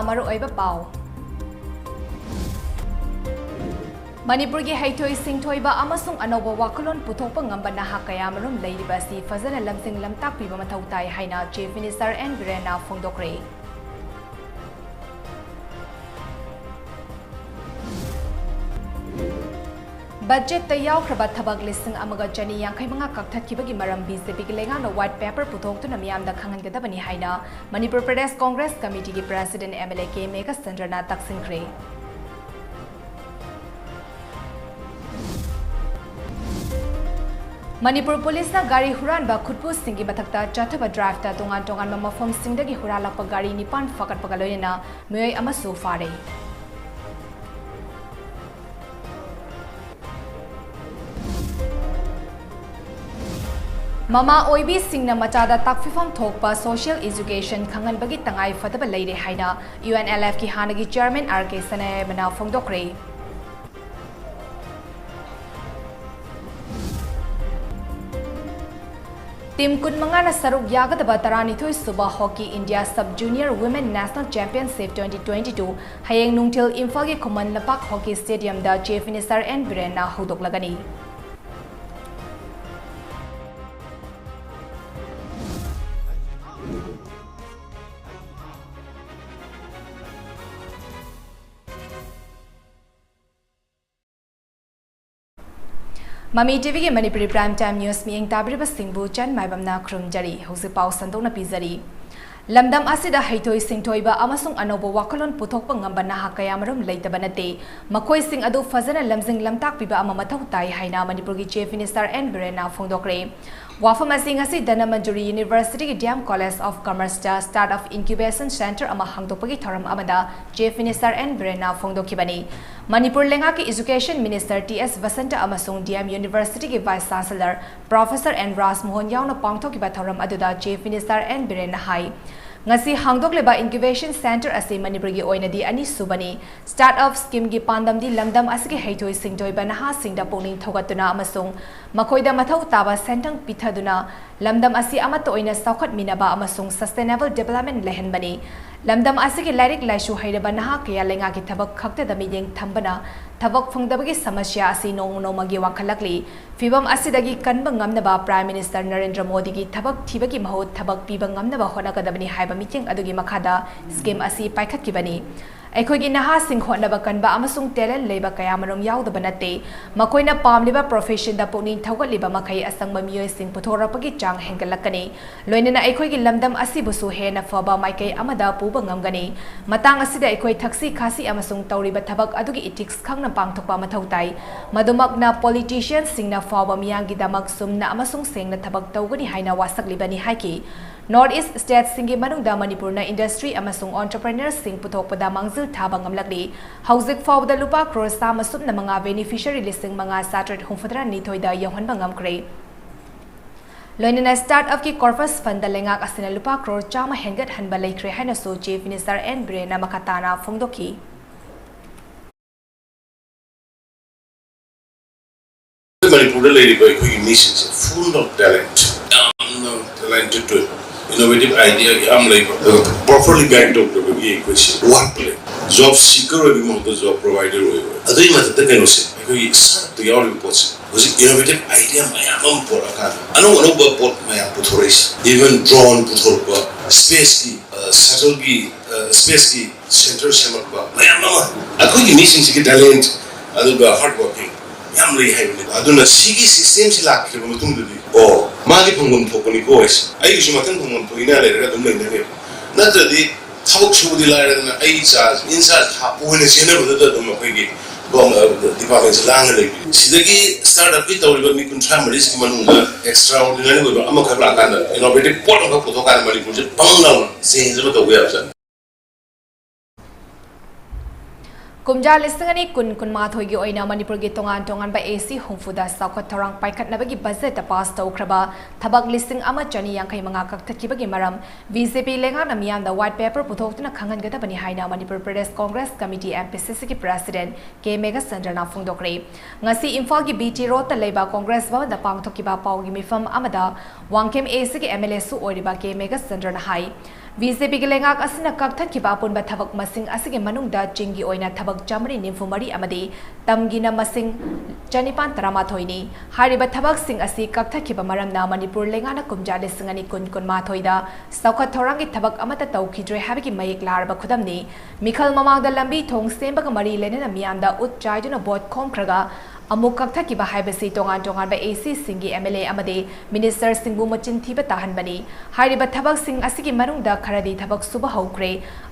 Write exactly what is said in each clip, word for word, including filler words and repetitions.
ꯃꯔꯨꯑꯣꯏꯕ ꯄꯥꯎ꯫ ꯃꯅꯤꯄꯨꯔꯒꯤ ꯍꯩꯊꯣꯏ ꯁꯤꯡꯊꯣꯏꯕ ꯑꯃꯁꯨꯡ ꯑꯅꯧꯕ ꯋꯥꯈꯜꯂꯣꯟ ꯄꯨꯊꯣꯛꯄ ꯉꯝꯕ ꯅꯍꯥ ꯀꯌꯥꯃꯔꯨꯝ ꯂꯩꯔꯤꯕ ꯑꯁꯤ ꯐꯖꯅ ꯂꯝꯖꯤꯡ ꯂꯝꯇꯥꯛꯄꯤꯕ ꯃꯊꯧ ꯇꯥꯏ ꯍꯥꯏꯅ Chief Minister N ꯕꯤꯔꯦꯟꯅ ꯐꯣꯡꯗꯣꯛꯈ꯭ꯔꯦ꯫ ꯕꯖꯦꯠꯇ ꯌꯥꯎꯈ꯭ꯔꯕ ꯊꯕꯛ ꯂꯤꯁꯤꯡ ꯑꯃꯒ ꯆꯅꯤ ꯌꯥꯡꯈꯩ ꯃꯉꯥ ꯀꯛꯊꯠꯈꯤꯕꯒꯤ ꯃꯔꯝ BJPꯒꯤ ꯂꯩꯉꯥꯛꯅ White Paper ꯄꯨꯊꯣꯛꯇꯨꯅ ꯃꯤꯌꯥꯝꯗ ꯈꯪꯍꯟꯒꯗꯕꯅꯤ ꯍꯥꯏꯅ Manipur Pradesh Congress Committeeꯒꯤ President MLA ꯀꯦ ꯃꯦꯘꯆꯟꯗ꯭ꯔꯅ ꯇꯛꯁꯤꯟꯈ꯭ꯔꯦ꯫ ꯃꯅꯤꯄꯨꯔ ꯄꯨꯂꯤꯁꯅ ꯒꯥꯔꯤ ꯍꯨꯔꯥꯟꯕ ꯈꯨꯠꯄꯨꯁꯤꯡꯒꯤ ꯃꯊꯛꯇ ꯆꯠꯊꯕ driveꯇ ꯇꯣꯉꯥꯟ ꯇꯣꯉꯥꯟꯕ ꯃꯐꯝꯁꯤꯡꯗꯒꯤ ꯍꯨꯔꯥꯜꯂꯛꯄ ꯒꯥꯔꯤ ꯅꯤꯄꯥꯟ ꯐꯥꯒꯠꯄꯒ ꯂꯣꯏꯅꯅ ꯃꯤꯑꯣꯏ ꯑꯃꯁꯨ ꯐꯥꯔꯦ꯫ ꯃꯃꯥ ꯑꯣꯏꯕꯤꯁꯤꯡꯅ ꯃꯆꯥꯗ ꯇꯥꯛꯄꯤꯐꯝ ꯊꯣꯛꯄ social education ꯈꯪꯍꯟꯕꯒꯤ ꯇꯉꯥꯏ ꯐꯗꯕ ꯂꯩꯔꯦ ꯍꯥꯏꯅ UNLFꯀꯤ ꯍꯥꯟꯅꯒꯤ chairman R K ꯁꯅꯥꯌꯥꯏꯃꯅ ꯐꯣꯡꯗꯣꯛꯈ꯭ꯔꯦ꯫ Team ꯀꯨꯟꯃꯉꯥꯅ ꯁꯔꯨꯛ ꯌꯥꯒꯗꯕ ꯇꯔꯥꯅꯤꯊꯣꯏ ꯁꯨꯕ Hockey India Sub Junior Women National Championship twenty twenty-two ꯍꯌꯦꯡ ꯅꯨꯡꯊꯤꯜ ꯏꯝꯐꯥꯜꯒꯤ Khuman Lampak hockey stadiumꯗ Chief Minister N ꯕꯤꯔꯦꯟꯅ ꯍꯧꯗꯣꯛꯂꯒꯅꯤ꯫ ꯃꯃꯤ TVꯒꯤ ꯃꯅꯤꯄꯨꯔꯤ Prime Time News ꯃꯤꯠꯌꯦꯡ ꯇꯥꯕꯤꯔꯤꯕꯁꯤꯡꯕꯨ ꯆꯟ ꯃꯥꯏꯕꯝꯅ ꯈꯨꯔꯨꯝꯖꯔꯤ꯫ ꯍꯧꯖꯤꯛ ꯄꯥꯎ ꯁꯟꯗꯣꯛꯅ ꯄꯤꯖꯔꯤ꯫ ꯂꯝꯗꯝ ꯑꯁꯤꯗ ꯍꯩꯊꯣꯏ ꯁꯤꯡꯊꯣꯏꯕ ꯑꯃꯁꯨꯡ ꯑꯅꯧꯕ ꯋꯥꯈꯜꯂꯣꯟ ꯄꯨꯊꯣꯛꯄ ꯉꯝꯕ ꯅꯍꯥ ꯀꯌꯥꯃꯔꯨꯝ ꯂꯩꯇꯕ ꯅꯠꯇꯦ꯫ ꯃꯈꯣꯏꯁꯤꯡ ꯑꯗꯨ ꯐꯖꯅ ꯂꯝꯖꯤꯡ ꯂꯝꯇꯥꯛꯄꯤꯕ ꯑꯃ ꯃꯊꯧ ꯇꯥꯏ ꯍꯥꯏꯅ ꯃꯅꯤꯄꯨꯔꯒꯤ Chief Minister N ꯕꯤꯔꯦꯟꯅ ꯐꯣꯡꯗꯣꯛꯈ꯭ꯔꯦ꯫ ꯋꯥꯐꯝ ꯑꯁꯤ ꯉꯁꯤ Dhanamanjuri Universityꯒꯤ DM College of Commerceꯇ Startup Incubation Centre ꯑꯃ ꯍꯥꯡꯗꯣꯛꯄꯒꯤ ꯊꯧꯔꯝ ꯑꯃꯗ Chief Minister N ꯕꯤꯔꯦꯟꯅ ꯐꯣꯡꯗꯣꯛꯈꯤꯕꯅꯤ꯫ ꯃꯅꯤꯄꯨꯔ ꯂꯩꯉꯥꯛꯀꯤ Education Minister T S Basanta ꯑꯃꯁꯨꯡ DM Universityꯒꯤ Vice Chancellor Professor N ꯔꯥꯖꯃꯣꯍꯟ ꯌꯥꯎꯅ ꯄꯥꯡꯊꯣꯛꯈꯤꯕ ꯊꯧꯔꯝ ꯑꯗꯨꯗ Chief Minister N ꯕꯤꯔꯦꯟꯅ ꯍꯥꯏ, ꯉꯁꯤ ꯍꯥꯡꯗꯣꯛꯂꯤꯕ Incubation Centre ꯑꯁꯤ ꯃꯅꯤꯄꯨꯔꯒꯤ ꯑꯣꯏꯅꯗꯤ ꯑꯅꯤꯁꯨꯕꯅꯤ꯫ Startup Schemeꯒꯤ ꯄꯥꯟꯗꯝꯗꯤ ꯂꯝꯗꯝ ꯑꯁꯤꯒꯤ ꯍꯩꯊꯣꯏ ꯁꯤꯡꯊꯣꯏꯕ ꯅꯍꯥꯁꯤꯡꯗ ꯄꯨꯛꯅꯤꯡ ꯊꯧꯒꯠꯇꯨꯅ ꯑꯃꯁꯨꯡ ꯃꯈꯣꯏꯗ ꯃꯊꯧ ꯇꯥꯕ ꯁꯦꯟꯊꯪ ꯄꯤꯊꯗꯨꯅ ꯂꯝꯗꯝ ꯑꯁꯤ ꯑꯃꯠꯇ ꯑꯣꯏꯅ ꯆꯥꯎꯈꯠꯃꯤꯟꯅꯕ ꯑꯃꯁꯨꯡ sustainable development ꯂꯩꯍꯟꯕꯅꯤ꯫ ꯂꯝꯗꯝ ꯑꯁꯤꯒꯤ ꯂꯥꯏꯔꯤꯛ ꯂꯥꯏꯁꯨ ꯍꯩꯔꯕ ꯅꯍꯥ ꯀꯌꯥ ꯂꯩꯉꯥꯛꯀꯤ ꯊꯕꯛ ꯈꯛꯇꯗ ꯃꯤꯠꯌꯦꯡ ꯊꯝꯕꯅ ꯊꯕꯛ ꯐꯪꯗꯕꯒꯤ ꯁꯃꯁ꯭ꯌꯥ ꯑꯁꯤ ꯅꯣꯡꯃ ꯅꯣꯡꯃꯒꯤ ꯋꯥꯡꯈꯠꯂꯛꯂꯤ꯫ ꯐꯤꯚꯝ ꯑꯁꯤꯗꯒꯤ ꯀꯟꯕ ꯉꯝꯅꯕ Prime Minister ꯅꯔꯦꯟꯗ꯭ꯔ ꯃꯣꯗꯤꯒꯤ ꯊꯕꯛ ꯊꯤꯕꯒꯤ ꯃꯍꯨꯠ ꯊꯕꯛ ꯄꯤꯕ ꯉꯝꯅꯕ ꯍꯣꯠꯅꯒꯗꯕꯅꯤ ꯍꯥꯏꯕ ꯃꯤꯠꯌꯦꯡ ꯑꯗꯨꯒꯤ ꯃꯈꯥꯗ scheme ꯑꯁꯤ ꯄꯥꯏꯈꯠꯈꯤꯕꯅꯤ꯫ ꯑꯩꯈꯣꯏꯒꯤ ꯅꯍꯥꯁꯤꯡ ꯍꯣꯠꯅꯕ ꯀꯟꯕ ꯑꯃꯁꯨꯡ talent ꯂꯩꯕ ꯀꯌꯥꯃꯔꯨꯝ ꯌꯥꯎꯗꯕ ꯅꯠꯇꯦ꯫ ꯃꯈꯣꯏꯅ ꯄꯥꯝꯂꯤꯕ professionꯗ ꯄꯨꯛꯅꯤꯡ ꯊꯧꯒꯠꯂꯤꯕ ꯃꯈꯩ ꯑꯁꯪꯕ ꯃꯤꯑꯣꯏꯁꯤꯡ ꯄꯨꯊꯣꯔꯛꯄꯒꯤ ꯆꯥꯡ ꯍꯦꯟꯒꯠꯂꯛꯀꯅꯤ꯫ ꯂꯣꯏꯅꯅ ꯑꯩꯈꯣꯏꯒꯤ ꯂꯝꯗꯝ ꯑꯁꯤꯕꯨꯁꯨ ꯍꯦꯟꯅ ꯐꯕ ꯃꯥꯏꯀꯩ ꯑꯃꯗ ꯄꯨꯕ ꯉꯝꯒꯅꯤ꯫ ꯃꯇꯥꯡ ꯑꯁꯤꯗ ꯑꯩꯈꯣꯏ ꯊꯛꯁꯤ ꯈꯥꯁꯤ ꯑꯃꯁꯨꯡ ꯇꯧꯔꯤꯕ ꯊꯕꯛ ꯑꯗꯨꯒꯤ ethics ꯈꯪꯅ ꯄꯥꯡꯊꯣꯛꯄ ꯃꯊꯧ ꯇꯥꯏ꯫ ꯃꯗꯨꯃꯛꯅ politicianꯁꯤꯡꯅ ꯐꯥꯎꯕ ꯃꯤꯌꯥꯝꯒꯤꯗꯃꯛ ꯆꯨꯝꯅ ꯑꯃꯁꯨꯡ ꯁꯦꯡꯅ ꯊꯕꯛ ꯇꯧꯒꯅꯤ ꯍꯥꯏꯅ ꯋꯥꯁꯛꯂꯤꯕꯅꯤ ꯍꯥꯏꯈꯤ꯫ North East stateꯁꯤꯡꯒꯤ ꯃꯅꯨꯡꯗ ꯃꯅꯤꯄꯨꯔꯅ industry ꯑꯃꯁꯨꯡ entrepreneurꯁꯤꯡ ꯄꯨꯊꯣꯛꯄꯗ ꯃꯥꯡꯖꯤꯜ ꯊꯥꯕ ꯉꯝꯂꯛꯂꯤ꯫ ꯍꯧꯖꯤꯛ ꯐꯥꯎꯕꯗ ꯂꯨꯄꯥ ꯀ꯭ꯔꯣꯔ ꯆꯥꯝꯃ ꯁꯨꯞꯅ ꯃꯉꯥ beneficiary ꯂꯤꯁꯤꯡ ꯃꯉꯥ ꯆꯥꯇ꯭ꯔꯦꯠ ꯍꯨꯝꯐꯨꯇꯔꯥ ꯅꯤꯊꯣꯏꯗ ꯌꯧꯍꯟꯕ ꯉꯝꯈ꯭ꯔꯦ꯫ ꯂꯣꯏꯅꯅ startupꯀꯤ corpus fundꯗ ꯂꯩꯉꯥꯛ ꯑꯁꯤꯅ ꯂꯨꯄꯥ ꯀ꯭ꯔꯣꯔ ꯆꯥꯝꯃ ꯍꯦꯟꯒꯠꯍꯟꯕ ꯂꯩꯈ꯭ꯔꯦ ꯍꯥꯏꯅꯁꯨ Chief Minister ꯑꯦꯟ ꯕꯤꯔꯦꯟꯅ ꯃꯈꯥ ꯇꯥꯅ ꯐꯣꯡꯗꯣꯛꯈꯤ꯫ ꯃꯅꯤꯄꯨꯔꯗ ꯂꯩꯔꯤꯕ ꯑꯩꯈꯣꯏꯒꯤ ꯃꯤꯁꯤꯡꯁꯦ full of talent, ꯌꯥꯝꯅ talented ꯑꯣꯏꯕ, innovative idea ꯌꯥꯝ ꯂꯩꯕ, ꯑꯗꯨꯒ properly guide ꯇꯧꯗꯕꯒꯤ ꯑꯩꯈꯣꯏꯁꯦ ꯋꯥꯠꯄ ꯂꯩ꯫ Job seeker ꯑꯣꯏꯕꯒꯤ ꯃꯍꯨꯠꯇ job provider ꯑꯣꯏꯕ꯫ ꯑꯗꯨꯒꯤ ꯃꯊꯛꯇ ꯀꯩꯅꯣꯁꯦ, ꯑꯩꯈꯣꯏꯒꯤ startupꯇ ꯌꯥꯎꯔꯤꯕ ꯄꯣꯠꯁꯦ, ꯍꯧꯖꯤꯛ innovative idea ꯃꯌꯥꯝ ꯑꯃ ꯄꯨꯔꯛꯑꯀꯥꯟꯗ ꯑꯅꯧ ꯑꯅꯧꯕ ꯄꯣꯠ ꯃꯌꯥꯝ ꯄꯨꯊꯣꯔꯛꯏꯁꯦ, even drone ꯄꯨꯊꯣꯔꯛꯄ, spaceꯀꯤ, shuttleꯒꯤ, spaceꯀꯤ center ꯁꯦꯝꯃꯛꯄ ꯃꯌꯥꯝ ꯑꯃ꯫ ꯑꯩꯈꯣꯏꯒꯤ ꯃꯤꯁꯤꯡꯁꯤꯒꯤ talent ꯑꯗꯨꯒ hard working ꯌꯥꯝ ꯂꯩ ꯍꯥꯏꯕꯅꯦꯕ꯫ ꯑꯗꯨꯅ ꯁꯤꯒꯤ systemꯁꯤ ꯂꯥꯛꯈ꯭ꯔꯕ ꯃꯇꯨꯡꯗꯗꯤ, ꯑꯣ, ꯃꯥꯒꯤ ꯐꯪꯐꯝ ꯊꯣꯛꯄꯅꯤꯀꯣ ꯍꯥꯏꯁꯦ, ꯑꯩꯒꯤꯁꯨ ꯃꯊꯪ ꯐꯪꯐꯝ ꯊꯣꯛꯏꯅ ꯂꯩꯔꯒ ꯑꯗꯨꯝ ꯂꯩꯅꯅꯦꯕ꯫ ꯅꯠꯇ꯭ꯔꯗꯤ ꯊꯕꯛ ꯁꯨꯕꯗꯤ ꯂꯥꯏꯔꯗꯅ ꯑꯩ ꯆꯥꯔꯖ, in charge ꯍꯥꯞꯄꯨ ꯍꯥꯏꯅ ꯆꯦꯟꯅꯕꯗꯨꯗ ꯑꯗꯨꯝ ꯑꯩꯈꯣꯏꯒꯤ departmentꯁꯦ ꯂꯥꯡꯉ ꯂꯩꯕꯤ꯫ ꯁꯤꯗꯒꯤ startupꯀꯤ ꯇꯧꯔꯤꯕ ꯃꯤ ꯀꯨꯟꯊ꯭ꯔꯥ ꯃꯔꯤꯁꯤꯒꯤ ꯃꯅꯨꯡꯗ extraordinary ꯑꯣꯏꯕ ꯑꯃꯈꯛ ꯂꯥꯛꯀꯥꯟꯗ, innovative ꯄꯣꯠ ꯑꯃꯈꯛ ꯄꯨꯊꯣꯛꯀꯥꯟꯗ ꯃꯅꯤꯄꯨꯔꯁꯦ ꯄꯪ ꯂꯥꯎꯅ change ꯑꯃ ꯇꯧꯕ ꯌꯥꯕꯖꯥꯠꯅꯤ꯫ ꯀꯨꯝꯖꯥ ꯂꯤꯁꯤꯡ ꯑꯅꯤ ꯀꯨꯟ ꯀꯨꯟꯃꯥꯊꯣꯏꯒꯤ ꯑꯣꯏꯅ ꯃꯅꯤꯄꯨꯔꯒꯤ ꯇꯣꯉꯥꯟ ꯇꯣꯉꯥꯟꯕ AC ꯍꯨꯝꯐꯨꯗ ꯆꯥꯎꯈꯠ ꯊꯧꯔꯥꯡ ꯄꯥꯏꯈꯠꯅꯕꯒꯤ budgetꯇ pass ꯇꯧꯈ꯭ꯔꯕ ꯊꯕꯛ ꯂꯤꯁꯤꯡ ꯑꯃ ꯆꯅꯤ ꯌꯥꯡꯈꯩ ꯃꯉꯥ ꯀꯛꯊꯠꯈꯤꯕꯒꯤ ꯃꯔꯝ BJP ꯂꯩꯉꯥꯛꯅ ꯃꯤꯌꯥꯝꯗ white paper ꯄꯨꯊꯣꯛꯇꯨꯅ ꯈꯪꯍꯟꯒꯗꯕꯅꯤ ꯍꯥꯏꯅ Manipur Pradesh Congress Committee, MPCCꯒꯤ President ꯀꯦ ꯃꯦꯘꯆꯟꯗ꯭ꯔꯅ ꯐꯣꯡꯗꯣꯛꯈ꯭ꯔꯦ꯫ ꯉꯁꯤ ꯏꯝꯐꯥꯜꯒꯤ BT Roadꯇ ꯂꯩꯕ Congress ꯚꯕꯟꯗ ꯄꯥꯡꯊꯣꯛꯈꯤꯕ ꯄꯥꯎꯒꯤ ꯃꯤꯐꯝ ꯑꯃꯗ ꯋꯥꯡꯈꯦꯝ ACꯒꯤ MLAꯁꯨ ꯑꯣꯏꯔꯤꯕ ꯀꯦ ꯃꯦꯘꯆꯟꯗ꯭ꯔꯅ ꯍꯥꯏ, ꯕꯤ ꯖꯦ ꯄꯤꯒꯤ ꯂꯩꯉꯥꯛ ꯑꯁꯤꯅ ꯀꯛꯊꯠꯈꯤꯕ ꯑꯄꯨꯟꯕ ꯊꯕꯛ ꯃꯁꯤꯡ ꯑꯁꯤꯒꯤ ꯃꯅꯨꯡꯗ ꯆꯤꯡꯒꯤ ꯑꯣꯏꯅ ꯊꯕꯛ ꯆꯥꯃꯔꯤ ꯅꯤꯐꯨ ꯃꯔꯤ ꯑꯃꯗꯤ ꯇꯝꯒꯤꯅ ꯃꯁꯤꯡ ꯆꯅꯤꯄꯥꯟ ꯇꯔꯥꯃꯥꯊꯣꯏꯅꯤ꯫ ꯍꯥꯏꯔꯤꯕ ꯊꯕꯛꯁꯤꯡ ꯑꯁꯤ ꯀꯛꯊꯠꯈꯤꯕ ꯃꯔꯝꯅ ꯃꯅꯤꯄꯨꯔ ꯂꯩꯉꯥꯛꯅ ꯀꯨꯝꯖꯥ ꯂꯤꯁꯤꯡ ꯑꯅꯤ ꯀꯨꯟ ꯀꯨꯟꯃꯥꯊꯣꯏꯗ ꯆꯥꯎꯈꯠ ꯊꯧꯔꯥꯡꯒꯤ ꯊꯕꯛ ꯑꯃꯠꯇ ꯇꯧꯈꯤꯗ꯭ꯔꯦ ꯍꯥꯏꯕꯒꯤ ꯃꯌꯦꯛ ꯂꯥꯔꯕ ꯈꯨꯗꯝꯅꯤ꯫ ꯃꯤꯈꯜ ꯃꯃꯥꯡꯗ ꯂꯝꯕꯤ ꯊꯣꯡ ꯁꯦꯝꯕꯒ ꯃꯔꯤ ꯂꯩꯅꯅ ꯃꯤꯌꯥꯝꯗ ꯎꯠ ꯆꯥꯏꯗꯨꯅ ꯚꯣꯠ ꯈꯣꯝꯈ꯭ꯔꯒ ꯑꯃꯨꯛ ꯀꯛꯊꯠꯈꯤꯕ ꯍꯥꯏꯕꯁꯤ ꯇꯣꯉꯥꯟ ꯇꯣꯉꯥꯟꯕ ꯑꯦ ꯁꯤꯁꯤꯡꯒꯤ ꯑꯦꯝ ꯑꯦꯜ ꯑꯦ ꯑꯃꯗꯤ ꯃꯤꯅꯤꯁꯇꯔꯁꯤꯡꯕꯨ ꯃꯆꯤꯟ ꯊꯤꯕ ꯇꯥꯍꯟꯕꯅꯤ꯫ ꯍꯥꯏꯔꯤꯕ ꯊꯕꯛꯁꯤꯡ ꯑꯁꯤꯒꯤ ꯃꯅꯨꯡꯗ ꯈꯔꯗꯤ ꯊꯕꯛ ꯁꯨꯕ ꯍꯧꯈ꯭ꯔꯦ꯫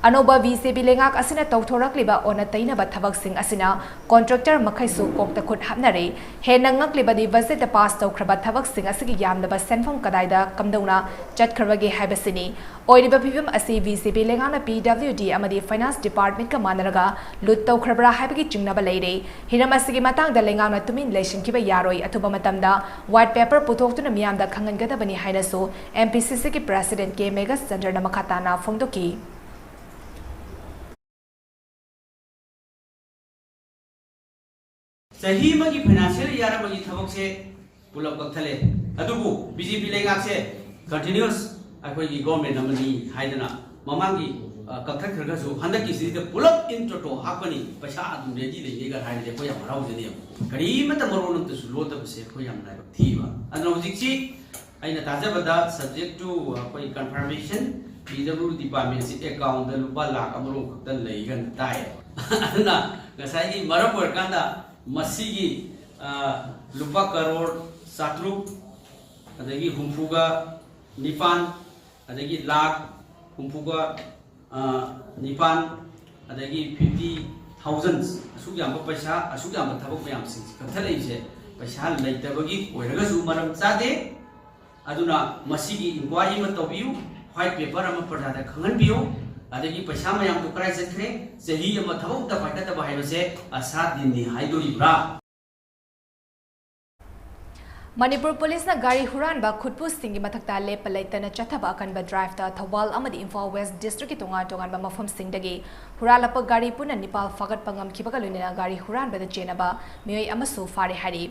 ꯑꯅꯧꯕ ꯕꯤ ꯖꯦ ꯄꯤ ꯂꯩꯉꯥꯛ ꯑꯁꯤꯅ ꯇꯧꯊꯣꯔꯛꯂꯤꯕ ꯑꯣꯟꯅ ꯇꯩꯅꯕ ꯊꯕꯛꯁꯤꯡ ꯑꯁꯤꯅ ꯀꯣꯟꯇ꯭ꯔꯦꯛꯇꯔ ꯃꯈꯩꯁꯨ ꯀꯣꯛꯇ ꯈꯨꯠ ꯍꯥꯞꯅꯔꯦ꯫ ꯍꯦꯟꯅ ꯉꯛꯂꯤꯕꯗꯤ ꯕꯖꯦꯠꯇ ꯄꯥꯁ ꯇꯧꯈ꯭ꯔꯕ ꯊꯕꯛꯁꯤꯡ ꯑꯁꯤꯒꯤ ꯌꯥꯝꯂꯕ ꯁꯦꯟꯐꯝ ꯀꯗꯥꯏꯗ ꯀꯝꯗꯧꯅ ꯆꯠꯈ꯭ꯔꯕꯒꯦ ꯍꯥꯏꯕꯁꯤꯅꯤ꯫ ꯑꯣꯏꯔꯤꯕ ꯐꯤꯕꯝ ꯑꯁꯤ ꯕꯤ ꯖꯦ ꯄꯤ ꯂꯩꯉꯥꯛꯅ ꯄꯤ ꯗꯕ꯭ꯂꯤꯎ ꯗꯤ ꯑꯃꯗꯤ ꯐꯥꯏꯅꯥꯟꯁ ꯗꯤꯄꯥꯔꯠꯃꯦꯟꯠꯀ ꯃꯥꯟꯅꯔꯒ ꯂꯨꯠ ꯇꯧꯈ꯭ꯔꯕ꯭ꯔꯥ ꯍꯥꯏꯕꯒꯤ ꯆꯤꯡꯅꯕ ꯂꯩꯔꯦ꯫ ꯍꯤꯔꯝ ꯑꯁꯤꯒꯤ ꯃꯇꯥꯡꯗ ꯂꯩꯉꯥꯛꯅ ꯇꯨꯃꯤꯟ ꯂꯩꯁꯤꯟꯈꯤꯕ ꯌꯥꯔꯣꯏ, ꯑꯊꯨꯕ ꯃꯇꯝꯗ ꯋꯥꯏꯠ ꯄꯦꯄꯔ ꯄꯨꯊꯣꯛꯇꯨꯅ ꯃꯤꯌꯥꯝꯗ ꯈꯪꯍꯟꯒꯗꯕꯅꯤ ꯍꯥꯏꯅꯁꯨ ꯑꯦꯝ ꯄꯤ ꯁꯤ ꯁꯤꯒꯤ ꯄ꯭ꯔꯦꯁꯤꯗꯦꯟꯠ ꯀꯦ ꯃꯦꯘꯆꯟꯗ꯭ꯔꯅ ꯃꯈꯥ ꯇꯥꯅ ꯐꯣꯡꯗꯣꯛꯈꯤ꯫ ꯆꯍꯤ ꯑꯃꯒꯤ ꯐꯥꯏꯅꯥꯟꯁꯤꯌꯦꯜ ꯏꯌꯥꯔ ꯑꯃꯒꯤ ꯊꯕꯛꯁꯦ ꯄꯨꯂꯞ ꯀꯛꯊꯠꯂꯦ꯫ ꯑꯗꯨꯕꯨ ꯕꯤ ꯖꯦ ꯄꯤ ꯂꯩꯉꯥꯛꯁꯦ ꯀꯟꯇꯤꯅ꯭ꯌꯨꯁ ꯑꯩꯈꯣꯏꯒꯤ ꯒꯣꯔꯃꯦꯟ ꯑꯃꯅꯤ ꯍꯥꯏꯗꯅ ꯃꯃꯥꯡꯒꯤ, ꯑ, ꯀꯛꯊꯠꯈ꯭ꯔꯒꯁꯨ ꯍꯟꯗꯛꯀꯤꯁꯤꯗ ꯄꯨꯂꯞ ꯏꯟ ꯇꯣꯇꯣ ꯍꯥꯞꯀꯅꯤ, ꯄꯩꯁꯥ ꯑꯗꯨꯝ ꯔꯦꯗꯤ ꯂꯩꯅꯤꯒ ꯍꯥꯏꯔꯗꯤ ꯑꯩꯈꯣꯏ ꯌꯥꯝ ꯍꯔꯥꯎꯖꯅꯦꯕ꯫ ꯀꯔꯤꯃꯠꯇ ꯃꯔꯣꯟ ꯑꯝꯇꯁꯨ ꯂꯣꯟꯗꯕꯁꯦ ꯑꯩꯈꯣꯏ ꯌꯥꯝ ꯂꯥꯏꯕꯛ ꯊꯤꯕ꯫ ꯑꯗꯨꯅ ꯍꯧꯖꯤꯛꯁꯤ ꯑꯩꯅ ꯇꯥꯖꯕꯗ, subject to ꯑꯩꯈꯣꯏ confirmation, ꯄꯤ ꯗꯕ꯭ꯂꯤꯎ ꯗꯤꯄꯥꯔꯠꯃꯦꯟꯁꯤ ꯑꯦꯀꯥꯎꯟꯗ ꯂꯨꯄꯥ ꯂꯥꯈ ꯑꯃꯔꯣꯝ ꯈꯛꯇ ꯂꯩꯒꯅ ꯇꯥꯏ꯫ ꯑꯗꯨꯅ ꯉꯁꯥꯏꯒꯤ ꯃꯔꯝ ꯑꯣꯏꯔꯀꯥꯟꯗ ꯃꯁꯤꯒꯤ, ꯑ, ꯂꯨꯄꯥ ꯀꯔꯣꯔ ꯆꯥꯇ꯭ꯔꯨꯛ, ꯑꯗꯒꯤ ꯍꯨꯝꯐꯨꯒ ꯅꯤꯄꯥꯟ, ꯑꯗꯒꯤ ꯂꯥꯈ ꯍꯨꯝꯐꯨꯒ, ꯑ, ꯅꯤꯄꯥꯟ, ꯑꯗꯒꯤ fifty thousand, ꯑꯁꯨꯛ ꯌꯥꯝꯕ ꯄꯩꯁꯥ, ꯑꯁꯨꯛ ꯌꯥꯝꯕ ꯊꯕꯛ ꯃꯌꯥꯝꯁꯤꯡꯁꯤ ꯀꯛꯊꯠꯂꯛꯏꯁꯦ ꯄꯩꯁꯥ ꯂꯩꯇꯕꯒꯤ ꯑꯣꯏꯔꯒꯁꯨ ꯃꯔꯝ ꯆꯥꯗꯦ꯫ ꯑꯗꯨꯅ ꯃꯁꯤꯒꯤ inquiry ꯑꯃ ꯇꯧꯕꯤꯌꯨ, white paper ꯑꯃ ꯄ꯭ꯔꯖꯥꯗ ꯈꯪꯍꯟꯕꯤꯌꯨ꯫ ꯑꯗꯒꯤ ꯄꯩꯁꯥ ꯃꯌꯥꯝꯗꯨ ꯀꯗꯥꯏ ꯆꯠꯈ꯭ꯔꯦ? ꯆꯍꯤ ꯑꯃ ꯊꯕꯛ ꯑꯝꯇ ꯄꯥꯏꯈꯠꯇꯕ ꯍꯥꯏꯕꯁꯦ ꯑꯁꯥ ꯗꯤꯟꯅꯤ ꯍꯥꯏꯗꯣꯔꯤꯕ꯭ꯔꯥ? ꯃꯅꯤꯄꯨꯔ ꯄꯨꯂꯤꯁꯅ ꯒꯥꯔꯤ ꯍꯨꯔꯥꯟꯕ ꯈꯨꯠꯄꯨꯁꯤꯡꯒꯤ ꯃꯊꯛꯇ ꯂꯦꯞꯄ ꯂꯩꯇꯅ ꯆꯠꯊꯕ ꯑꯀꯟꯕ ꯗ꯭ꯔꯥꯏꯚꯇ ꯊꯧꯕꯥꯜ ꯑꯃꯗꯤ ꯏꯝꯐꯥꯜ ꯋꯦꯁ ꯗꯤꯁꯇ꯭ꯔꯤꯛꯀꯤ ꯇꯣꯉꯥꯟ ꯇꯣꯉꯥꯟꯕ ꯃꯐꯝꯁꯤꯡꯗꯒꯤ ꯍꯨꯔꯥꯜꯂꯛꯄ ꯒꯥꯔꯤ ꯄꯨꯟꯅ ꯅꯤꯄꯥꯜ ꯐꯥꯒꯠꯄ ꯉꯝꯈꯤꯕꯒ ꯂꯣꯏꯅꯅ ꯒꯥꯔꯤ ꯍꯨꯔꯥꯟꯕꯗ ꯆꯦꯟꯅꯕ ꯃꯤꯑꯣꯏ ꯑꯃꯁꯨ ꯐꯥꯔꯦ ꯍꯥꯏꯔꯤ꯫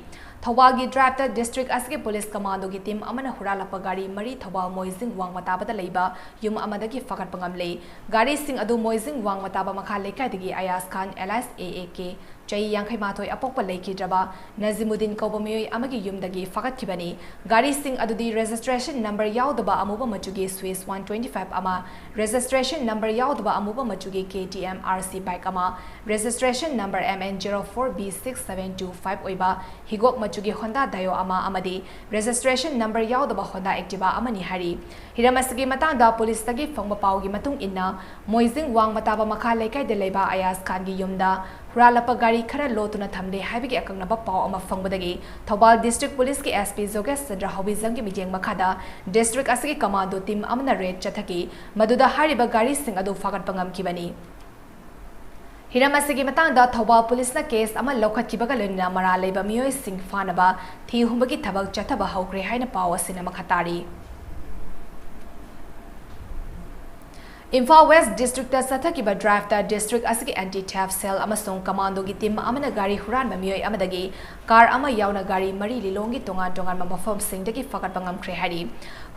ꯊꯧꯕꯥꯜꯒꯤ ꯗ꯭ꯔꯥꯏꯚꯇ ꯗꯤꯁꯇ꯭ꯔꯤꯛ ꯑꯁꯤꯒꯤ ꯄꯨꯂꯤꯁ ꯀꯃꯥꯟꯗꯣꯒꯤ ꯇꯤꯝ ꯑꯃꯅ ꯍꯨꯔꯥꯜꯂꯛꯄ ꯒꯥꯔꯤ ꯃꯔꯤ ꯊꯧꯕꯥꯜ ꯃꯣꯏꯖꯤꯡ ꯋꯥꯡꯃ ꯇꯥꯕꯗ ꯂꯩꯕ ꯌꯨꯝ ꯑꯃꯗꯒꯤ ꯐꯥꯒꯠꯄ ꯉꯝꯂꯦ꯫ ꯒꯥꯔꯤꯁꯤꯡ ꯑꯗꯨ ꯃꯣꯏꯖꯤꯡ ꯋꯥꯡꯃ ꯇꯥꯕ ꯃꯈꯥ ꯂꯩꯀꯥꯏꯗꯒꯤ ꯑꯌꯥꯖ ꯈꯥꯟ alias A A K, ꯆꯍꯤ ꯌꯥꯡꯈꯩ ꯃꯥꯊꯣꯏ ꯑꯄꯣꯛꯄ ꯂꯩꯈꯤꯗ꯭ꯔꯕ ꯅꯖꯤꯃꯨꯗꯤꯟ ꯀꯧꯕ ꯃꯤꯑꯣꯏ ꯑꯃꯒꯤ ꯌꯨꯝꯗꯒꯤ ꯐꯥꯒꯠꯈꯤꯕꯅꯤ꯫ ꯒꯥꯔꯤꯁꯤꯡ ꯑꯗꯨꯗꯤ registration number ꯌꯥꯎꯗꯕ ꯑꯃꯨꯕ ꯃꯆꯨꯒꯤ Swiss one twenty five ꯑꯃ, registration number ꯌꯥꯎꯗꯕ ꯑꯃꯨꯕ ꯃꯆꯨꯒꯤ K T M R C bike ꯑꯃ, registration number M N zero four B six seven two five ꯑꯣꯏꯕ ꯍꯤꯒꯣꯛ ꯃꯆꯨꯒꯤ Honda Dio ꯑꯃ ꯑꯃꯗꯤ registration number ꯌꯥꯎꯗꯕ Honda Activa ꯑꯃꯅꯤ ꯍꯥꯏꯔꯤ꯫ ꯍꯤꯔꯝ ꯑꯁꯤꯒꯤ ꯃꯇꯥꯡꯗ ꯄꯨꯂꯤꯁꯇꯒꯤ ꯐꯪꯕ ꯄꯥꯎꯒꯤ ꯃꯇꯨꯡ ꯏꯟꯅ, ꯃꯣꯏꯖꯤꯡ ꯋꯥꯡꯃ ꯇꯥꯕ ꯃꯈꯥ ꯂꯩꯀꯥꯏꯗ ꯂꯩꯕ ꯑꯌꯥꯖ ꯈꯥꯟꯒꯤ ꯌꯨꯝꯗ ꯍꯨꯔꯥꯜꯂꯛꯄ ꯒꯥꯔꯤ ꯈꯔ ꯂꯣꯠꯇꯨꯅ ꯊꯝꯂꯦ ꯍꯥꯏꯕꯒꯤ ꯑꯀꯛꯅꯕ ꯄꯥꯎ ꯑꯃ ꯐꯪꯕꯗꯒꯤ ꯊꯧꯕꯥꯜ ꯗꯤꯁꯇ꯭ꯔꯤꯛ ꯄꯨꯂꯤꯁꯀꯤ S P ꯖꯣꯒꯦꯁ ꯆꯟꯗ꯭ꯔ ꯍꯥꯎꯕꯤꯖꯝꯒꯤ ꯃꯤꯠꯌꯦꯡ ꯃꯈꯥꯗ ꯗꯤꯁꯇ꯭ꯔꯤꯛ ꯑꯁꯤꯒꯤ ꯀꯃꯥꯟꯗꯣ ꯇꯤꯝ ꯑꯃꯅ ꯔꯦꯗ ꯆꯠꯊꯈꯤ꯫ ꯃꯗꯨꯗ ꯍꯥꯏꯔꯤꯕ ꯒꯥꯔꯤꯁꯤꯡ ꯑꯗꯨ ꯐꯥꯒꯠꯄ ꯉꯝꯈꯤꯕꯅꯤ꯫ ꯍꯤꯔꯝ ꯑꯁꯤꯒꯤ ꯃꯇꯥꯡꯗ ꯊꯧꯕꯥꯜ ꯄꯨꯂꯤꯁꯅ ꯀꯦꯁ ꯑꯃ ꯂꯧꯈꯠꯈꯤꯕꯒ ꯂꯣꯏꯅꯅ ꯃꯔꯥꯜ ꯂꯩꯕ ꯃꯤꯑꯣꯏꯁꯤꯡ ꯐꯥꯅꯕ ꯊꯤ ꯍꯨꯝꯕꯒꯤ ꯊꯕꯛ ꯆꯠꯊꯕ ꯍꯧꯈ꯭ꯔꯦ ꯍꯥꯏꯅ ꯄꯥꯎ ꯑꯁꯤꯅ ꯃꯈꯥ ꯇꯥꯔꯤ꯫ ꯏꯝꯐꯥꯜ ꯋꯦꯁ ꯗꯤꯁꯇ꯭ꯔꯤꯛꯇ ꯆꯠꯊꯈꯤꯕ ꯗ꯭ꯔꯥꯏꯚꯇ ꯗꯤꯁꯇ꯭ꯔꯤꯛ ꯑꯁꯤꯒꯤ anti theft cell ꯑꯃꯁꯨꯡ ꯀꯃꯥꯟꯗꯣꯒꯤ ꯇꯤꯝ ꯑꯃꯅ ꯒꯥꯔꯤ ꯍꯨꯔꯥꯟꯕ ꯃꯤꯑꯣꯏ ꯑꯃꯗꯒꯤ ꯀꯥꯔ ꯑꯃ ꯌꯥꯎꯅ ꯒꯥꯔꯤ ꯃꯔꯤ ꯂꯤꯂꯣꯡꯒꯤ ꯇꯣꯉꯥꯟ ꯇꯣꯉꯥꯟꯕ ꯃꯐꯝꯁꯤꯡꯗꯒꯤ ꯐꯥꯒꯠꯄ ꯉꯝꯈ꯭ꯔꯦ ꯍꯥꯏꯔꯤ꯫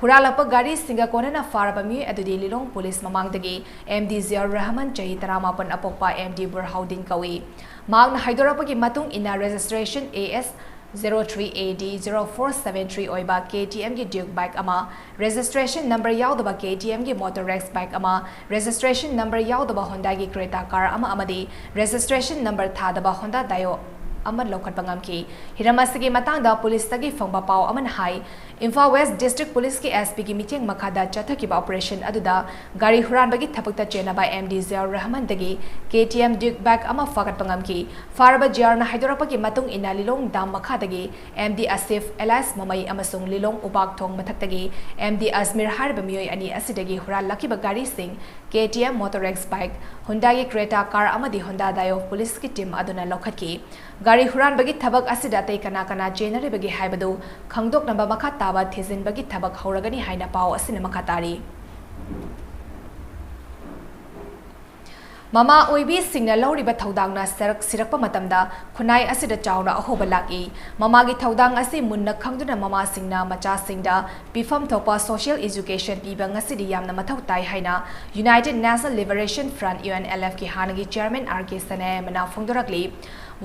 ꯍꯨꯔꯥꯜꯂꯛꯄ ꯒꯥꯔꯤꯁꯤꯡꯒ ꯀꯣꯟꯅꯅ ꯐꯥꯔꯕ ꯃꯤꯑꯣꯏ ꯑꯗꯨꯗꯤ ꯂꯤꯂꯣꯡ ꯄꯨꯂꯤꯁ ꯃꯃꯥꯡꯗꯒꯤ M D Ziaur Rahman, ꯆꯍꯤ ꯇꯔꯥꯃꯥꯄꯟ ꯑꯄꯣꯛꯄ, M D ꯕꯨꯔꯍꯥꯎꯗꯤꯟ ꯀꯧꯏ꯫ ꯃꯍꯥꯛꯅ ꯍꯥꯏꯗꯣꯔꯛꯄꯒꯤ ꯃꯇꯨꯡ ꯏꯟꯅ, registration A S zero three A D zero four seven three ꯑꯣꯏꯕ K T M ꯒꯤ Duke bike ꯑꯃ, registration number ꯌꯥꯎꯗꯕ K T M ꯒꯤ Motor X bike ꯑꯃ, registration number ꯌꯥꯎꯗꯕ Honda ꯒꯤ Creta car ꯑꯃ ꯑꯃꯗꯤ registration number ꯊꯥꯗꯕ Honda Dio ꯑꯃ ꯂꯧꯈꯠꯄ ꯉꯝꯈꯤ꯫ ꯍꯤꯔꯝ ꯑꯁꯤꯒꯤ ꯃꯇꯥꯡꯗ ꯄꯨꯂꯤꯁꯇꯒꯤ ꯐꯪꯕ ꯄꯥꯎ ꯑꯃꯅ ꯍꯥꯏ, ꯏꯝꯐꯥꯜ ꯋꯦꯁ ꯗꯤꯁꯇ꯭ꯔꯤꯛ ꯄꯨꯂꯤꯁꯀꯤ S P ꯒꯤ ꯃꯤꯠꯌꯦꯡ ꯃꯈꯥꯗ ꯆꯠꯊꯈꯤꯕ operation ꯑꯗꯨꯗ ꯒꯥꯔꯤ ꯍꯨꯔꯥꯟꯕꯒꯤ ꯊꯕꯛꯇ ꯆꯦꯟꯅꯕ M D Ziaur Rahman ꯗꯒꯤ K T M Duke bike ꯑꯃ ꯐꯥꯒꯠꯄ ꯉꯝꯈꯤ꯫ ꯐꯥꯔꯕ ꯖꯤꯌꯥꯔꯅ ꯍꯥꯏꯗꯣꯔꯛꯄꯒꯤ ꯃꯇꯨꯡ ꯏꯟꯅ, ꯂꯤꯂꯣꯡ ꯗꯥꯝ ꯃꯈꯥꯗꯒꯤ M D Asif alias ꯃꯃꯩ ꯑꯃꯁꯨꯡ ꯂꯤꯂꯣꯡ ꯎꯕꯥꯛ ꯊꯣꯡ ꯃꯊꯛꯇꯒꯤ M D Azmir ꯍꯥꯏꯔꯤꯕ ꯃꯤꯑꯣꯏ ꯑꯅꯤ ꯑꯁꯤꯗꯒꯤ ꯍꯨꯔꯥꯜꯂꯛꯈꯤꯕ ꯒꯥꯔꯤꯁꯤꯡ K T M Motorex bike, Hyundai-ꯒꯤ Creta car ꯑꯃꯗꯤ Honda Dio police-ꯀꯤ team ꯑꯗꯨꯅ ꯂꯧꯈꯠꯈꯤ꯫ ꯒꯥꯔꯤ ꯍꯨꯔꯥꯟꯕꯒꯤ ꯊꯕꯛ ꯑꯁꯤꯗ ꯑꯇꯩ ꯀꯅꯥ ꯀꯅꯥ ꯆꯦꯟꯅꯔꯤꯕꯒꯦ ꯍꯥꯏꯕꯗꯨ ꯈꯪꯗꯣꯛꯅꯕ ꯃꯈꯥ ꯇꯥꯕ ꯊꯤꯖꯤꯟꯕꯒꯤ ꯊꯕꯛ ꯍꯧꯔꯒꯅꯤ ꯍꯥꯏꯅ ꯄꯥꯎ ꯑꯁꯤꯅ ꯃꯈꯥ ꯇꯥꯔꯤ꯫ ꯃꯃꯥ ꯑꯣꯏꯕꯤꯁꯤꯡꯅ ꯂꯧꯔꯤꯕ ꯊꯧꯗꯥꯡꯅ ꯁꯔꯛ ꯁꯤꯔꯛꯄ ꯃꯇꯝꯗ ꯈꯨꯟꯅꯥꯏ ꯑꯁꯤꯗ ꯆꯥꯎꯅ ꯑꯍꯣꯕ ꯂꯥꯛꯏ꯫ ꯃꯃꯥꯒꯤ ꯊꯧꯗꯥꯡ ꯑꯁꯤ ꯃꯨꯟꯅ ꯈꯪꯗꯨꯅ ꯃꯃꯥꯁꯤꯡꯅ ꯃꯆꯥꯁꯤꯡꯗ ꯄꯤꯐꯝ ꯊꯣꯛꯄ social education ꯄꯤꯕ ꯉꯁꯤꯗꯤ ꯌꯥꯝꯅ ꯃꯊꯧ ꯇꯥꯏ ꯍꯥꯏꯅ United National Liberation Front, U N L F-ꯀꯤ ꯍꯥꯟꯅꯒꯤ chairman R K ꯁꯅꯥꯌꯥꯏꯃꯅ ꯐꯣꯡꯗꯣꯔꯛꯂꯤ꯫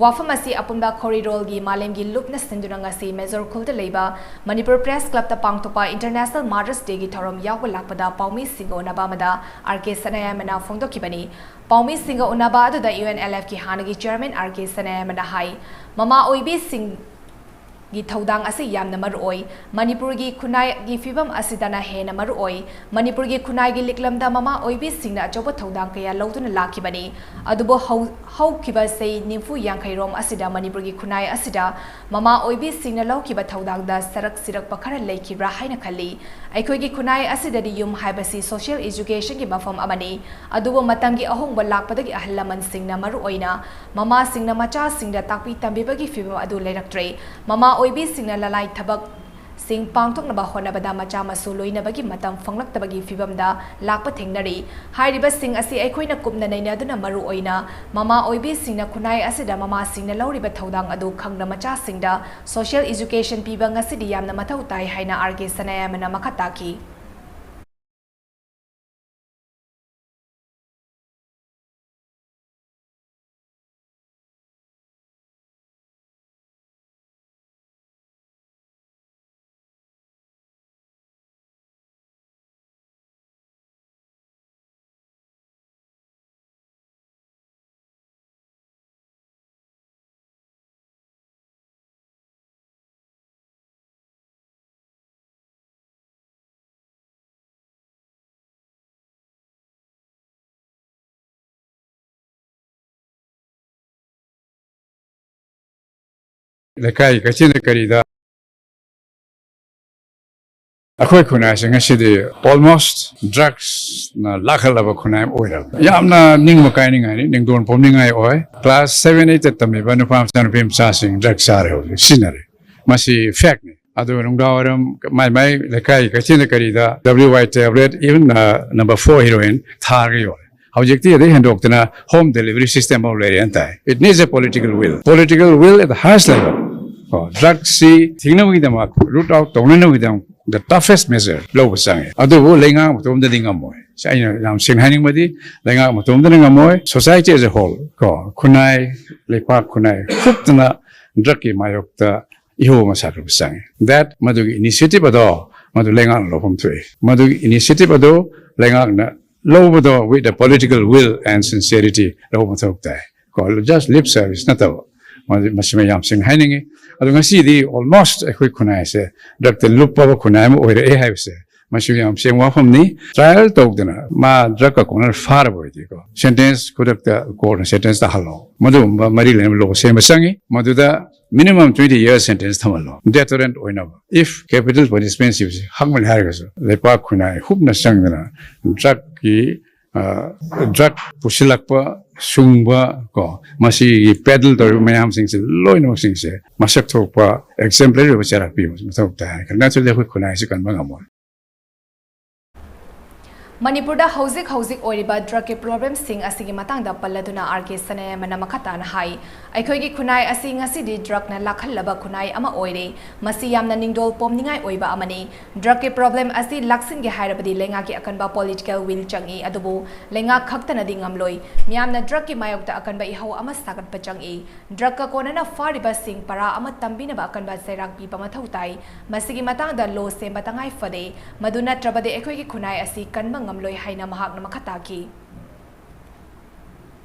ꯋꯥꯐꯝ ꯑꯁꯤ ꯑꯄꯨꯟꯕ ꯈꯣꯔꯤꯔꯣꯜꯒꯤ ꯃꯥꯂꯦꯝꯒꯤ ꯂꯨꯞꯅ ꯁꯤꯟꯗꯨꯅ ꯉꯁꯤ ꯃꯦꯖꯣꯔ ꯈꯨꯜꯗ ꯂꯩꯕ ꯃꯅꯤꯄꯨꯔ Press Club-ꯇ ꯄꯥꯡꯊꯣꯛꯄ International Mother's Day-ꯒꯤ ꯊꯧꯔꯝ ꯌꯥꯎꯕ ꯂꯥꯛꯄꯗ ꯄꯥꯎꯃꯤꯁꯤꯡꯒ ꯎꯅꯕ ꯑꯃꯗ R K ꯁꯅꯥꯌꯥꯏꯃꯅ ꯐꯣꯡꯗꯣꯛꯈꯤꯕꯅꯤ꯫ ꯄꯥꯎꯃꯤꯁꯤꯡꯒ ꯎꯅꯕ ꯑꯗꯨꯗ U N L F-ꯀꯤ ꯍꯥꯟꯅꯒꯤ chairman R K ꯁꯅꯥꯌꯥꯏꯃꯅ ꯍꯥꯏ, ꯃꯃꯥ ꯑꯣꯏꯕꯤꯁꯤꯡꯒꯤ ꯊꯧꯗꯥꯡ ꯑꯁꯤ ꯌꯥꯝꯅ ꯃꯔꯨꯑꯣꯏ꯫ ꯃꯅꯤꯄꯨꯔꯒꯤ ꯈꯨꯟꯅꯥꯏꯒꯤ ꯐꯤꯕꯝ ꯑꯁꯤꯗꯅ ꯍꯦꯟꯅ ꯃꯔꯨꯑꯣꯏ꯫ ꯃꯅꯤꯄꯨꯔꯒꯤ ꯈꯨꯟꯅꯥꯏꯒꯤ ꯂꯤꯛꯂꯝꯗ ꯃꯃꯥ ꯑꯣꯏꯕꯤꯁꯤꯡꯅ ꯑꯆꯧꯕ ꯊꯧꯗꯥꯡ ꯀꯌꯥ ꯂꯧꯗꯨꯅ ꯂꯥꯛꯈꯤꯕꯅꯤ꯫ ꯑꯗꯨꯕꯨ ꯍꯧ-, ꯍꯧꯈꯤꯕ ꯆꯍꯤ ꯅꯤꯐꯨ ꯌꯥꯡꯈꯩꯔꯣꯝ ꯑꯁꯤꯗ ꯃꯅꯤꯄꯨꯔꯒꯤ ꯈꯨꯟꯅꯥꯏ ꯑꯁꯤꯗ ꯃꯃꯥ ꯑꯣꯏꯕꯤꯁꯤꯡꯅ ꯂꯧꯈꯤꯕ ꯊꯧꯗꯥꯡꯗ ꯁꯔꯛ ꯁꯤꯔꯛꯄ ꯈꯔ ꯂꯩꯈꯤꯕ꯭ꯔꯥ ꯍꯥꯏꯅ ꯈꯜꯂꯤ꯫ ꯑꯩꯈꯣꯏꯒꯤ ꯈꯨꯟꯅꯥꯏ ꯑꯁꯤꯗꯗꯤ ꯌꯨꯝ ꯍꯥꯏꯕꯁꯤ social education-ꯒꯤ ꯃꯐꯝ ꯑꯃꯅꯤ꯫ ꯑꯗꯨꯕꯨ ꯃꯇꯝꯒꯤ ꯑꯍꯣꯡꯕ ꯂꯥꯛꯄꯗꯒꯤ ꯑꯍꯜ ꯂꯃꯟꯁꯤꯡꯅ ꯃꯔꯨꯑꯣꯏꯅ ꯃꯃꯥꯁꯤꯡꯅ ꯃꯆꯥꯁꯤꯡꯗ ꯇꯥꯛꯄꯤ ꯇꯝꯕꯤꯕꯒꯤ ꯐꯤꯕꯝ ꯑꯗꯨ ꯂꯩꯔꯛꯇ꯭ꯔꯦ꯫ ꯃꯃꯥ ꯑꯣꯏꯕꯤꯁꯤꯡꯅ ꯂꯅꯥꯏ ꯊꯕꯛꯁꯤꯡ ꯄꯥꯡꯊꯣꯛꯅꯕ ꯍꯣꯠꯅꯕꯗ ꯃꯆꯥ ꯃꯁꯨ ꯂꯣꯏꯅꯕꯒꯤ ꯃꯇꯝ ꯐꯪꯂꯛꯇꯕꯒꯤ ꯐꯤꯕꯝꯗ ꯂꯥꯛꯄ ꯊꯦꯡꯅꯔꯤ꯫ ꯍꯥꯏꯔꯤꯕꯁꯤꯡ ꯑꯁꯤ ꯑꯩꯈꯣꯏꯅ ꯀꯨꯞꯅ ꯅꯩꯅꯗꯨꯅ ꯃꯔꯨꯑꯣꯏꯅ ꯃꯃꯥ ꯑꯣꯏꯕꯤꯁꯤꯡꯅ ꯈꯨꯟꯅꯥꯏ ꯑꯁꯤꯗ ꯃꯃꯥꯁꯤꯡꯅ ꯂꯧꯔꯤꯕ ꯊꯧꯗꯥꯡ ꯑꯗꯨ ꯈꯪꯅ ꯃꯆꯥꯁꯤꯡꯗ social education ꯄꯤꯕ ꯉꯁꯤꯗꯤ ꯌꯥꯝꯅ ꯃꯊꯧ ꯇꯥꯏ ꯍꯥꯏꯅ R K ꯁꯅꯥꯌꯥꯏꯃꯅ ꯃꯈꯥ ꯇꯥꯈꯤ꯫ ꯂꯩꯀꯥꯏ ꯀꯩꯊꯦꯜ ꯀꯔꯤꯗ ꯑꯩꯈꯣꯏ ꯈꯨꯟꯅꯥꯏꯁꯦ ꯉꯁꯤꯗꯤ almost drugsꯅ ꯂꯥꯛꯍꯜꯂꯕ ꯈꯨꯟꯅꯥꯏ ꯑꯃ ꯑꯣꯏꯔꯕꯅꯤ꯫ ꯌꯥꯝꯅ ꯅꯤꯡꯕ ꯀꯥꯏꯅꯤꯡꯉꯥꯏꯅꯤ, ꯅꯤꯡꯗꯣꯟ ꯄꯣꯝꯅꯤꯡꯉꯥꯏ ꯑꯣꯏ꯫ Class seven eight ꯇꯝꯃꯤꯕ ꯅꯨꯄꯥ ꯃꯆꯥ ꯅꯨꯄꯤ ꯃꯆꯥꯁꯤꯡ drug ꯆꯥꯔꯦ, ꯍꯧꯖꯤꯛ ꯁꯤꯖꯤꯟꯅꯔꯦ꯫ ꯃꯁꯤ factꯅꯤ꯫ ꯑꯗꯨꯒ ꯅꯨꯡꯗꯥꯡꯋꯥꯏꯔꯝ ꯃꯥꯏ ꯃꯥꯏ ꯂꯩꯀꯥꯏ ꯀꯩꯊꯦꯜꯗ ꯀꯔꯤꯗ W Y tablet, even number four heroin ꯊꯥꯔꯒ ꯌꯣꯜꯂꯦ꯫ ꯍꯧꯖꯤꯛꯇꯤ ꯑꯗꯩ ꯍꯦꯟꯗꯣꯛꯇꯅ home delivery system ꯑꯃ ꯂꯩꯔꯦꯅ ꯇꯥꯏ꯫ It needs a political will, political will at the highest level꯫ ꯀꯣ, drugꯁꯤ ꯊꯤꯡꯅꯕꯒꯤꯗꯃꯛ, root out ꯇꯧꯅꯅꯕꯒꯤꯗꯃꯛ the toughest measure ꯂꯧꯕ ꯆꯪꯉꯦ꯫ ꯑꯗꯨꯕꯨ ꯂꯩꯉꯥꯛ ꯃꯇꯣꯝꯗꯗꯤ ꯉꯝꯃꯣꯏ꯫ ꯁꯤ ꯑꯩꯅ ꯌꯥꯝ ꯁꯦꯡꯅ ꯍꯥꯏꯅꯤꯡꯕꯗꯤ, ꯂꯩꯉꯥꯛ ꯃꯇꯣꯝꯗꯅ ꯉꯝꯃꯣꯏ꯫ Society as a whole, ꯀꯣ, ꯈꯨꯟꯅꯥꯏ, ꯂꯩꯄꯥꯛ ꯈꯨꯟꯅꯥꯏ ꯍꯨꯞꯇꯅ drugꯀꯤ ꯃꯥꯌꯣꯛꯇ ꯏꯍꯧ ꯑꯃ ꯁꯥꯒꯠꯄ ꯆꯪꯉꯤ꯫ That ꯃꯗꯨꯒꯤ initiative ꯑꯗꯣ ꯃꯗꯨ ꯂꯩꯉꯥꯛꯅ ꯂꯧꯐꯝ ꯊꯣꯛꯏ꯫ ꯃꯗꯨꯒꯤ initiative ꯑꯗꯨ ꯂꯩꯉꯥꯛꯅ ꯂꯧꯕꯗꯣ with a political will and sincerity ꯂꯧꯕ ꯃꯊꯧ ꯇꯥꯏ꯫ ꯀꯣ, just lip service ꯅꯠꯇꯕ꯫ ꯃꯗꯨ, ꯃꯁꯤꯃ ꯌꯥꯝ ꯁꯦꯡꯅ ꯍꯥꯏꯅꯤꯡꯉꯤ꯫ ꯑꯗꯣ ꯉꯁꯤꯗꯤ almost ꯑꯩꯈꯣꯏ ꯈꯨꯟꯅꯥꯏꯁꯦ drugꯇ ꯂꯨꯞꯄꯕ ꯈꯨꯟꯅꯥꯏ ꯑꯃ ꯑꯣꯏꯔꯛꯑꯦ ꯍꯥꯏꯕꯁꯦ, ꯃꯁꯤ ꯌꯥꯝ ꯁꯦꯡꯕ ꯋꯥꯐꯝꯅꯤ꯫ Trial ꯇꯧꯗꯅ ꯃꯥ drugꯀ ꯀꯣꯅꯔ ꯐꯥꯔꯕ ꯑꯣꯏꯗꯤꯀꯣ, sentence ꯈꯨꯗꯛꯇ courtꯅ sentence ꯇꯥꯍꯜꯂꯣ꯫ ꯃꯗꯨꯒꯨꯝꯕ ꯃꯔꯤ ꯂꯩꯅꯕ law ꯁꯦꯝꯕ ꯆꯪꯉꯤ꯫ ꯃꯗꯨꯗ minimum twenty years sentence ꯊꯝꯍꯜꯂꯣ, deterrent ꯑꯣꯏꯅꯕ꯫ If capital punishment ꯁꯤꯕꯁꯤ ꯍꯛꯃꯜꯂꯦ ꯍꯥꯏꯔꯒꯁꯨ, ꯂꯩꯄꯥꯛ ꯈꯨꯟꯅꯥꯏ ꯍꯨꯞꯅ ꯆꯪꯗꯅ drugꯀꯤ, ꯑ, drug ꯄꯨꯁꯤꯜꯂꯛꯄ, ꯁꯨꯡꯕ, ꯀꯣ, ꯃꯁꯤꯒꯤ peddle ꯇꯧꯔꯤꯕ ꯃꯌꯥꯝꯁꯤꯡꯁꯦ, ꯂꯣꯏꯅꯃꯛꯁꯤꯡꯁꯦ ꯃꯁꯛ ꯊꯣꯛꯄ exemplary ꯑꯣꯏꯕ ꯆꯩꯔꯥꯛ ꯄꯤꯕ ꯃꯊꯧ ꯇꯥꯏ ꯍꯥꯏꯅ ꯈꯜꯂꯤ꯫ ꯅꯠꯇ꯭ꯔꯗꯤ ꯑꯩꯈꯣꯏ ꯈꯨꯟꯅꯥꯏꯁꯤ ꯀꯟꯕ ꯉꯝꯃꯣꯏ꯫ ꯃꯅꯤꯄꯨꯔꯗ ꯍꯧꯖꯤꯛ ꯍꯧꯖꯤꯛ ꯑꯣꯏꯔꯤꯕ drugꯀꯤ problemꯁꯤꯡ ꯑꯁꯤꯒꯤ ꯃꯇꯥꯡꯗ ꯄꯜꯂꯗꯨꯅ R K ꯁꯅꯥꯌꯥꯏꯃꯅ ꯃꯈꯥ ꯇꯥꯅ ꯍꯥꯏ, ꯑꯩꯈꯣꯏꯒꯤ ꯈꯨꯟꯅꯥꯏ ꯑꯁꯤ ꯉꯁꯤꯗꯤ drugꯅ ꯂꯥꯛꯍꯜꯂꯕ ꯈꯨꯟꯅꯥꯏ ꯑꯃ ꯑꯣꯏꯔꯦ꯫ ꯃꯁꯤ ꯌꯥꯝꯅ ꯅꯤꯡꯗꯣꯜ ꯄꯣꯝꯅꯤꯡꯉꯥꯏ ꯑꯣꯏꯕ ꯑꯃꯅꯤ꯫ Drugꯀꯤ problem ꯑꯁꯤ ꯂꯥꯛꯁꯤꯟꯒꯦ ꯍꯥꯏꯔꯕꯗꯤ ꯂꯩꯉꯥꯛꯀꯤ ꯑꯀꯟꯕ political will ꯆꯪꯏ, ꯑꯗꯨꯕꯨ ꯂꯩꯉꯥꯛ ꯈꯛꯇꯅꯗꯤ ꯉꯝꯂꯣꯏ꯫ ꯃꯤꯌꯥꯝꯅ drugꯀꯤ ꯃꯥꯌꯣꯛꯇ ꯑꯀꯟꯕ ꯏꯍꯧ ꯑꯃ ꯁꯥꯒꯠꯄ ꯆꯪꯏ꯫ Drugꯀ ꯀꯣꯟꯅꯅ ꯐꯥꯔꯤꯕꯁꯤꯡ ꯄꯔꯥ ꯑꯃ ꯇꯝꯕꯤꯅꯕ ꯑꯀꯟꯕ ꯆꯩꯔꯥꯛ ꯄꯤꯕ ꯃꯊꯧ ꯇꯥꯏ꯫ ꯃꯁꯤꯒꯤ ꯃꯇꯥꯡꯗ law ꯁꯦꯝꯕ ꯇꯉꯥꯏ ꯐꯗꯦ꯫ ꯃꯗꯨ ꯅꯠꯇ꯭ꯔꯕꯗꯤ ꯑꯩꯈꯣꯏꯒꯤ ꯈꯨꯟꯅꯥꯏ ꯑꯁꯤ ꯀꯟꯕ ꯉꯝꯂꯣꯏ ꯍꯥꯏꯅ ꯃꯍꯥꯛꯅ ꯃꯈꯥ ꯇꯥꯈꯤ꯫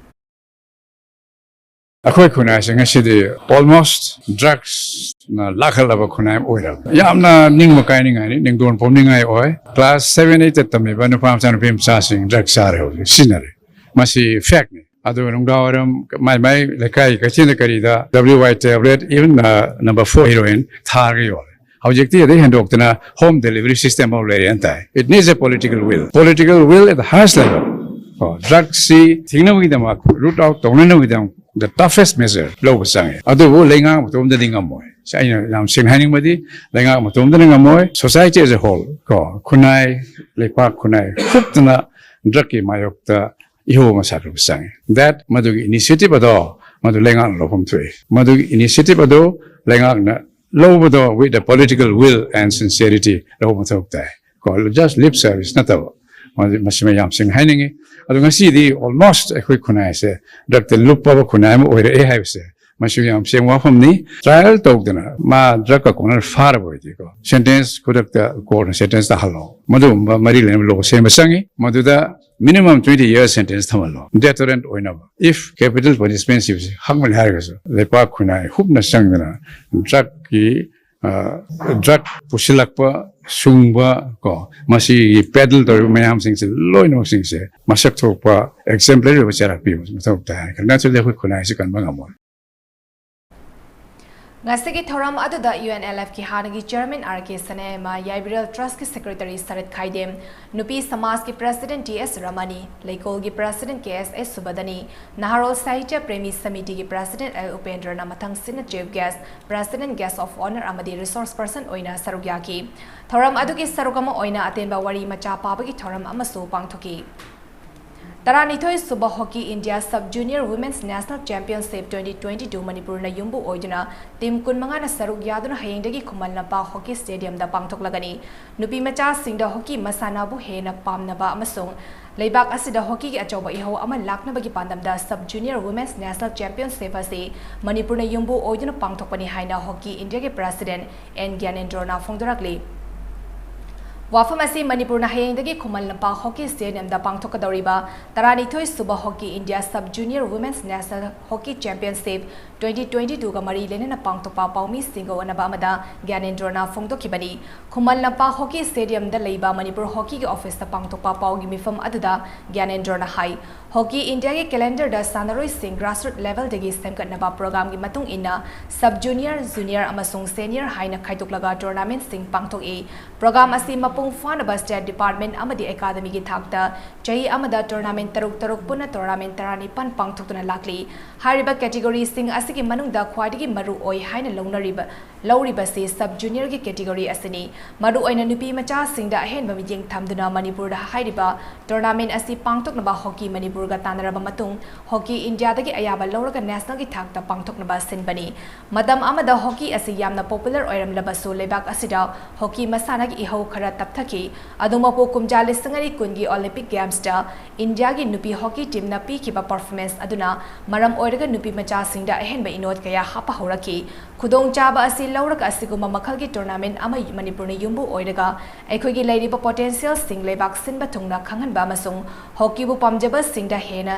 ꯑꯩꯈꯣꯏ ꯈꯨꯟꯅꯥꯏꯁꯦ ꯉꯁꯤꯗꯤ almost drugsꯅ ꯂꯥꯛꯍꯜꯂꯕ ꯈꯨꯟꯅꯥꯏ ꯑꯃ ꯑꯣꯏꯔꯕꯅꯤ꯫ ꯌꯥꯝꯅ ꯅꯤꯡꯕ ꯀꯥꯏꯅꯤꯡꯉꯥꯏꯅꯤ, ꯅꯤꯡꯗꯣꯟ ꯄꯣꯝꯅꯤꯡꯉꯥꯏ ꯑꯣꯏ꯫ Class seven eight ꯇꯝꯃꯤꯕ ꯅꯨꯄꯥ ꯃꯆꯥ ꯅꯨꯄꯤ ꯃꯆꯥꯁꯤꯡ drug ꯆꯥꯔꯦ, ꯍꯧꯖꯤꯛ ꯁꯤꯖꯤꯟꯅꯔꯦ꯫ ꯃꯁꯤ factꯅꯤ꯫ ꯑꯗꯨꯒ ꯅꯨꯡꯗꯥꯡꯋꯥꯏꯔꯝ ꯃꯥꯏ ꯃꯥꯏ ꯂꯩꯀꯥꯏ ꯀꯩꯊꯦꯜꯗ ꯀꯔꯤꯗ W Y tablet, even number four heroin ꯊꯥꯔꯒ ꯌꯣꯜꯂꯦ꯫ ꯍꯧꯖꯤꯛꯇꯤ ꯑꯗꯩ ꯍꯦꯟꯗꯣꯛꯇꯅ home delivery system ꯑꯃ ꯂꯩꯔꯦꯅ ꯇꯥꯏ꯫ It needs a political will, political will at the highest level. ꯀꯣ, drug ꯁꯤ ꯊꯤꯡꯅꯕꯒꯤꯗꯃꯛ, root out ꯇꯧꯅꯅꯕꯒꯤꯗꯃꯛ, the toughest measure ꯂꯧꯕ ꯆꯪꯉꯦ꯫ ꯑꯗꯨꯕꯨ ꯂꯩꯉꯥꯛ ꯃꯇꯣꯝꯗꯗꯤ ꯉꯝꯃꯣꯏ꯫ ꯁꯤ ꯑꯩꯅ ꯌꯥꯝ ꯁꯦꯡꯅ ꯍꯥꯏꯅꯤꯡꯕꯗꯤ, ꯂꯩꯉꯥꯛ ꯃꯇꯣꯝꯗꯅ ꯉꯝꯃꯣꯏ꯫ Society as a whole, ꯀꯣ, ꯈꯨꯟꯅꯥꯏ, ꯂꯩꯄꯥꯛ ꯈꯨꯟꯅꯥꯏ ꯍꯨꯞꯇꯅ drug ꯀꯤ ꯃꯥꯌꯣꯛꯇ ꯏꯍꯧ ꯑꯃ ꯁꯥꯒꯠꯄ ꯆꯪꯉꯤ꯫ That ꯃꯗꯨꯒꯤ initiative ꯑꯗꯣ ꯃꯗꯨ ꯂꯩꯉꯥꯛꯅ ꯂꯧꯐꯝ ꯊꯣꯛꯏ꯫ ꯃꯗꯨꯒꯤ initiative ꯑꯗꯨ ꯂꯩꯉꯥꯛꯅ ꯂꯧꯕꯗꯣ with the political will and sincerity ꯂꯧꯕ ꯃꯊꯧ ꯇꯥꯏ꯫ ꯀꯣ, just lip service ꯅꯠꯇꯕ꯫ ꯃꯁꯤ, ꯃꯁꯤ ꯃꯌꯥꯝꯁꯤꯡ ꯍꯥꯏꯅꯤꯡꯉꯤ꯫ ꯑꯗꯣ ꯉꯁꯤꯗꯤ almost ꯑꯩꯈꯣꯏ ꯈꯨꯟꯅꯥꯏꯁꯦ drug ꯇ ꯂꯨꯞꯄꯕ ꯈꯨꯟꯅꯥꯏ ꯑꯃ ꯑꯣꯏꯔꯛꯑꯦ ꯍꯥꯏꯕꯁꯦ ꯃꯁꯤ ꯌꯥꯝ ꯁꯦꯡꯕ ꯋꯥꯐꯝꯅꯤ꯫ Trial ꯇꯧꯗꯅ ꯃꯥ drug ꯀ ꯀꯣꯅꯔ ꯐꯥꯔꯕ ꯑꯣꯏꯗꯤꯀꯣ, sentence ꯈꯨꯗꯛꯇ court ꯅ sentence ꯇꯥꯍꯜꯂꯣ꯫ ꯃꯗꯨꯒꯨꯝꯕ ꯃꯔꯤ ꯂꯩꯅꯕ law ꯁꯦꯝꯕ ꯆꯪꯉꯤ꯫ ꯃꯗꯨꯗ minimum twenty years sentence ꯊꯝꯍꯜꯂꯣ, deterrent ꯑꯣꯏꯅꯕ꯫ If capital punishment ꯁꯤꯕꯁꯤ ꯍꯛꯃꯜꯂꯦ ꯍꯥꯏꯔꯒꯁꯨ, ꯂꯩꯄꯥꯛ ꯈꯨꯟꯅꯥꯏ ꯍꯨꯞꯅ ꯆꯪꯗꯅ drug ꯀꯤ, ꯑ, drug ꯄꯨꯁꯤꯜꯂꯛꯄ, ꯁꯨꯡꯕ, ꯀꯣ, ꯃꯁꯤꯒꯤ peddle ꯇꯧꯔꯤꯕ ꯃꯌꯥꯝꯁꯤꯡꯁꯦ, ꯂꯣꯏꯅꯃꯛꯁꯤꯡꯁꯦ ꯃꯁꯛ ꯊꯣꯛꯄ exemplary ꯑꯣꯏꯕ ꯆꯩꯔꯥꯛ ꯄꯤꯕ ꯃꯊꯧ ꯇꯥꯏ ꯍꯥꯏꯅ ꯈꯜꯂꯤ꯫ ꯅꯠꯇ꯭ꯔꯗꯤ ꯑꯩꯈꯣꯏ ꯈꯨꯟꯅꯥꯏꯁꯤ ꯀꯟꯕ ꯉꯝꯃꯣꯏ꯫ ꯉꯁꯤꯒꯤ ꯊꯧꯔꯝ ꯑꯗꯨꯗ UNLF ꯀꯤ ꯍꯥꯟꯅꯒꯤ chairman R K ꯁꯅꯥꯌꯥꯏꯃ, ꯌꯥꯏꯕꯤꯔꯦꯜ Trust ꯀꯤ secretary ꯁꯔꯠ ꯈꯥꯏꯗꯦꯝ, ꯅꯨꯄꯤ ꯁꯃꯥꯖꯀꯤ president T S ꯔꯃꯅꯤ, ꯂꯩꯀꯣꯜꯒꯤ president K S S ꯁꯨꯕꯗꯅꯤ, Naharol Sahitya Premi ꯁꯃꯤꯇꯤꯒꯤ president L ꯎꯄꯦꯟꯗ꯭ꯔꯅ ꯃꯊꯪꯁꯤꯠꯅ chief guest, president, guest of honour ꯑꯃꯗꯤ resource person ꯑꯣꯏꯅ ꯁꯔꯨꯛ ꯌꯥꯈꯤ꯫ ꯊꯧꯔꯝ ꯑꯗꯨꯒꯤ ꯁꯔꯨꯛ ꯑꯃ ꯑꯣꯏꯅ ꯑꯇꯦꯟꯕ ꯋꯥꯔꯤ ꯃꯆꯥ ꯄꯥꯕꯒꯤ ꯊꯧꯔꯝ ꯑꯃꯁꯨ ꯄꯥꯡꯊꯣꯛꯈꯤ꯫ ꯇꯔꯥꯅꯤꯊꯣꯏ ꯁꯨꯕ Hockey India Sub Junior Women's National Championship twenty twenty-two ꯃꯅꯤꯄꯨꯔꯅ ꯌꯨꯝꯕꯨ ꯑꯣꯏꯗꯨꯅ team ꯀꯨꯟꯃꯉꯥꯅ ꯁꯔꯨꯛ ꯌꯥꯗꯨꯅ ꯍꯌꯦꯡꯗꯒꯤ ꯈꯨꯃꯟ ꯂꯝꯄꯥꯛ hockey stadium ꯗ ꯄꯥꯡꯊꯣꯛꯂꯒꯅꯤ꯫ ꯅꯨꯄꯤ ꯃꯆꯥꯁꯤꯡꯗ hockey ꯃꯁꯥꯟꯅꯕꯨ ꯍꯦꯟꯅ ꯄꯥꯝꯅꯕ ꯑꯃꯁꯨꯡ ꯂꯩꯕꯥꯛ ꯑꯁꯤꯗ hockey ꯒꯤ ꯑꯆꯧꯕ ꯏꯍꯧ ꯑꯃ ꯂꯥꯛꯅꯕꯒꯤ ꯄꯥꯟꯗꯝꯗ Sub Junior Women's National Championship ꯑꯁꯤ ꯃꯅꯤꯄꯨꯔꯅ ꯌꯨꯝꯕꯨ ꯑꯣꯏꯗꯨꯅ ꯄꯥꯡꯊꯣꯛꯄꯅꯤ ꯍꯥꯏꯅ Hockey India ꯒꯤ president N ꯒ꯭ꯌꯥꯅꯦꯟꯗ꯭ꯔꯣꯅ ꯐꯣꯡꯗꯣꯔꯛꯂꯤ꯫ ꯋꯥꯐꯝ ꯑꯁꯤ ꯃꯅꯤꯄꯨꯔꯅ ꯍꯌꯦꯡꯗꯒꯤ ꯈꯨꯃꯟ ꯂꯝꯄꯥꯛ ꯍꯣꯀꯤ ꯁ꯭ꯇꯦꯗꯤꯌꯝꯗ ꯄꯥꯡꯊꯣꯛꯀꯗꯧꯔꯤꯕ ꯇꯔꯥꯅꯤꯊꯣꯏ ꯁꯨꯕ hockey India sub junior women's national hockey championship twenty twenty ꯇꯨꯒ ꯃꯔꯤ ꯂꯩꯅꯅ ꯄꯥꯡꯊꯣꯛꯄ ꯄꯥꯎꯃꯤꯁꯤꯡꯒ ꯎꯅꯕ ꯑꯃꯗ ꯒ꯭ꯌꯥꯅꯦꯟꯗ꯭ꯔꯣꯅ ꯐꯣꯡꯗꯣꯛꯈꯤꯕꯅꯤ꯫ ꯈꯨꯃꯟ ꯂꯝꯄꯥꯛ ꯍꯣꯀꯤ ꯁ꯭ꯇꯦꯗꯤꯌꯝꯗ ꯂꯩꯕ ꯃꯅꯤꯄꯨꯔ ꯍꯣꯀꯤꯒꯤ ꯑꯣꯐꯤꯁꯇ ꯄꯥꯡꯊꯣꯛꯄ ꯄꯥꯎꯒꯤ ꯃꯤꯐꯝ ꯑꯗꯨꯗ ꯒ꯭ꯌꯥꯅꯦꯟꯗ꯭ꯔꯣꯅ ꯍꯥꯏ, ꯍꯣꯀꯤ ꯏꯟꯗꯤꯌꯥꯒꯤ ꯀꯦꯂꯦꯟꯗꯔꯗ ꯁꯥꯟꯅꯔꯣꯏꯁꯤꯡ ꯒ꯭ꯔꯥꯁꯔꯨꯠ ꯂꯦꯚꯦꯜꯗꯒꯤ ꯁꯦꯝꯒꯠꯅꯕ ꯄ꯭ꯔꯣꯒ꯭ꯔꯥꯝꯒꯤ ꯃꯇꯨꯡ ꯏꯟꯅ ꯁꯕ ꯖꯨꯅꯤꯌꯔ, ꯖꯨꯅꯤꯌꯔ ꯑꯃꯁꯨꯡ ꯁꯦꯅꯤꯌꯔ ꯍꯥꯏꯅ ꯈꯥꯏꯗꯣꯛꯂꯒ ꯇꯣꯔꯅꯥꯃꯦꯟꯠꯁꯤꯡ ꯄꯥꯡꯊꯣꯛꯏ꯫ ꯄ꯭ꯔꯣꯒ꯭ꯔꯥꯝ ꯑꯁꯤ ꯃꯄꯨꯡ ꯐꯥꯅꯕ ꯁ꯭ꯇꯦꯠ ꯗꯤꯄꯥꯔꯠꯃꯦꯟꯠ ꯑꯃꯗꯤ ꯑꯦꯀꯥꯗꯃꯤꯒꯤ ꯊꯥꯛꯇ ꯆꯍꯤ ꯑꯃꯗ ꯇꯣꯔꯅꯥꯃꯦꯟꯠ ꯇꯔꯨꯛ ꯇꯔꯨꯛ ꯄꯨꯟꯅ ꯇꯣꯔꯅꯥꯃꯦꯟꯠ ꯇꯔꯥꯅꯤꯄꯥꯟ ꯄꯥꯡꯊꯣꯛꯇꯨꯅ ꯂꯥꯛꯂꯤ꯫ ꯍꯥꯏꯔꯤꯕ ꯀꯦꯇꯤꯒꯣꯔꯤꯁꯤꯡ ꯑꯁꯤꯒꯤ ꯃꯅꯨꯡꯗ ꯈ꯭ꯋꯥꯏꯗꯒꯤ ꯃꯔꯨ ꯑꯣꯏ ꯍꯥꯏꯅ ꯂꯧꯅꯔꯤꯕ, ꯂꯧꯔꯤꯕꯁꯤ ꯁꯕ ꯖꯨꯅꯤꯌꯔꯒꯤ ꯀꯦꯇꯤꯒꯣꯔꯤ ꯑꯁꯤꯅꯤ꯫ ꯃꯔꯨꯑꯣꯏꯅ ꯅꯨꯄꯤ ꯃꯆꯥꯁꯤꯡꯗ ꯑꯍꯦꯟꯕ ꯃꯤꯠꯌꯦꯡ ꯊꯝꯗꯨꯅ ꯃꯅꯤꯄꯨꯔꯗ ꯍꯥꯏꯔꯤꯕ ꯇꯣꯔꯅꯥꯃꯦꯟꯠ ꯑꯁꯤ ꯄꯥꯡꯊꯣꯛꯅꯕ ꯍꯣꯀꯤ ꯃꯅꯤꯄꯨꯔꯒ ꯇꯥꯟꯅꯔꯕ ꯃꯇꯨꯡ ꯍꯣꯀꯤ ꯏꯟꯗꯤꯌꯥꯗꯒꯤ ꯑꯌꯥꯕ ꯂꯧꯔꯒ ꯅꯦꯁꯅꯦꯜꯒꯤ ꯊꯥꯛꯇ ꯄꯥꯡꯊꯣꯛꯅꯕ ꯁꯤꯟꯕꯅꯤ꯫ ꯃꯇꯝ ꯑꯃꯗ ꯍꯣꯀꯤ ꯑꯁꯤ ꯌꯥꯝꯅ ꯄꯣꯄꯨꯂꯔ ꯑꯣꯏꯔꯝꯂꯕꯁꯨ ꯂꯩꯕꯥꯛ ꯑꯁꯤꯗ ꯍꯣꯀꯤ ꯃꯁꯥꯟꯅꯒꯤ ꯏꯍꯧ ꯈꯔ ꯇꯞꯊꯈꯤ꯫ ꯑꯗꯨꯃꯛꯄꯨ ꯀꯨꯝꯖꯥ ꯂꯤꯁꯤꯡ ꯑꯅꯤ ꯀꯨꯟꯒꯤ ꯑꯣꯂꯤꯝꯄꯤꯛ ꯒꯦꯝꯁꯇ ꯏꯟꯗꯤꯌꯥꯒꯤ ꯅꯨꯄꯤ ꯍꯣꯀꯤ ꯇꯤꯝꯅ ꯄꯤꯈꯤꯕ ꯄꯔꯐꯣꯔꯃꯦꯟꯁ ꯑꯗꯨꯅ ꯃꯔꯝ ꯑꯣꯏꯔꯒ ꯅꯨꯄꯤ ꯃꯆꯥꯁꯤꯡꯗ ꯑꯍꯦꯟꯕ ꯏꯅꯣꯠ ꯀꯌꯥ ꯍꯥꯞꯄ ꯍꯧꯔꯛꯈꯤ꯫ ꯈꯨꯗꯣꯡꯆꯥꯕ ꯑꯁꯤ ꯂꯧꯔꯒ ꯑꯁꯤꯒꯨꯝꯕ ꯃꯈꯜꯒꯤ ꯇꯣꯔꯅꯥꯃꯦꯟꯠ ꯑꯃ ꯃꯅꯤꯄꯨꯔꯅ ꯌꯨꯝꯕꯨ ꯑꯣꯏꯔꯒ ꯑꯩꯈꯣꯏꯒꯤ ꯂꯩꯔꯤꯕ ꯄꯣꯇꯦꯟꯁꯤꯌꯦꯜꯁꯤꯡ ꯂꯩꯕꯥꯛ ꯁꯤꯟꯕ ꯊꯨꯡꯅ ꯈꯪꯍꯟꯕ ꯑꯃꯁꯨꯡ ꯍꯣꯀꯤꯕꯨ ꯄꯥꯝꯖꯕꯁꯤꯡꯗ ꯍꯦꯟꯅ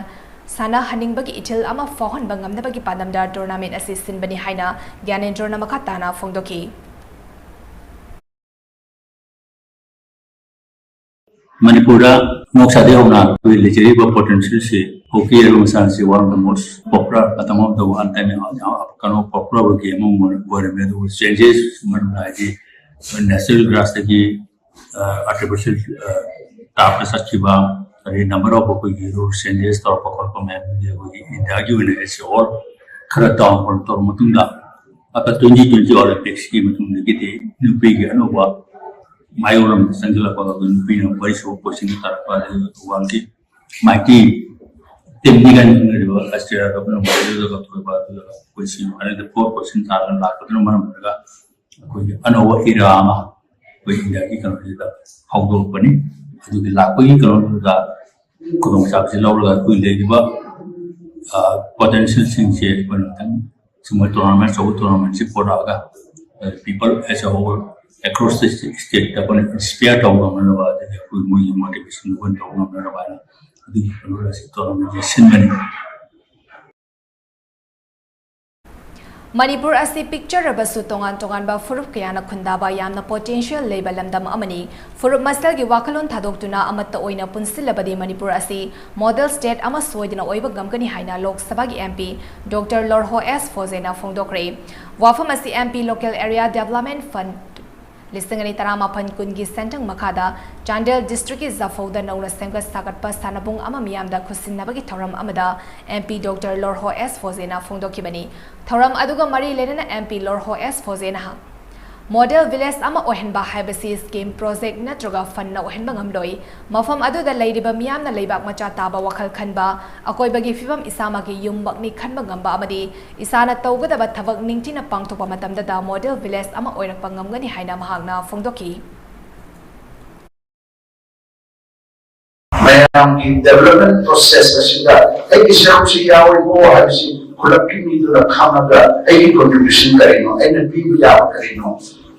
ꯁꯥꯟꯅꯍꯟꯅꯤꯡꯕꯒꯤ ꯏꯊꯤꯜ ꯑꯃ ꯐꯥꯎꯍꯟꯕ ꯉꯝꯅꯕꯒꯤ ꯄꯥꯟꯗꯝꯗ ꯇꯣꯔꯅꯥꯃꯦꯟꯠ ꯑꯁꯤ ꯁꯤꯟꯕꯅꯤ ꯍꯥꯏꯅ ꯒ꯭ꯌꯥꯅꯦꯟꯗ꯭ꯔꯣꯅ ꯃꯈꯥ ꯇꯥꯅ ꯐꯣꯡꯗꯣꯛꯈꯤ꯫ ꯃꯅꯤꯄꯨꯔꯗ ꯃꯍꯧꯁꯥꯗꯒꯤ ꯍꯧꯅ ꯑꯩꯈꯣꯏ ꯂꯩꯖꯔꯤꯕ ꯄꯣꯇꯦꯟꯁꯤꯌꯦꯜꯁꯤ, ꯍꯣꯀꯤ ꯍꯥꯏꯕ ꯃꯁꯥꯟꯅꯁꯤ one of the most popular, ꯃꯇꯝ ꯑꯃꯗ one time ꯌꯥꯝ, ꯌꯥꯝ ꯀꯩꯅꯣ ꯄꯣꯄꯨꯂꯔ ꯑꯣꯏꯕ ꯒꯦꯝ ꯑꯃ ꯑꯣꯏꯔꯝꯃꯦ꯫ ꯑꯗꯨꯕꯨ ꯆꯦꯟꯖꯦꯁ ꯃꯔꯝꯅ ꯍꯥꯏꯗꯤ ꯅꯦꯆꯔꯦꯜ ꯒ꯭ꯔꯥꯁꯇꯒꯤ ꯑꯥꯔꯇꯤꯐꯤꯁꯤꯌꯦꯜ ꯇꯥꯔꯐꯇ ꯆꯠꯈꯤꯕ, ꯑꯗꯩ ꯅꯝꯕꯔ ꯑꯣꯐ ꯑꯩꯈꯣꯏꯒꯤ ꯔꯨꯜ ꯆꯦꯟꯖꯦꯁ ꯇꯧꯔꯛꯄ ꯈꯣꯠꯄ ꯃꯌꯥꯝꯗꯨꯗꯤ ꯑꯩꯈꯣꯏꯒꯤ ꯏꯟꯗꯤꯌꯥꯒꯤ ꯑꯣꯏꯅ ꯑꯦꯁ ꯑꯦ ꯑꯣꯜ ꯈꯔ ꯗꯥꯎꯟꯐꯣꯜ ꯇꯧꯔꯕ ꯃꯇꯨꯡꯗ, ꯑꯗ ꯇ꯭ꯋꯦꯟꯇꯤ ꯇ꯭ꯋꯦꯟꯇꯤ ꯑꯣꯂꯤꯝꯄꯤꯛꯁꯀꯤ ꯃꯇꯨꯡꯗꯒꯤꯗꯤ ꯅꯨꯄꯤꯒꯤ ꯑꯅꯧꯕ ꯃꯥꯏꯑꯣꯟ ꯑꯃ ꯆꯪꯁꯤꯜꯂꯛꯄꯒ ꯑꯩꯈꯣꯏ ꯅꯨꯄꯤꯅ ꯃꯔꯤꯁꯨꯕ ꯄꯣꯖꯤꯁꯟꯗ ꯇꯥꯔꯛꯄ, ꯑꯗꯒꯤ ꯋꯥꯔꯜꯒꯤ ꯃꯥꯏꯇꯤ ꯇꯤꯝꯅꯤ ꯀꯥꯏꯅ ꯈꯪꯅꯔꯤꯕ ꯑꯁꯇ꯭ꯔꯦꯂꯤꯌꯥꯗ ꯑꯩꯈꯣꯏꯅ ꯃꯣꯗꯦꯜꯗ ꯀꯥꯎꯊꯣꯛꯏꯕ, ꯑꯗꯨꯒ ꯑꯩꯈꯣꯏ ꯁꯤ ꯍꯟꯗꯛꯇ ꯐꯣꯔ ꯄꯣꯖꯤꯁꯟ ꯇꯥꯔꯒ ꯂꯥꯛꯄꯗꯨꯅ ꯃꯔꯝ ꯑꯣꯏꯔꯒ ꯑꯩꯈꯣꯏꯒꯤ ꯑꯅꯧꯕ ꯏꯔꯥ ꯑꯃ ꯑꯩꯈꯣꯏ ꯏꯟꯗꯤꯌꯥꯒꯤ ꯀꯩꯅꯣꯁꯤꯗ ꯍꯧꯗꯣꯔꯛꯄꯅꯤ꯫ ꯑꯗꯨꯒꯤ ꯂꯥꯛꯄꯒꯤ ꯀꯩꯅꯣꯗꯨꯗ ꯈꯨꯗꯣꯡꯆꯥꯕꯁꯤ ꯂꯧꯔꯒ ꯑꯩꯈꯣꯏ ꯂꯩꯔꯤꯕ ꯄꯣꯇꯦꯟꯁꯤꯌꯦꯜꯁꯤꯡꯁꯦ ꯑꯩꯈꯣꯏꯅ ꯈꯤꯇꯪ ꯁꯨꯝꯕ ꯇꯣꯔꯅꯥꯃꯦꯟ, ꯑꯆꯧꯕ ꯇꯣꯔꯅꯥꯃꯦꯟꯁꯤ ꯄꯨꯔꯛꯑꯒ people as a whole across the state ꯑꯩꯈꯣꯏꯅ inspire ꯇꯧꯕ ꯉꯝꯅꯅꯕ, ꯑꯗꯒꯤ ꯑꯩꯈꯣꯏ ꯃꯣꯏꯒꯤ motivation ꯑꯩꯈꯣꯏꯅ ꯇꯧꯕ ꯉꯝꯅꯅꯕ ꯍꯥꯏꯅ ꯑꯗꯨꯒꯤ ꯀꯩꯅꯣ ꯑꯁꯤ ꯇꯧꯔꯝꯃꯤꯁꯦ ꯁꯤꯟꯕꯅꯤ꯫ ꯃꯅꯤꯄꯨꯔ ꯑꯁꯤ ꯄꯤꯛꯆꯔꯕꯁꯨ ꯇꯣꯉꯥꯟ ꯇꯣꯉꯥꯟꯕ ꯐꯨꯔꯨꯞ ꯀꯌꯥꯅ ꯈꯨꯟꯗꯥꯕ ꯌꯥꯝꯅ potential ꯂꯩꯕ ꯂꯝꯗꯝ ꯑꯃꯅꯤ꯫ ꯐꯨꯔꯨꯞ ꯃꯁꯦꯜꯒꯤ ꯋꯥꯈꯜꯂꯣꯟ ꯊꯥꯗꯣꯛꯇꯨꯅ ꯑꯃꯠꯇ ꯑꯣꯏꯅ ꯄꯨꯟꯁꯤꯜꯂꯕꯗꯤ ꯃꯅꯤꯄꯨꯔ ꯑꯁꯤ model state ꯑꯃ ꯁꯣꯏꯗꯅ ꯑꯣꯏꯕ ꯉꯝꯒꯅꯤ ꯍꯥꯏꯅ ꯂꯣꯛ ꯁꯚꯥꯒꯤ M P Doctor ꯂꯣꯔꯍꯣ ꯑꯦꯁ ꯐꯣꯖꯦꯅ ꯐꯣꯡꯗꯣꯛꯈ꯭ꯔꯦ꯫ ꯋꯥꯐꯝ ꯑꯁꯤ M P Local Area Development Fund ꯂꯤꯁꯤꯡ ꯑꯅꯤ ꯇꯔꯥꯃꯥꯄꯟ ꯀꯨꯟꯒꯤ ꯁꯦꯟꯇꯪ ꯃꯈꯥꯗ ꯆꯥꯟꯗꯦꯜ district ꯀꯤ ꯖꯐꯧꯗ ꯅꯧꯅ ꯁꯦꯝꯒꯠ ꯁꯥꯒꯠꯄ ꯁꯥꯟꯅꯕꯨꯡ ꯑꯃ ꯃꯤꯌꯥꯝꯗ ꯈꯨꯠꯁꯤꯟꯅꯕꯒꯤ ꯊꯧꯔꯝ ꯑꯃꯗ M P Doctor ꯂꯣꯔꯍꯣ ꯑꯦꯁ ꯐꯣꯖꯦꯅ ꯐꯣꯡꯗꯣꯛꯈꯤꯕꯅꯤ꯫ ꯊꯧꯔꯝ ꯑꯗꯨꯒ ꯃꯔꯤ ꯂꯩꯅꯅ M P ꯂꯣꯔꯍꯣ ꯑꯦꯁ ꯐꯣꯖꯦꯅ ꯍꯥ-, model village ꯑꯃ ꯑꯣꯏꯍꯟꯕ ꯍꯥꯏꯕꯁꯤ scheme, project ꯅꯠꯇ꯭ꯔꯒ fund ꯅ ꯑꯣꯏꯍꯟꯕ ꯉꯝꯂꯣꯏ꯫ ꯃꯐꯝ ꯑꯗꯨꯗ ꯂꯩꯔꯤꯕ ꯃꯤꯌꯥꯝꯅ ꯂꯩꯕꯥꯛ ꯃꯆꯥ ꯇꯥꯕ ꯋꯥꯈꯜ ꯈꯟꯕ, ꯑꯀꯣꯏꯕꯒꯤ ꯐꯤꯕꯝ ꯏꯁꯥꯃꯛꯀꯤ ꯌꯨꯝꯃꯛꯅꯤ ꯈꯟꯕ ꯉꯝꯕ ꯑꯃꯗꯤ ꯏꯁꯥꯅ ꯇꯧꯒꯗꯕ ꯊꯕꯛ ꯅꯤꯡꯊꯤꯅ ꯄꯥꯡꯊꯣꯛꯄ ꯃꯇꯝꯗꯗ model village ꯑꯃ ꯑꯣꯏꯔꯛꯄ ꯉꯝꯒꯅꯤ ꯍꯥꯏꯅ ꯃꯍꯥꯛꯅ ꯐꯣꯡꯗꯣꯛꯈꯤ꯫ ꯃꯌꯥꯝꯒꯤ development process ꯑꯁꯤꯗ ꯑꯩꯒꯤ ꯁꯔꯨꯛꯁꯤ ꯌꯥꯎꯔꯤꯕꯣ ꯍꯥꯏꯕꯁꯤ ꯈꯨꯜꯂꯛꯀꯤ ꯃꯤꯗꯨꯅ ꯈꯪꯉꯒ ꯑꯩꯒꯤ contribution ꯀꯔꯤꯅꯣ, ꯑꯩꯅ ꯄꯤꯕ ꯌꯥꯕ ꯀꯔꯤꯅꯣ,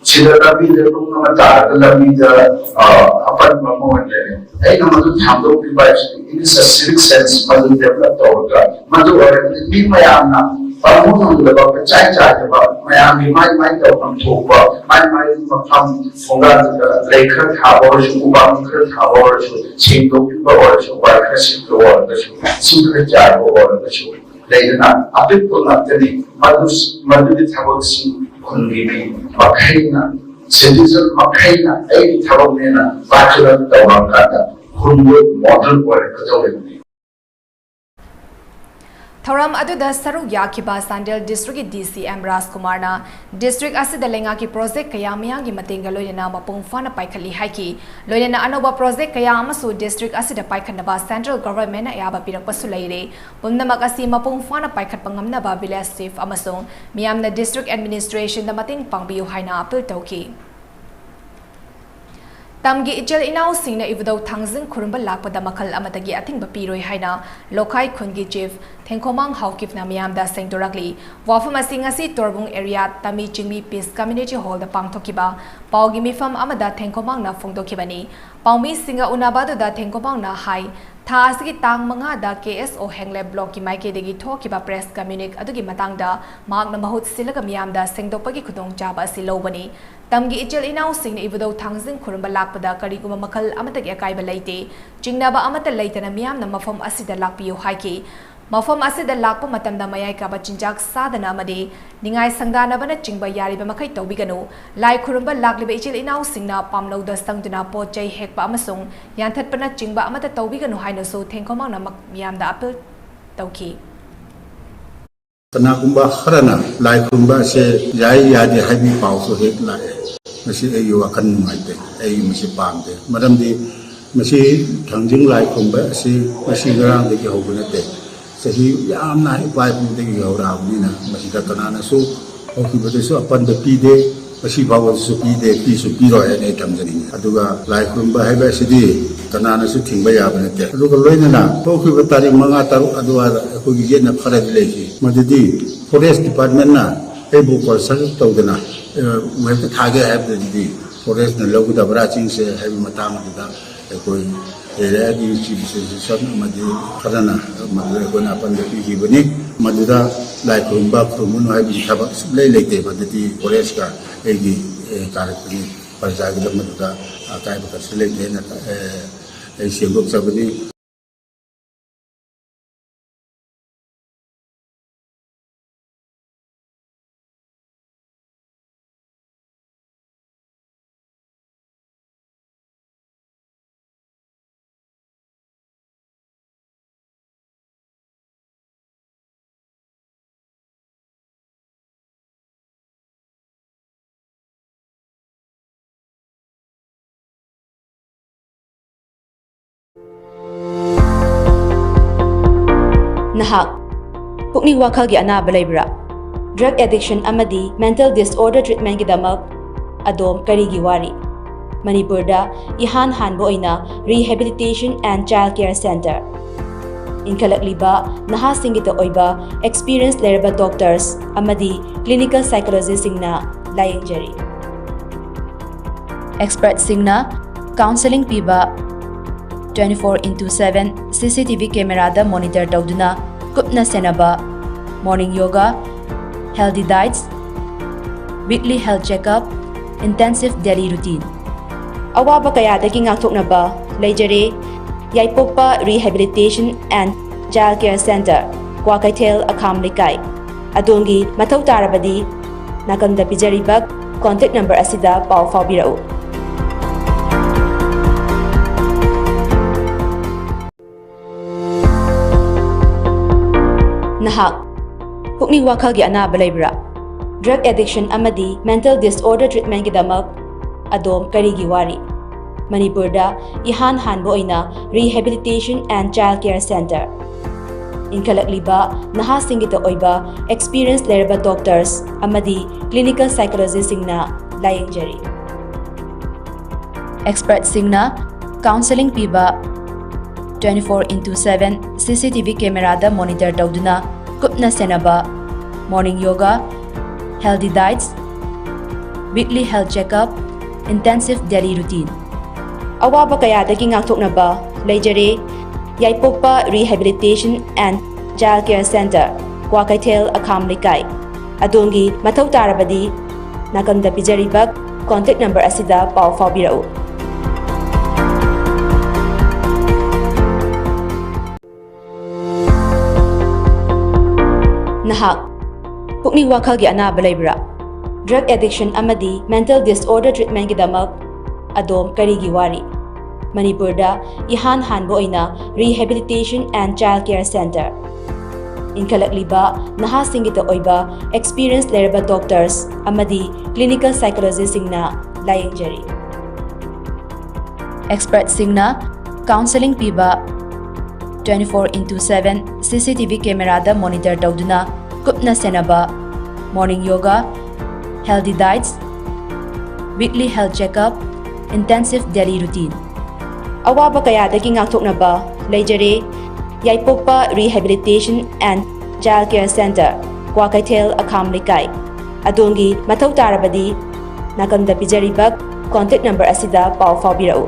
ꯁꯤꯗ ꯂꯝꯕꯤꯗ ꯅꯨꯡ ꯑꯃ ꯇꯥꯔꯒ ꯂꯝꯕꯤꯗ, ꯑ, ꯑꯄꯟꯕ ꯑꯃ ꯑꯣꯏꯅ ꯂꯩꯔꯦ, ꯑꯩꯅ ꯃꯗꯨ ꯊꯥꯡꯗꯣꯛꯄꯤꯕ ꯍꯥꯏꯕꯁꯤ, it is a civic sense, ꯃꯗꯨ develop ꯇꯧꯔꯒ ꯃꯗꯨ ꯑꯣꯏꯔꯒꯗꯤ ꯃꯤ ꯃꯌꯥꯝꯅ ꯄꯥꯝꯕ ꯉꯝꯗꯕ, ꯄꯩꯆꯥꯏ ꯆꯥꯏꯗꯕ, ꯃꯌꯥꯝꯒꯤ ꯃꯥꯏ ꯃꯥꯏ ꯇꯧꯐꯝ ꯊꯣꯛꯄ, ꯃꯥꯏ ꯃꯥꯏ ꯃꯐꯝ ꯈꯣꯡꯒꯥꯟꯗꯨꯗ ꯂꯩ ꯈꯔ ꯊꯥꯕ ꯑꯣꯏꯔꯁꯨ, ꯎꯄꯥꯝꯕꯤ ꯈꯔ ꯊꯥꯕ ꯑꯣꯏꯔꯁꯨ, ꯁꯦꯡꯗꯣꯛꯄꯤꯕ ꯑꯣꯏꯔꯁꯨ, ꯋꯥꯏ ꯈꯔ ꯁꯤꯠꯄ ꯑꯣꯏꯔꯒꯁꯨ, ꯏꯁꯤꯡ ꯈꯔ ꯆꯥꯏꯕ ꯑꯣꯏꯔꯒꯁꯨ, ꯂꯩꯗꯅ ꯑꯄꯤꯛꯄ ꯉꯥꯛꯇꯅꯤ꯫ ꯃꯗꯨ, ꯃꯗꯨꯒꯤ ꯊꯕꯛꯁꯤ ꯈꯨꯟꯒꯤ ꯃꯤ ꯃꯈꯩꯅ, citizen ꯃꯈꯩꯅ ꯑꯩꯒꯤ ꯊꯕꯛꯅꯦꯅ ꯄꯥꯏꯈꯠꯂꯒ ꯇꯧꯔꯀꯥꯟꯗ ꯈꯨꯟꯗꯨ model ꯑꯣꯏꯔꯛꯀꯗꯧꯔꯤꯕꯅꯤ꯫ ꯊꯧꯔꯝ ꯑꯗꯨꯗ ꯁꯔꯨꯛ ꯌꯥꯈꯤꯕ ꯆꯥꯟꯗꯦꯜ district ꯀꯤ D C M ꯔꯥꯖꯀꯨꯃꯥꯔꯅ district ꯑꯁꯤꯗ ꯂꯩꯉꯥꯛꯀꯤ project ꯀꯌꯥ ꯃꯤꯌꯥꯝꯒꯤ ꯃꯇꯦꯡꯒ ꯂꯣꯏꯅꯅ ꯃꯄꯨꯡ ꯐꯥꯅ ꯄꯥꯏꯈꯠꯂꯤ ꯍꯥꯏꯈꯤ꯫ ꯂꯣꯏꯅꯅ ꯑꯅꯧꯕ project ꯀꯌꯥ ꯑꯃꯁꯨ district ꯑꯁꯤꯗ ꯄꯥꯏꯈꯠꯅꯕ central government ꯅ ꯑꯌꯥꯕ ꯄꯤꯔꯛꯄꯁꯨ ꯂꯩꯔꯦ꯫ ꯄꯨꯝꯅꯃꯛ ꯑꯁꯤ ꯃꯄꯨꯡ ꯐꯥꯅ ꯄꯥꯏꯈꯠꯄ ꯉꯝꯅꯕ village chief ꯑꯃꯁꯨꯡ ꯃꯤꯌꯥꯝꯅ district administration ꯗ ꯃꯇꯦꯡ ꯄꯥꯡꯕꯤꯌꯨ ꯍꯥꯏꯅ appeal ꯇꯧꯈꯤ꯫ ꯇꯝꯒꯤ ꯏꯆꯤꯜ ꯏꯅꯥꯎꯁꯤꯡꯅ ꯏꯕꯨꯙꯧ ꯊꯥꯡꯖꯤꯡ ꯈꯨꯔꯨꯝꯕ ꯂꯥꯛꯄꯗ ꯃꯈꯜ ꯑꯃꯠꯇꯒꯤ ꯑꯊꯤꯡꯕ ꯄꯤꯔꯣꯏ ꯍꯥꯏꯅ ꯂꯣꯈꯥꯏ ꯈꯨꯟꯒꯤ ꯆꯤꯐ ꯊꯦꯡꯈꯣꯃꯥꯡ ꯍꯥꯎꯀꯤꯞꯅ ꯃꯤꯌꯥꯝꯗ ꯁꯦꯡꯗꯣꯔꯛꯂꯤ꯫ ꯋꯥꯐꯝ ꯑꯁꯤ ꯉꯁꯤ ꯇꯣꯔꯕꯨꯡ ꯑꯦꯔꯤꯌꯥ ꯇꯃꯤ ꯆꯤꯡꯃꯤ ꯄꯤꯁ ꯀꯝꯃ꯭ꯌꯨꯅꯤꯇꯤ ꯍꯣꯜꯗ ꯄꯥꯡꯊꯣꯛꯈꯤꯕ ꯄꯥꯎꯒꯤ ꯃꯤꯐꯝ ꯑꯃꯗ ꯊꯦꯡꯈꯣꯃꯥꯡꯅ ꯐꯣꯡꯗꯣꯛꯈꯤꯕꯅꯤ꯫ ꯄꯥꯎꯃꯤꯁꯤꯡꯒ ꯎꯅꯕ ꯑꯗꯨꯗ ꯊꯦꯡꯈꯣꯃꯥꯡꯅ ꯍꯥꯏ, ꯊꯥ ꯑꯁꯤꯒꯤ ꯇꯥꯡ ꯃꯉꯥꯗ ꯀꯦ ꯑꯦꯁ ꯑꯣ ꯍꯦꯡꯂꯦꯞ ꯕ꯭ꯂꯣꯛꯀꯤ ꯃꯥꯏꯀꯩꯗꯒꯤ ꯊꯣꯛꯈꯤꯕ ꯄ꯭ꯔꯦꯁ ꯀꯝꯃ꯭ꯌꯨꯅꯤꯛ ꯑꯗꯨꯒꯤ ꯃꯇꯥꯡꯗ ꯃꯍꯥꯛꯅ ꯃꯍꯨꯠ ꯁꯤꯜꯂꯒ ꯃꯤꯌꯥꯝꯗ ꯁꯦꯡꯗꯣꯛꯄꯒꯤ ꯈꯨꯗꯣꯡꯆꯥꯕ ꯑꯁꯤ ꯂꯧꯕꯅꯤ꯫ ꯇꯝꯒꯤ ꯏꯆꯤꯜ ꯏꯅꯥꯎꯁꯤꯡꯅ ꯏꯕꯨꯙꯧ ꯊꯥꯡꯖꯤꯡ ꯈꯨꯔꯨꯝꯕ ꯂꯥꯛꯄꯗ ꯀꯔꯤꯒꯨꯝꯕ ꯃꯈꯜ ꯑꯃꯠꯇꯒꯤ ꯑꯀꯥꯏꯕ ꯂꯩꯇꯦ꯫ ꯆꯤꯡꯅꯕ ꯑꯃꯠꯇ ꯂꯩꯇꯅ ꯃꯤꯌꯥꯝꯅ ꯃꯐꯝ ꯑꯁꯤꯗ ꯂꯥꯛꯄꯤꯌꯨ ꯍꯥꯏꯈꯤ꯫ ꯃꯐꯝ ꯑꯁꯤꯗ ꯂꯥꯛꯄ ꯃꯇꯝꯗ ꯃꯌꯥꯏ ꯀꯥꯕ ꯆꯤꯟꯖꯥꯛ ꯆꯥꯗꯅ ꯑꯃꯗꯤ ꯅꯤꯡꯉꯥꯏ ꯁꯪꯗꯥꯅꯕꯅꯆꯤꯡꯕ ꯌꯥꯔꯤꯕ ꯃꯈꯩ ꯇꯧꯕꯤꯒꯅꯨ꯫ ꯂꯥꯏ ꯈꯨꯔꯨꯝꯕ ꯂꯥꯛꯂꯤꯕ ꯏꯆꯤꯜ ꯏꯅꯥꯎꯁꯤꯡꯅ ꯄꯥꯝꯂꯧꯗ ꯆꯪꯗꯨꯅ ꯄꯣꯠ ꯆꯩ ꯍꯦꯛꯄ ꯑꯃꯁꯨꯡ ꯌꯥꯟꯊꯠꯄꯅꯆꯤꯡꯕ ꯑꯃꯠꯇ ꯇꯧꯕꯤꯒꯅꯨ ꯍꯥꯏꯅꯁꯨ ꯊꯦꯡꯈꯣꯃꯥꯡꯅ ꯃꯛ-, ꯃꯤꯌꯥꯝꯗ ꯑꯄꯤꯜ ꯇꯧꯈꯤ꯫ ꯀꯅꯥꯒꯨꯝꯕ ꯈꯔꯅ ꯂꯥꯏ ꯈꯨꯔꯨꯝꯕ ꯑꯁꯦ ꯌꯥꯏ ꯌꯥꯗꯦ ꯍꯥꯏꯕꯒꯤ ꯄꯥꯎꯁꯨ ꯍꯦꯛ ꯂꯥꯛꯑꯦ꯫ ꯃꯁꯤ ꯑꯩꯒꯤ ꯋꯥꯈꯜ ꯅꯨꯡꯉꯥꯏꯇꯦ, ꯑꯩ ꯃꯁꯤ ꯄꯥꯝꯗꯦ꯫ ꯃꯔꯝꯗꯤ ꯃꯁꯤ ꯊꯥꯡꯖꯤꯡ ꯂꯥꯏ ꯈꯨꯔꯨꯝꯕ ꯑꯁꯤ ꯉꯁꯤ ꯉꯔꯥꯡꯗꯒꯤ ꯍꯧꯕ ꯅꯠꯇꯦ, ꯆꯍꯤ ꯌꯥꯝꯅ ꯏꯄꯥ ꯏꯄꯨꯗꯒꯤ ꯍꯧꯔꯛꯑꯕꯅꯤꯅ ꯃꯁꯤꯗ ꯀꯅꯥꯅꯁꯨ ꯍꯧꯈꯤꯕꯗꯁꯨ ꯑꯄꯟꯕ ꯄꯤꯗꯦ, ꯉꯁꯤ ꯐꯥꯎꯕꯗꯁꯨ ꯄꯤꯗꯦ, ꯄꯤꯁꯨ ꯄꯤꯔꯣꯏ ꯍꯥꯏꯅ ꯑꯩ ꯊꯝꯖꯅꯤꯡꯉꯤ꯫ ꯑꯗꯨꯒ ꯂꯥꯏ ꯈꯨꯔꯨꯝꯕ ꯍꯥꯏꯕ ꯑꯁꯤꯗꯤ ꯀꯅꯥꯅꯁꯨ ꯊꯤꯡꯕ ꯌꯥꯕ ꯅꯠꯇꯦ꯫ ꯑꯗꯨꯒ ꯂꯣꯏꯅꯅ ꯊꯣꯛꯈꯤꯕ ꯇꯥꯔꯤꯛ ꯃꯉꯥ, ꯇꯔꯨꯛ ꯑꯗꯨꯋꯥꯏꯗ ꯑꯩꯈꯣꯏꯒꯤ ꯌꯦꯠꯅ ꯈꯔꯗꯤ ꯂꯩꯈꯤ꯫ ꯃꯗꯨꯗꯤ ꯐꯣꯔꯦꯁ ꯗꯤꯄꯥꯔꯠꯃꯦꯟꯅ ꯑꯩꯕꯨ ꯀꯣꯜꯁꯟ ꯇꯧꯗꯅ, ꯑ, ꯎ ꯍꯦꯛꯇ ꯊꯥꯒꯦ ꯍꯥꯏꯕꯗꯨꯗꯤ ꯐꯣꯔꯦꯁꯅ ꯂꯧꯒꯗꯕ꯭ꯔꯥ ꯆꯤꯡꯁꯦ ꯍꯥꯏꯕꯒꯤ ꯃꯇꯥꯡ ꯑꯗꯨꯗ ꯑꯩꯈꯣꯏ ꯑꯦꯔꯤꯌꯥꯒꯤ ꯆꯤꯐ ꯑꯦꯁꯣꯁꯤꯌꯦꯁꯟ ꯑꯃꯗꯤ ꯈꯔꯅ ꯃꯗꯨꯗ ꯑꯩꯈꯣꯏꯅ ꯑꯄꯟꯕ ꯄꯤꯈꯤꯕꯅꯤ꯫ ꯃꯗꯨꯗ ꯂꯥꯏ ꯈꯨꯔꯨꯝꯕ ꯈꯨꯔꯨꯝꯒꯅꯨ ꯍꯥꯏꯕꯒꯤ ꯊꯕꯛ ꯁꯨꯡꯂꯩ ꯂꯩꯇꯦ꯫ ꯃꯗꯨꯗꯤ ꯐꯣꯔꯦꯁꯀ ꯑꯩꯒꯤ, ꯑꯦ, ꯀꯥꯔꯛꯇꯅꯤ꯫ ꯄ꯭ꯔꯖꯥꯒꯤꯗꯃꯛꯇ ꯑꯀꯥꯏꯕ ꯀꯔꯤꯁꯨ ꯂꯩꯇꯦ ꯍꯥꯏꯅ, ꯑꯦ, ꯑꯩ ꯁꯦꯡꯗꯣꯛꯆꯕꯅꯤ꯫ ꯅꯍꯥꯛ ꯄꯨꯛꯅꯤꯡ ꯋꯥꯈꯜꯒꯤ ꯑꯅꯥꯕ ꯂꯩꯕ꯭ꯔꯥ? ꯗ꯭ꯔꯒ ꯑꯦꯗꯤꯛꯁꯟ ꯑꯃꯗꯤ ꯃꯦꯟꯇꯦꯜ ꯗꯤꯁꯑꯣꯔꯗꯔ ꯇ꯭ꯔꯤꯠꯃꯦꯟꯒꯤꯗꯃꯛ ꯑꯗꯣꯝ ꯀꯔꯤꯒꯤ ꯋꯥꯔꯤ? ꯃꯅꯤꯄꯨꯔꯗ ꯏꯍꯥꯟ ꯍꯥꯟꯕ ꯑꯣꯏꯅ Rehabilitation and Child Care Centre ꯏꯟꯈꯠꯂꯛꯂꯤꯕ ꯅꯍꯥꯁꯤꯡꯒꯤꯗ ꯑꯣꯏꯕ experience ꯂꯩꯔꯕ doctors ꯑꯃꯗꯤ clinical psychologistꯁꯤꯡꯅ ꯂꯥꯌꯦꯡꯖꯔꯤ꯫ Expertꯁꯤꯡꯅ counselling ꯄꯤꯕ, twenty four into seven C C T V cameraꯗ monitor ꯇꯧꯗꯨꯅ ꯀꯨꯞꯅ ꯁꯦꯟꯅꯕ, morning yoga, healthy diets, weekly health checkup, intensive daily routine꯫ ꯑꯋꯥꯕ ꯀꯌꯥꯗꯒꯤ ꯉꯥꯛꯊꯣꯛꯅꯕ ꯂꯩꯖꯔꯦ ꯌꯥꯏꯄꯣꯛꯄ Rehabilitation and Child Care Centre, Kwakeithel ꯑꯈꯥꯝ ꯂꯩꯀꯥꯏ꯫ ꯑꯗꯣꯝꯒꯤ ꯃꯊꯧ ꯇꯥꯔꯕꯗꯤ ꯅꯥꯀꯟꯗ ꯄꯤꯖꯔꯤꯕ contact number ꯑꯁꯤꯗ ꯄꯥꯎ ꯐꯥꯎꯕꯤꯔꯛꯎ꯫ ꯅꯍꯥꯛ ꯄꯨꯛꯅꯤꯡ ꯋꯥꯈꯜꯒꯤ ꯑꯅꯥꯕ ꯂꯩꯕ꯭ꯔꯥ? Drug addiction ꯑꯃꯗꯤ mental disorder treatmentꯒꯤꯗꯃꯛ ꯑꯗꯣꯝ ꯀꯔꯤꯒꯤ ꯋꯥꯔꯤ? ꯃꯅꯤꯄꯨꯔꯗ ꯏꯍꯥꯟ ꯍꯥꯟꯕ ꯑꯣꯏꯅ Rehabilitation and Child Care Centre ꯏꯟꯈꯠꯂꯛꯂꯤꯕ ꯅꯍꯥꯁꯤꯡꯒꯤꯗ ꯑꯣꯏꯕ experience ꯂꯩꯔꯕ doctors ꯑꯃꯗꯤ clinical psychologistꯁꯤꯡꯅ ꯂꯥꯌꯦꯡꯖꯔꯤ꯫ Expertꯁꯤꯡꯅ counselling ꯄꯤꯕ, twenty four into seven C C T V cameraꯗ monitor ꯇꯧꯗꯨꯅ ꯀꯨꯞꯅ ꯁꯦꯟꯅꯕ, morning yoga, healthy diets, weekly health checkup, intensive daily routine꯫ ꯑꯋꯥꯕ ꯀꯌꯥꯗꯒꯤ ꯉꯥꯛꯊꯣꯛꯅꯕ ꯂꯩꯖꯔꯦ ꯌꯥꯏꯄꯣꯛꯄ Rehabilitation and Child Care Centre, Kwakeithel ꯑꯈꯥꯝ ꯂꯩꯀꯥꯏ꯫ ꯑꯗꯣꯝꯒꯤ ꯃꯊꯧ ꯇꯥꯔꯕꯗꯤ ꯅꯥꯀꯟꯗ ꯄꯤꯖꯔꯤꯕ contact number ꯑꯁꯤꯗ ꯄꯥꯎ ꯐꯥꯎꯕꯤꯔꯛꯎ꯫ ꯅꯍꯥꯛ ꯄꯨꯛꯅꯤꯡ ꯋꯥꯈꯜꯒꯤ ꯑꯅꯥꯕ ꯂꯩꯕ꯭ꯔꯥ? Drug addiction ꯑꯃꯗꯤ mental disorder treatmentꯒꯤꯗꯃꯛ ꯑꯗꯣꯝ ꯀꯔꯤꯒꯤ ꯋꯥꯔꯤ? ꯃꯅꯤꯄꯨꯔꯗ ꯏꯍꯥꯟ ꯍꯥꯟꯕ ꯑꯣꯏꯅ Rehabilitation and Child Care Centre ꯏꯟꯈꯠꯂꯛꯂꯤꯕ ꯅꯍꯥꯁꯤꯡꯒꯤꯗ ꯑꯣꯏꯕ experience ꯂꯩꯔꯕ doctors ꯑꯃꯗꯤ clinical psychologistꯁꯤꯡꯅ ꯂꯥꯌꯦꯡꯖꯔꯤ꯫ Expertꯁꯤꯡꯅ counselling ꯄꯤꯕ, twenty four into seven C C T V cameraꯗ monitor ꯇꯧꯗꯨꯅ ꯀꯨꯞꯅ ꯁꯦꯟꯅꯕ, morning yoga, healthy diets, weekly health checkup, Intensive Daily Routine. ꯑꯋꯥꯕ ꯀꯌꯥꯗꯒꯤ ꯉꯥꯛꯊꯣꯛꯅꯕ ꯂꯩꯖꯔꯦ ꯌꯥꯏꯄꯣꯛꯄ Rehabilitation and Child Care Center, Kwakeithel, ꯑꯈꯥꯝ ꯂꯩꯀꯥꯏ꯫ ꯑꯗꯣꯝꯒꯤ ꯃꯊꯧ ꯇꯥꯔꯕꯗꯤ ꯅꯥꯀꯟꯗ ꯄꯤꯖꯔꯤꯕ contact number ꯑꯁꯤꯗ ꯄꯥꯎ ꯐꯥꯎꯕꯤꯔꯛꯎ꯫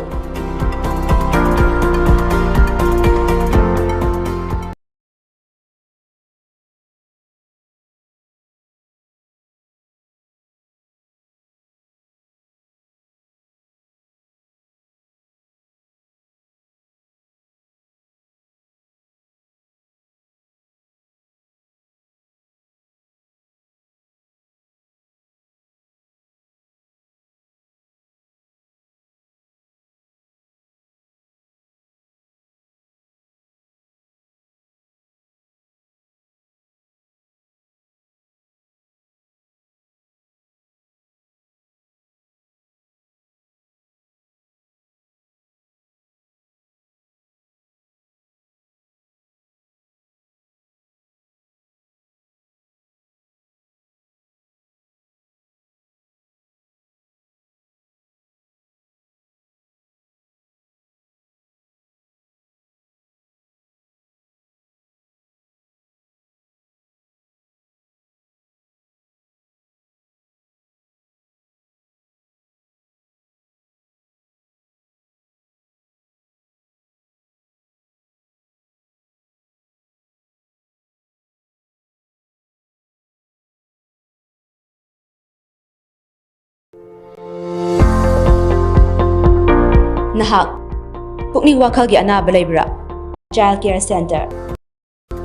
ꯅꯍꯥꯛ ꯄꯨꯛꯅꯤꯡ ꯋꯥꯈꯜꯒꯤ ꯑꯅꯥꯕ ꯂꯩꯕ꯭ꯔꯥ? Child Care Center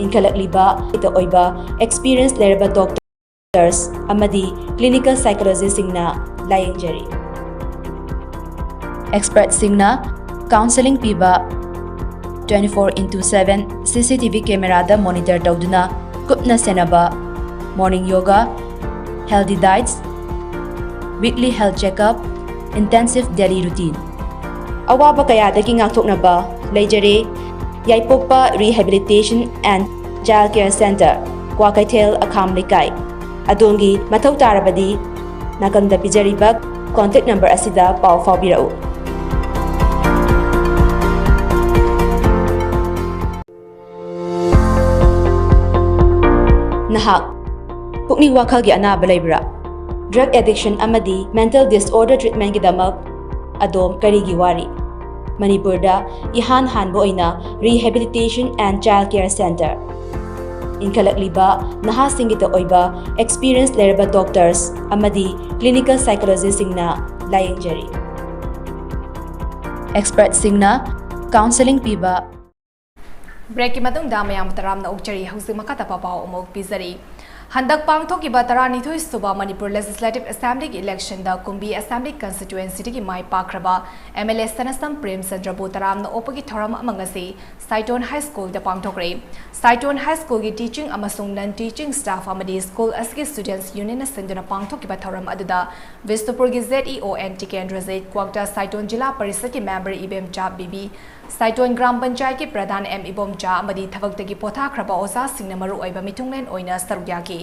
ꯏꯟꯈꯠꯂꯛꯂꯤꯕ ꯑꯣꯏꯕ experience ꯂꯩꯔꯕ doctors ꯑꯃꯗꯤ clinical psychologistꯁꯤꯡꯅ ꯂꯥꯌꯦꯡꯖꯔꯤ꯫ Expertꯁꯤꯡꯅ counselling ꯄꯤꯕ, twenty four into seven CCTV cameraꯗ monitor ꯇꯧꯗꯨꯅ ꯀꯨꯞꯅ ꯁꯦꯟꯅꯕ, morning yoga, healthy diets, weekly health checkup, intensive daily routine꯫ ꯑꯋꯥꯕ ꯀꯌꯥꯗꯒꯤ ꯉꯥꯛꯊꯣꯛꯅꯕ ꯂꯩꯖꯔꯦ ꯌꯥꯏꯄꯣꯛꯄ Rehabilitation and Child Care Center, Kwakeithel, ꯑꯈꯥꯝ ꯂꯩꯀꯥꯏ꯫ ꯑꯗꯣꯝꯒꯤ ꯃꯊꯧ ꯇꯥꯔꯕꯗꯤ ꯅꯥꯀꯟꯗ ꯄꯤꯖꯔꯤꯕ contact number ꯑꯁꯤꯗ ꯄꯥꯎ ꯐꯥꯎꯕꯤꯔꯛꯎ꯫ ꯅꯍꯥꯛ ꯄꯨꯛꯅꯤꯡ ꯋꯥꯈꯜꯒꯤ ꯑꯅꯥꯕ ꯂꯩꯕ꯭ꯔꯥ? Drug addiction ꯑꯃꯗꯤ mental disorder treatmentꯒꯤꯗꯃꯛ ꯑꯗꯣꯝ ꯀꯔꯤꯒꯤ ꯋꯥꯔꯤ? ꯃꯅꯤꯄꯨꯔꯗ ꯏꯍꯥꯟ ꯍꯥꯟꯕ ꯑꯣꯏꯅ Rehabilitation and Child Care Center, ꯏꯟꯈꯠꯂꯛꯂꯤꯕ ꯅꯍꯥꯁꯤꯡꯒꯤꯗ ꯑꯣꯏꯕ experience ꯂꯩꯔꯕ doctors ꯑꯃꯗꯤ clinical psychologistꯁꯤꯡꯅ ꯂꯥꯌꯦꯡꯖꯔꯤ꯫ Expertꯁꯤꯡꯅ counselling ꯄꯤꯕ꯫ Breakꯀꯤ ꯃꯇꯨꯡꯗ ꯃꯌꯥꯝ ꯇꯔꯥꯝꯅ ꯑꯣꯛꯆꯔꯤ꯫ ꯍꯧꯖꯤꯛ ꯃꯈꯥ ꯇꯥꯕ ꯄꯥꯎ ꯑꯃꯨꯛ ꯄꯤꯖꯔꯤ꯫ ꯍꯟꯗꯛ ꯄꯥꯡꯊꯣꯛꯈꯤꯕ ꯇꯔꯥꯅꯤꯊꯣꯏ ꯁꯨꯕ ꯃꯅꯤꯄꯨꯔ Legislative Assemblyꯒꯤ electionꯗ ꯀꯨꯝꯕꯤ Assembly constituencyꯗꯒꯤ ꯃꯥꯏ ꯄꯥꯛꯈ꯭ꯔꯕ MLA ꯁꯅꯥꯁꯝ ꯄ꯭ꯔꯦꯝꯆꯟꯗ꯭ꯔꯕꯨ ꯇꯔꯥꯝꯅ ꯑꯣꯛꯄꯒꯤ ꯊꯧꯔꯝ ꯑꯃ ꯉꯁꯤ ꯁꯥꯏꯇꯣꯟ High Schoolꯗ ꯄꯥꯡꯊꯣꯛꯈ꯭ꯔꯦ꯫ ꯁꯥꯏꯇꯣꯟ High Schoolꯒꯤ teaching ꯑꯃꯁꯨꯡ non teaching staff ꯑꯃꯗꯤ school ꯑꯁꯤꯒꯤ students unionꯅ ꯁꯤꯟꯗꯨꯅ ꯄꯥꯡꯊꯣꯛꯈꯤꯕ ꯊꯧꯔꯝ ꯑꯗꯨꯗ ꯕꯤꯁꯅꯨꯄꯨꯔꯒꯤ ZEO N ꯇꯤꯀꯦꯟꯗ꯭ꯔꯖꯤꯠ, ꯀ꯭ꯋꯥꯛꯇ ꯁꯥꯏꯇꯣꯟ ꯖꯤꯂꯥ ꯄꯔꯤꯁꯠꯀꯤ member ꯏꯕꯦꯝꯆꯥ ꯕꯤꯕꯤ, ꯁꯥꯏꯇꯣꯟ ꯒ꯭ꯔꯥꯝ ꯄꯟꯆꯥꯌꯠꯀꯤ ꯄ꯭ꯔꯙꯥꯟ ꯑꯦꯝ ꯏꯕꯣꯝꯆꯥ ꯑꯃꯗꯤ ꯊꯕꯛꯇꯒꯤ ꯄꯣꯊꯥꯈ꯭ꯔꯕ ꯑꯣꯖꯥꯁꯤꯡꯅ ꯃꯔꯨꯑꯣꯏꯕ ꯃꯤꯊꯨꯡꯂꯦꯟ ꯑꯣꯏꯅ ꯁꯔꯨꯛ ꯌꯥꯈꯤ꯫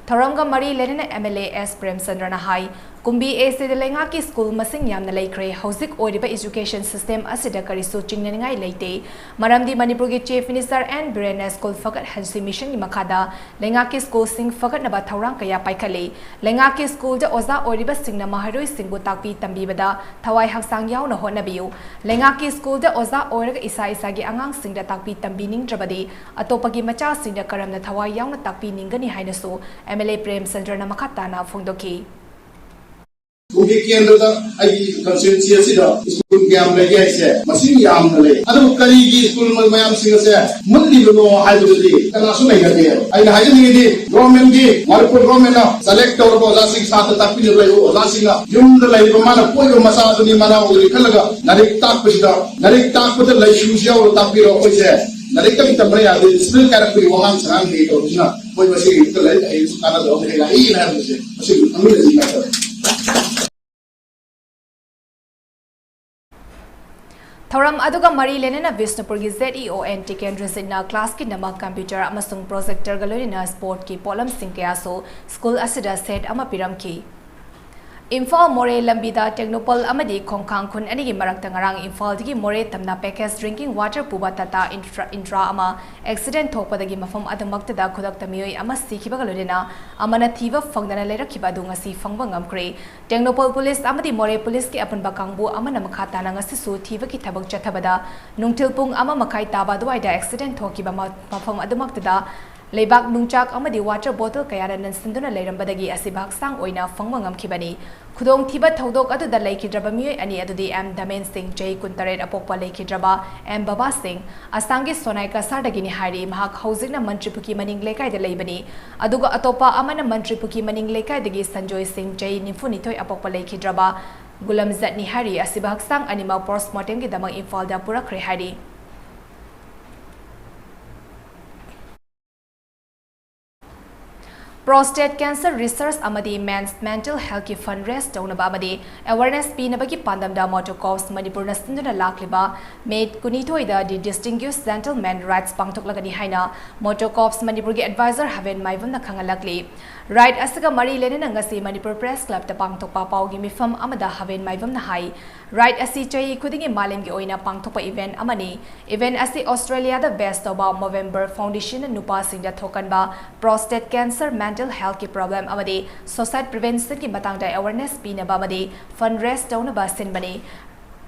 ꯊꯧꯔꯝꯒ ꯃꯔꯤ ꯂꯩꯅꯅ MLA S ꯄ꯭ꯔꯦꯝꯆꯟꯗ꯭ꯔꯅ ꯍꯥꯏ, ꯀꯨꯝꯕꯤ ꯑꯦꯁꯤꯗ ꯂꯩꯉꯥꯛꯀꯤ school ꯃꯁꯤꯡ ꯌꯥꯝꯅ ꯂꯩꯈ꯭ꯔꯦ꯫ ꯍꯧꯖꯤꯛ ꯑꯣꯏꯔꯤꯕ education system ꯑꯁꯤꯗ ꯀꯔꯤꯁꯨ ꯆꯤꯡꯅꯅꯤꯡꯉꯥꯏ ꯂꯩꯇꯦ꯫ ꯃꯔꯝꯗꯤ ꯃꯅꯤꯄꯨꯔꯒꯤ Chief Minister N ꯕꯤꯔꯦꯟꯅ school ꯐꯒꯠꯍꯟꯁꯤ missionꯒꯤ ꯃꯈꯥꯗ ꯂꯩꯉꯥꯛꯀꯤ schoolꯁꯤꯡ ꯐꯒꯠꯅꯕ ꯊꯧꯔꯥꯡ ꯀꯌꯥ ꯄꯥꯏꯈꯠꯂꯤ꯫ ꯂꯩꯉꯥꯛꯀꯤ schoolꯗ ꯑꯣꯖꯥ ꯑꯣꯏꯔꯤꯕꯁꯤꯡꯅ ꯃꯍꯩꯔꯣꯏꯁꯤꯡꯕꯨ ꯇꯥꯛꯄꯤ ꯇꯝꯕꯤꯕꯗ ꯊꯋꯥꯏ ꯍꯛꯆꯥꯡ ꯌꯥꯎꯅ ꯍꯣꯠꯅꯕꯤꯌꯨ꯫ ꯂꯩꯉꯥꯛꯀꯤ schoolꯗ ꯑꯣꯖꯥ ꯑꯣꯏꯔꯒ ꯏꯁꯥ ꯏꯁꯥꯒꯤ ꯑꯉꯥꯡꯁꯤꯡꯗ ꯇꯥꯛꯄꯤ ꯇꯝꯕꯤꯅꯤꯡꯗ꯭ꯔꯕꯗꯤ ꯑꯇꯣꯞꯄꯒꯤ ꯃꯆꯥꯁꯤꯡꯗ ꯀꯔꯝꯅ ꯊꯋꯥꯏ ꯌꯥꯎꯅ ꯇꯥꯛꯄꯤꯅꯤꯡꯒꯅꯤ ꯍꯥꯏꯅꯁꯨ MLA ꯄ꯭ꯔꯦꯝꯆꯟꯗ꯭ꯔꯅ ꯃꯈꯥ ꯇꯥꯅ ꯐꯣꯡꯗꯣꯛꯈꯤ꯫ ꯀꯨꯝꯕꯤ ꯀꯦꯟꯗ꯭ꯔꯗ ꯑꯩꯒꯤ constituency ꯑꯁꯤꯗ school ꯀꯌꯥꯝ ꯂꯩꯒꯦ ꯍꯥꯏꯁꯦ ꯃꯁꯤꯡ ꯌꯥꯝꯅ ꯂꯩ꯫ ꯑꯗꯨꯕꯨ ꯀꯔꯤꯒꯤ school ꯃꯌꯥꯝꯁꯤꯡ ꯑꯁꯦ ꯃꯨꯠꯂꯤꯕꯅꯣ ꯍꯥꯏꯕꯗꯨꯗꯤ ꯀꯅꯥꯁꯨ ꯂꯩꯅꯗꯦ꯫ ꯑꯩꯅ ꯍꯥꯏꯖꯅꯤꯡꯉꯤꯗꯤ governmentꯒꯤ, ꯃꯅꯤꯄꯨꯔ governmentꯅ select ꯇꯧꯔꯕ ꯑꯣꯖꯥꯁꯤꯡ, ꯁꯥꯇ꯭ꯔ ꯇꯥꯛꯄꯤꯅꯕ ꯂꯩꯕ ꯑꯣꯖꯥꯁꯤꯡꯅ ꯌꯨꯝꯗ ꯂꯩꯔꯤꯕ ꯃꯥꯅ ꯄꯣꯛꯏꯕ ꯃꯆꯥꯗꯨꯅꯤ ꯃꯅꯥꯎꯗꯨꯅꯤ ꯈꯜꯂꯒ ꯂꯥꯏꯔꯤꯛ ꯇꯥꯛꯄꯁꯤꯗ, ꯂꯥꯏꯔꯤꯛ ꯇꯥꯛꯄꯗ ꯂꯩꯁꯨꯁꯨ ꯌꯥꯎꯔ ꯇꯥꯛꯄꯤꯔꯣ꯫ ꯑꯩꯈꯣꯏꯁꯦ ꯂꯥꯏꯔꯤꯛ ꯇꯝ ꯇꯝꯕ ꯌꯥꯗꯦ, discipline ꯀꯥꯏꯔꯛꯄꯒꯤ ꯋꯥꯉꯥꯡ ꯁꯉꯥꯡ ꯍꯦꯛ ꯇꯧꯔꯛꯄꯁꯤꯅ ꯑꯩꯈꯣꯏ ꯃꯁꯤꯒꯤ ꯂꯥꯏꯔꯤꯛ ꯍꯩꯕꯁꯨ ꯀꯥꯟꯅꯗꯕ ꯑꯃ ꯍꯦꯛ ꯂꯥꯛꯏ ꯍꯥꯏꯕꯁꯦ ꯃꯁꯤ ꯈꯪꯃꯤꯟꯅꯁꯤ ꯍꯥꯏꯇꯥꯔꯦ꯫ ꯊꯧꯔꯝ ꯑꯗꯨꯒ ꯃꯔꯤ ꯂꯩꯅꯅ ꯕꯤꯁꯅꯨꯄꯨꯔꯒꯤ ZEO N ꯇꯤꯀꯦꯟꯗ꯭ꯔꯖꯤꯠꯅ classꯀꯤꯗꯃꯛ computer ꯑꯃꯁꯨꯡ projectorꯒ ꯂꯣꯏꯅꯅ sportꯀꯤ ꯄꯣꯠꯂꯝꯁꯤꯡ ꯀꯌꯥꯁꯨ school ꯑꯁꯤꯗ set ꯑꯃ ꯄꯤꯔꯝꯈꯤ꯫ ꯏꯝꯐꯥꯜ ꯃꯣꯔꯦ ꯂꯝꯕꯤꯗ ꯇꯦꯡꯅꯧꯄꯜ ꯑꯃꯗꯤ ꯈꯣꯡꯈꯥꯡ ꯈꯨꯟ ꯑꯅꯤꯒꯤ ꯃꯔꯛꯇ ꯉꯔꯥꯡ ꯏꯝꯐꯥꯜꯗꯒꯤ ꯃꯣꯔꯦ ꯇꯝꯅ package drinking water ꯄꯨꯕ ꯇꯥꯇꯥ ꯏꯟꯇ꯭ꯔꯥ, ꯏꯟꯇ꯭ꯔꯥ ꯑꯃ accident ꯊꯣꯛꯄꯗꯒꯤ ꯃꯐꯝ ꯑꯗꯨꯃꯛꯇꯗ ꯈꯨꯗꯛꯇ ꯃꯤꯑꯣꯏ ꯑꯃ ꯁꯤꯈꯤꯕꯒ ꯂꯣꯏꯅꯅ ꯑꯃꯅ ꯊꯤꯕ ꯐꯪꯗꯅ ꯂꯩꯔꯛꯈꯤꯕ ꯑꯗꯨ ꯉꯁꯤ ꯐꯪꯕ ꯉꯝꯈ꯭ꯔꯦ꯫ ꯇꯦꯡꯅꯧꯄꯜ ꯄꯨꯂꯤꯁ ꯑꯃꯗꯤ ꯃꯣꯔꯦ ꯄꯨꯂꯤꯁꯀꯤ ꯑꯄꯨꯟꯕ ꯀꯥꯡꯕꯨ ꯑꯃꯅ ꯃꯈꯥ ꯇꯥꯅ ꯉꯁꯤꯁꯨ ꯊꯤꯕꯒꯤ ꯊꯕꯛ ꯆꯠꯊꯕꯗ ꯅꯨꯡꯊꯤꯜ ꯄꯨꯡ ꯑꯃ ꯃꯈꯥꯏ ꯇꯥꯕ ꯑꯗꯨꯋꯥꯏꯗ accident ꯊꯣꯛꯈꯤꯕ ꯃ-, ꯃꯐꯝ ꯑꯗꯨꯃꯛꯇꯗ ꯂꯩꯕꯥꯛ ꯅꯨꯡꯆꯥꯛ ꯑꯃꯗꯤ water bottle ꯀꯌꯥꯅ ꯅꯟꯁꯤꯟꯗꯨꯅ ꯂꯩꯔꯝꯕꯗꯒꯤ ꯑꯁꯤꯕ ꯍꯛꯆꯥꯡ ꯑꯣꯏꯅ ꯐꯪꯕ ꯉꯝꯈꯤꯕꯅꯤ꯫ ꯈꯨꯗꯣꯡꯊꯤꯕ ꯊꯧꯗꯣꯛ ꯑꯗꯨꯗ ꯂꯩꯈꯤꯗ꯭ꯔꯕ ꯃꯤꯑꯣꯏ ꯑꯅꯤ ꯑꯗꯨꯗꯤ ꯑꯦꯝ ꯗꯃꯦꯟ ꯁꯤꯡ, ꯆꯍꯤ ꯀꯨꯟꯇꯔꯦꯠ ꯑꯄꯣꯛꯄ, ꯂꯩꯈꯤꯗ꯭ꯔꯕ ꯑꯦꯝ ꯕꯕꯥ ꯁꯤꯡ, ꯑꯁꯥꯝꯒꯤ ꯁꯣꯅꯥꯏ ꯀꯁꯥꯔꯗꯒꯤꯅꯤ ꯍꯥꯏꯔꯤ꯫ ꯃꯍꯥꯛ ꯍꯧꯖꯤꯛꯅ ꯃꯟꯇ꯭ꯔꯤ ꯄꯨꯈ꯭ꯔꯤ ꯃꯅꯤꯡ ꯂꯩꯀꯥꯏꯗ ꯂꯩꯕꯅꯤ꯫ ꯑꯗꯨꯒ ꯑꯇꯣꯞꯄ ꯑꯃꯅ ꯃꯟꯇ꯭ꯔꯤ ꯄꯨꯈ꯭ꯔꯤ ꯃꯅꯤꯡ ꯂꯩꯀꯥꯏꯗꯒꯤ ꯁꯟꯖꯣꯏ ꯁꯤꯡ, ꯆꯍꯤ ꯅꯤꯐꯨꯅꯤꯊꯣꯏ ꯑꯄꯣꯛꯄ, ꯂꯩꯈꯤꯗ꯭ꯔꯕ ꯒꯨꯂꯝꯖꯠꯅꯤ ꯍꯥꯏꯔꯤ꯫ ꯑꯁꯤꯕ ꯍꯛꯆꯥꯡ ꯑꯅꯤꯃꯛ post mortemꯒꯤꯗꯃꯛ ꯏꯝꯐꯥꯜꯗ ꯄꯨꯔꯛꯈ꯭ꯔꯦ ꯍꯥꯏꯔꯤ꯫ Prostate cancer research ꯑꯃꯗꯤ men's mental healthꯀꯤ fund raise ꯇꯧꯅꯕ ꯑꯃꯗꯤ awareness ꯄꯤꯅꯕꯒꯤ ꯄꯥꯟꯗꯝꯗ Motor Corps ꯃꯅꯤꯄꯨꯔꯅ ꯁꯤꯟꯗꯨꯅ ꯂꯥꯛꯂꯤꯕ May ꯀꯨꯟꯅꯤꯊꯣꯏꯗ The Distinguished Gentleman Rides ꯄꯥꯡꯊꯣꯛꯂꯒꯅꯤ ꯍꯥꯏꯅ Motor Corps ꯃꯅꯤꯄꯨꯔꯒꯤ advisor ꯍꯕꯦꯟ ꯃꯥꯏꯕꯝꯅ ꯈꯪꯍꯜꯂꯛꯂꯤ꯫ Ride ꯑꯁꯤꯒ ꯃꯔꯤ ꯂꯩꯅꯅ ꯉꯁꯤ ꯃꯅꯤꯄꯨꯔ Press Clubꯇ ꯄꯥꯡꯊꯣꯛꯄ ꯄꯥꯎꯒꯤ ꯃꯤꯐꯝ ꯑꯃꯗ ꯍꯕꯦꯟ ꯃꯥꯏꯕꯝꯅ ꯍꯥꯏ, Ride ꯑꯁꯤ ꯆꯍꯤ ꯈꯨꯗꯤꯡꯒꯤ ꯃꯥꯂꯦꯝꯒꯤ ꯑꯣꯏꯅ ꯄꯥꯡꯊꯣꯛꯄ event ꯑꯃꯅꯤ꯫ Event ꯑꯁꯤ Australiaꯗ base ꯇꯧꯕ Movember Foundationꯅ ꯅꯨꯄꯥꯁꯤꯡꯗ ꯊꯣꯛꯀꯟꯕ prostate cancer, mental healthꯀꯤ problem ꯑꯃꯗꯤ suicide preventionꯒꯤ ꯃꯇꯥꯡꯗ awareness ꯄꯤꯅꯕ ꯑꯃꯗꯤ fund raise ꯇꯧꯅꯕ ꯁꯤꯟꯕꯅꯤ꯫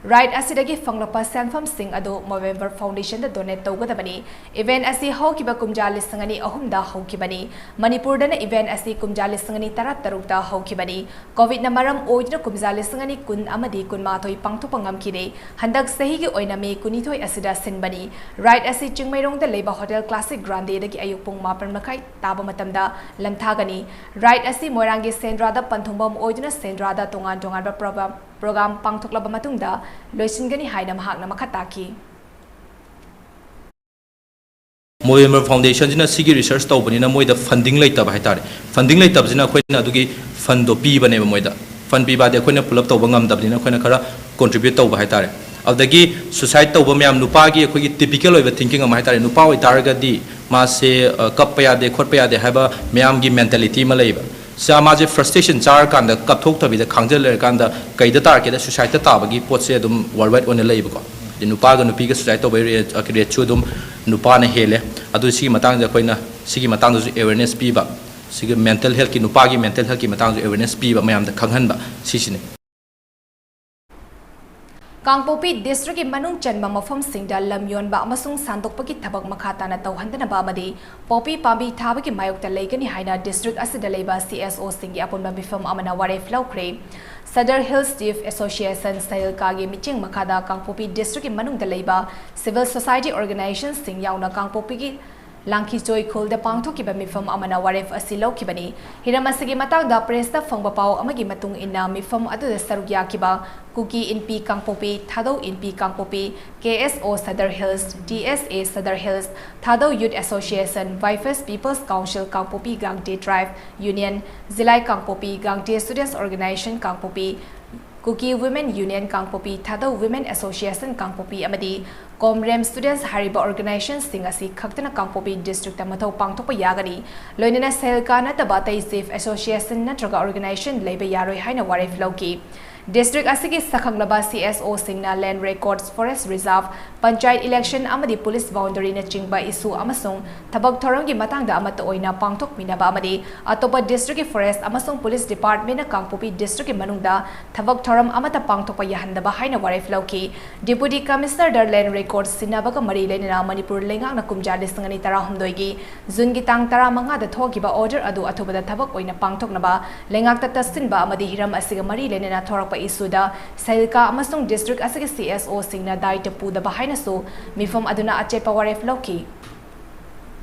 Ride ꯑꯁꯤꯗꯒꯤ ꯐꯪꯂꯛꯄ ꯁꯦꯟꯐꯝꯁꯤꯡ ꯑꯗꯨ Movember Foundationꯗ donate ꯇꯧꯒꯗꯕꯅꯤ꯫ Event ꯑꯁꯤ ꯍꯧꯈꯤꯕ ꯀꯨꯝꯖꯥ ꯂꯤꯁꯤꯡ ꯑꯅꯤ ꯑꯍꯨꯝꯗ ꯍꯧꯈꯤꯕꯅꯤ꯫ ꯃꯅꯤꯄꯨꯔꯗꯅ event ꯑꯁꯤ ꯀꯨꯝꯖꯥ ꯂꯤꯁꯤꯡ ꯑꯅꯤ ꯇꯔꯥꯇꯔꯨꯛꯇ ꯍꯧꯈꯤꯕꯅꯤ꯫ COVIDꯅ ꯃꯔꯝ ꯑꯣꯏꯗꯨꯅ ꯀꯨꯝꯖꯥ ꯂꯤꯁꯤꯡ ꯑꯅꯤ ꯀꯨꯟ ꯑꯃꯗꯤ ꯀꯨꯟꯃꯥꯊꯣꯏ ꯄꯥꯡꯊꯣꯛꯄ ꯉꯝꯈꯤꯗꯦ꯫ ꯍꯟꯗꯛ ꯆꯍꯤꯒꯤ ꯑꯣꯏꯅ May ꯀꯨꯟꯅꯤꯊꯣꯏ ꯑꯁꯤꯗ ꯁꯤꯟꯕꯅꯤ꯫ Ride ꯑꯁꯤ ꯆꯤꯡꯃꯩꯔꯣꯡꯗ ꯂꯩꯕ Hotel Classic Grandeꯗꯒꯤ ꯑꯌꯨꯛ ꯄꯨꯡ ꯃꯥꯄꯟ ꯃꯈꯥꯏ ꯇꯥꯕ ꯃꯇꯝꯗ ꯂꯝꯊꯥꯒꯅꯤ꯫ Ride ꯑꯁꯤ ꯃꯣꯏꯔꯥꯡꯒꯤ ꯁꯦꯟꯗ꯭ꯔꯥꯗ ꯄꯟꯊꯨꯡꯐꯝ ꯑꯣꯏꯗꯨꯅ ꯁꯦꯟꯗ꯭ꯔꯥꯗ ꯇꯣꯉꯥꯟ ꯇꯣꯉꯥꯟꯕ program, program ꯄꯥꯡꯊꯣꯛꯂꯕ ꯃꯇꯨꯡꯗ ꯂꯣꯏꯁꯤꯟꯒꯅꯤ ꯍꯥꯏꯅ ꯃꯍꯥꯛꯅ ꯃꯈꯥ ꯇꯥꯈꯤ꯫ Movember Foundationꯁꯤꯅ ꯁꯤꯒꯤ research ꯇꯧꯕꯅꯤꯅ ꯃꯣꯏꯗ funding ꯂꯩꯇꯕ ꯍꯥꯏꯇꯥꯔꯦ꯫ Funding ꯂꯩꯇꯕꯁꯤꯅ ꯑꯩꯈꯣꯏꯅ ꯑꯗꯨꯒꯤ fundꯗꯣ ꯄꯤꯕꯅꯦꯕ ꯃꯣꯏꯗ꯫ Fund ꯄꯤꯕ ꯍꯥꯏꯗꯤ ꯑꯩꯈꯣꯏꯅ ꯄꯨꯂꯞ ꯇꯧꯕ ꯉꯝꯗꯕꯅꯤꯅ ꯑꯩꯈꯣꯏꯅ ꯈꯔ contribute ꯇꯧꯕ ꯍꯥꯏꯇꯥꯔꯦ꯫ ꯑꯗꯨꯗꯒꯤ suicide ꯇꯧꯕ ꯃꯌꯥꯝ, ꯅꯨꯄꯥꯒꯤ ꯑꯩꯈꯣꯏꯒꯤ typical ꯑꯣꯏꯕ thinking ꯑꯃ ꯍꯥꯏꯇꯥꯔꯦ, ꯅꯨꯄꯥ ꯑꯣꯏꯇꯥꯔꯒꯗꯤ ꯃꯥꯁꯦ, ꯑ, ꯀꯞꯄ ꯌꯥꯗꯦ, ꯈꯣꯠꯄ ꯌꯥꯗꯦ ꯍꯥꯏꯕ ꯃꯌꯥꯝꯒꯤ mentality ꯑꯃ ꯂꯩꯌꯦꯕ꯫ ꯁꯤꯗ ꯃꯥꯁꯦ ꯐ꯭ꯔꯁꯇ꯭ꯔꯦꯁꯟ ꯆꯥꯔꯀꯥꯟꯗ ꯀꯞꯊꯣꯛꯇꯕꯤꯗ ꯈꯥꯡꯖ ꯂꯩꯔꯀꯥꯟꯗ ꯀꯩꯗ ꯇꯥꯔꯛꯀꯦꯗ ꯁꯨꯁꯥꯏꯗꯇ ꯇꯥꯕꯒꯤ ꯄꯣꯠꯁꯦ ꯑꯗꯨꯝ ꯋꯥꯔꯜ ꯋꯥꯏꯗ ꯑꯣꯏꯅ ꯂꯩꯕꯀꯣ꯫ ꯑꯗꯩ ꯅꯨꯄꯥꯒ ꯅꯨꯄꯤꯒ ꯁꯨꯁꯥꯏꯗ ꯇꯧꯕꯒꯤ ꯔꯦꯠꯁꯨ ꯑꯗꯨꯝ ꯅꯨꯄꯥꯅ ꯍꯦꯜꯂꯦ꯫ ꯑꯗꯨ ꯁꯤꯒꯤ ꯃꯇꯥꯡꯗ ꯑꯩꯈꯣꯏꯅ ꯁꯤꯒꯤ ꯃꯇꯥꯡꯗꯁꯨ ꯑꯦꯋꯦꯔꯅꯦꯁ ꯄꯤꯕ, ꯁꯤꯒꯤ ꯃꯦꯟꯇꯦꯜ ꯍꯦꯜꯠꯀꯤ, ꯅꯨꯄꯥꯒꯤ ꯃꯦꯟꯇꯦꯜ ꯍꯦꯜꯠꯀꯤ ꯃꯇꯥꯡꯁꯨ ꯑꯦꯋꯦꯔꯅꯦꯁ ꯄꯤꯕ, ꯃꯌꯥꯝꯗ ꯈꯪꯍꯟꯕ, ꯁꯤꯁꯤꯅꯤ꯫ ꯀꯥꯡꯄꯣꯛꯄꯤ ꯗꯤꯁꯇ꯭ꯔꯤꯛꯀꯤ ꯃꯅꯨꯡ ꯆꯟꯕ ꯃꯐꯝꯁꯤꯡꯗ ꯂꯝ ꯌꯣꯟꯕ ꯑꯃꯁꯨꯡ ꯁꯥꯟꯗꯣꯛꯄꯒꯤ ꯊꯕꯛ ꯃꯈꯥ ꯇꯥꯅ ꯇꯧꯍꯟꯗꯅꯕ ꯑꯃꯗꯤ ꯄꯣꯄꯤ ꯄꯥꯝꯕꯤ ꯊꯥꯕꯒꯤ ꯃꯥꯌꯣꯛꯇ ꯂꯩꯒꯅꯤ ꯍꯥꯏꯅ ꯗꯤꯁꯇ꯭ꯔꯤꯛ ꯑꯁꯤꯗ ꯂꯩꯕ ꯁꯤ ꯑꯦꯁ ꯑꯣꯁꯤꯡꯒꯤ ꯑꯄꯨꯟꯕ ꯃꯤꯐꯝ ꯑꯃꯅ ꯋꯥꯔꯦꯞ ꯂꯧꯈ꯭ꯔꯦ꯫ ꯁꯗꯔ ꯍꯤꯜꯁ ꯆꯤꯐ ꯑꯦꯁꯣꯁꯤꯌꯦꯁꯟ ꯁꯍꯤꯜꯀꯥꯒꯤ ꯃꯤꯠꯌꯦꯡ ꯃꯈꯥꯗ ꯀꯥꯡꯄꯣꯛꯄꯤ ꯗꯤꯁꯇ꯭ꯔꯤꯛꯀꯤ ꯃꯅꯨꯡꯗ ꯂꯩꯕ ꯁꯤꯚꯤꯜ ꯁꯣꯁꯥꯏꯇꯤ ꯑꯣꯔꯒꯅꯥꯏꯖꯦꯁꯟꯁꯤꯡ ꯌꯥꯎꯅ ꯀꯥꯡꯄꯣꯛꯄꯤꯒꯤ ꯂꯥꯡꯈꯤꯆꯣꯏ ꯈꯨꯜꯗ ꯄꯥꯡꯊꯣꯛꯈꯤꯕ ꯃꯤꯐꯝ ꯑꯃꯅ ꯋꯥꯔꯦꯞ ꯑꯁꯤ ꯂꯧꯈꯤꯕꯅꯤ꯫ ꯍꯤꯔꯝ ꯑꯁꯤꯒꯤ ꯃꯇꯥꯡꯗ ꯄ꯭ꯔꯦꯁꯇ ꯐꯪꯕ ꯄꯥꯎ ꯑꯃꯒꯤ ꯃꯇꯨꯡ ꯏꯟꯅ, ꯃꯤꯐꯝ ꯑꯗꯨꯗ ꯁꯔꯨꯛ ꯌꯥꯈꯤꯕ ꯀꯨꯀꯤ ꯏꯟꯄꯤ ꯀꯥꯡꯄꯣꯛꯄꯤ, ꯊꯥꯗꯧ ꯏꯟꯄꯤ ꯀꯥꯡꯄꯣꯛꯄꯤ, ꯀꯦ ꯑꯦꯁ ꯑꯣ ꯁꯗꯔ ꯍꯤꯜꯁ, ꯇꯤ ꯑꯦꯁ ꯑꯦ ꯁꯗꯔ ꯍꯤꯜꯁ, ꯊꯥꯗꯧ ꯌꯨꯠ ꯑꯦꯁꯣꯁꯤꯌꯦꯁꯟ, ꯕꯥꯏꯐꯁ ꯄꯤꯄꯜꯁ ꯀꯥꯎꯟꯁꯤꯜ ꯀꯥꯡꯄꯣꯛꯄꯤ ꯒꯥꯡꯇꯦ ꯇ꯭ꯔꯥꯏꯕ ꯌꯨꯅꯤꯌꯟ, ꯖꯤꯂꯥꯏ ꯀꯥꯡꯄꯣꯛꯄꯤ, ꯒꯥꯡꯇꯦ ꯁ꯭ꯇꯨꯗꯦꯟꯠꯁ ꯑꯣꯔꯒꯅꯥꯏꯖꯦꯁꯟ ꯀꯥꯡꯄꯣꯛꯄꯤ, ꯀꯨꯀꯤ ꯋꯤꯃꯦꯟ ꯌꯨꯅꯤꯌꯟ ꯀꯥꯡꯄꯣꯛꯄꯤ, ꯊꯥꯗꯧ ꯋꯤꯃꯦꯟ ꯑꯦꯁꯣꯁꯤꯌꯦꯁꯟ ꯀꯥꯡꯄꯣꯛꯄꯤ ꯑꯃꯗꯤ ꯀꯣꯝꯔꯦꯝ ꯁ꯭ꯇꯨꯗꯦꯟꯠꯁ ꯍꯥꯏꯔꯤꯕ ꯑꯣꯔꯒꯅꯥꯏꯖꯦꯁꯟꯁꯤꯡ ꯑꯁꯤ ꯈꯛꯇꯅ ꯀꯥꯡꯄꯣꯛꯄꯤ ꯗꯤꯁꯇ꯭ꯔꯤꯛꯇ ꯃꯊꯧ ꯄꯥꯡꯊꯣꯛꯄ ꯌꯥꯒꯅꯤ꯫ ꯂꯣꯏꯅꯅ ꯁꯍꯤꯜꯀꯥ ꯅꯠꯇꯕ ꯑꯇꯩ ꯆꯤꯐ ꯑꯦꯁꯣꯁꯤꯌꯦꯁꯟ ꯅꯠꯇ꯭ꯔꯒ ꯑꯣꯔꯒꯅꯥꯏꯖꯦꯁꯟ ꯂꯩꯕ ꯌꯥꯔꯣꯏ ꯍꯥꯏꯅ ꯋꯥꯔꯦꯞ ꯂꯧꯈꯤ꯫ ꯗꯤꯁꯇ꯭ꯔꯤꯛ ꯑꯁꯤꯒꯤ ꯁꯛꯈꯪꯂꯕ ꯁꯤ ꯑꯦꯁ ꯑꯣꯁꯤꯡꯅ ꯂꯦꯟ ꯔꯦꯀꯣꯔꯗꯁ, ꯐꯣꯔꯦꯁ ꯔꯤꯖꯥꯔꯚ, ꯄꯟꯆꯥꯌꯠ ꯏꯂꯦꯛꯁꯟ ꯑꯃꯗꯤ ꯄꯨꯂꯤꯁ ꯕꯥꯎꯟꯗꯔꯤꯅꯆꯤꯡꯕ ꯏꯁꯨ ꯑꯃꯁꯨꯡ ꯊꯕꯛ ꯊꯧꯔꯝꯒꯤ ꯃꯇꯥꯡꯗ ꯑꯃꯠꯇ ꯑꯣꯏꯅ ꯄꯥꯡꯊꯣꯛꯃꯤꯟꯅꯕ ꯑꯃꯗꯤ ꯑꯇꯣꯞꯄ ꯗꯤꯁꯇ꯭ꯔꯤꯛꯀꯤ ꯐꯣꯔꯦꯁ ꯑꯃꯁꯨꯡ ꯄꯨꯂꯤꯁ ꯗꯤꯄꯥꯔꯠꯃꯦꯟꯠꯅ ꯀꯥꯡꯄꯣꯛꯄꯤ ꯗꯤꯁꯇ꯭ꯔꯤꯛꯀꯤ ꯃꯅꯨꯡꯗ ꯊꯕꯛ ꯊꯧꯔꯝ ꯑꯃꯠꯇ ꯄꯥꯡꯊꯣꯛꯄ ꯌꯥꯍꯟꯗꯕ ꯍꯥꯏꯅ ꯋꯥꯔꯦꯞ ꯂꯧꯈꯤ꯫ ꯗꯤꯄꯨꯇꯤ ꯀꯃꯤꯁꯅꯔꯗ ꯂꯦꯟ ꯔꯦꯀꯣꯔꯗ ꯁꯤꯟꯅꯕꯒ ꯃꯔꯤ ꯂꯩꯅꯅ ꯃꯅꯤꯄꯨꯔ ꯂꯩꯉꯥꯛꯅ ꯀꯨꯝꯖꯥ ꯂꯤꯁꯤꯡ ꯑꯅꯤ ꯇꯔꯥꯍꯨꯝꯗꯣꯏꯒꯤ ꯖꯨꯟꯒꯤ ꯇꯥꯡ ꯇꯔꯥꯃꯉꯥꯗ ꯊꯣꯛꯈꯤꯕ ꯑꯣꯔꯗꯔ ꯑꯗꯨ ꯑꯊꯨꯕꯗ ꯊꯕꯛ ꯑꯣꯏꯅ ꯄꯥꯡꯊꯣꯛꯅꯕ ꯂꯩꯉꯥꯛꯇ ꯇꯠꯁꯤꯟꯕ ꯑꯃꯗꯤ ꯍꯤꯔꯝ ꯑꯁꯤꯒ ꯃꯔꯤ ꯂꯩꯅꯅ ꯊꯣꯔꯛꯄ ꯏꯁꯨꯗ ꯁꯍꯤꯜꯀꯥ ꯑꯃꯁꯨꯡ ꯗꯤꯁꯇ꯭ꯔꯤꯛ ꯑꯁꯤꯒꯤ ꯁꯤ ꯑꯦꯁ ꯑꯣꯁꯤꯡꯅ ꯗꯥꯏꯇ ꯄꯨꯗꯕ ꯍꯥꯏꯅꯁꯨ ꯃꯤꯐꯝ ꯑꯗꯨꯅ ꯑꯆꯦꯠꯄ ꯋꯥꯔꯦꯞ ꯂꯧꯈꯤ꯫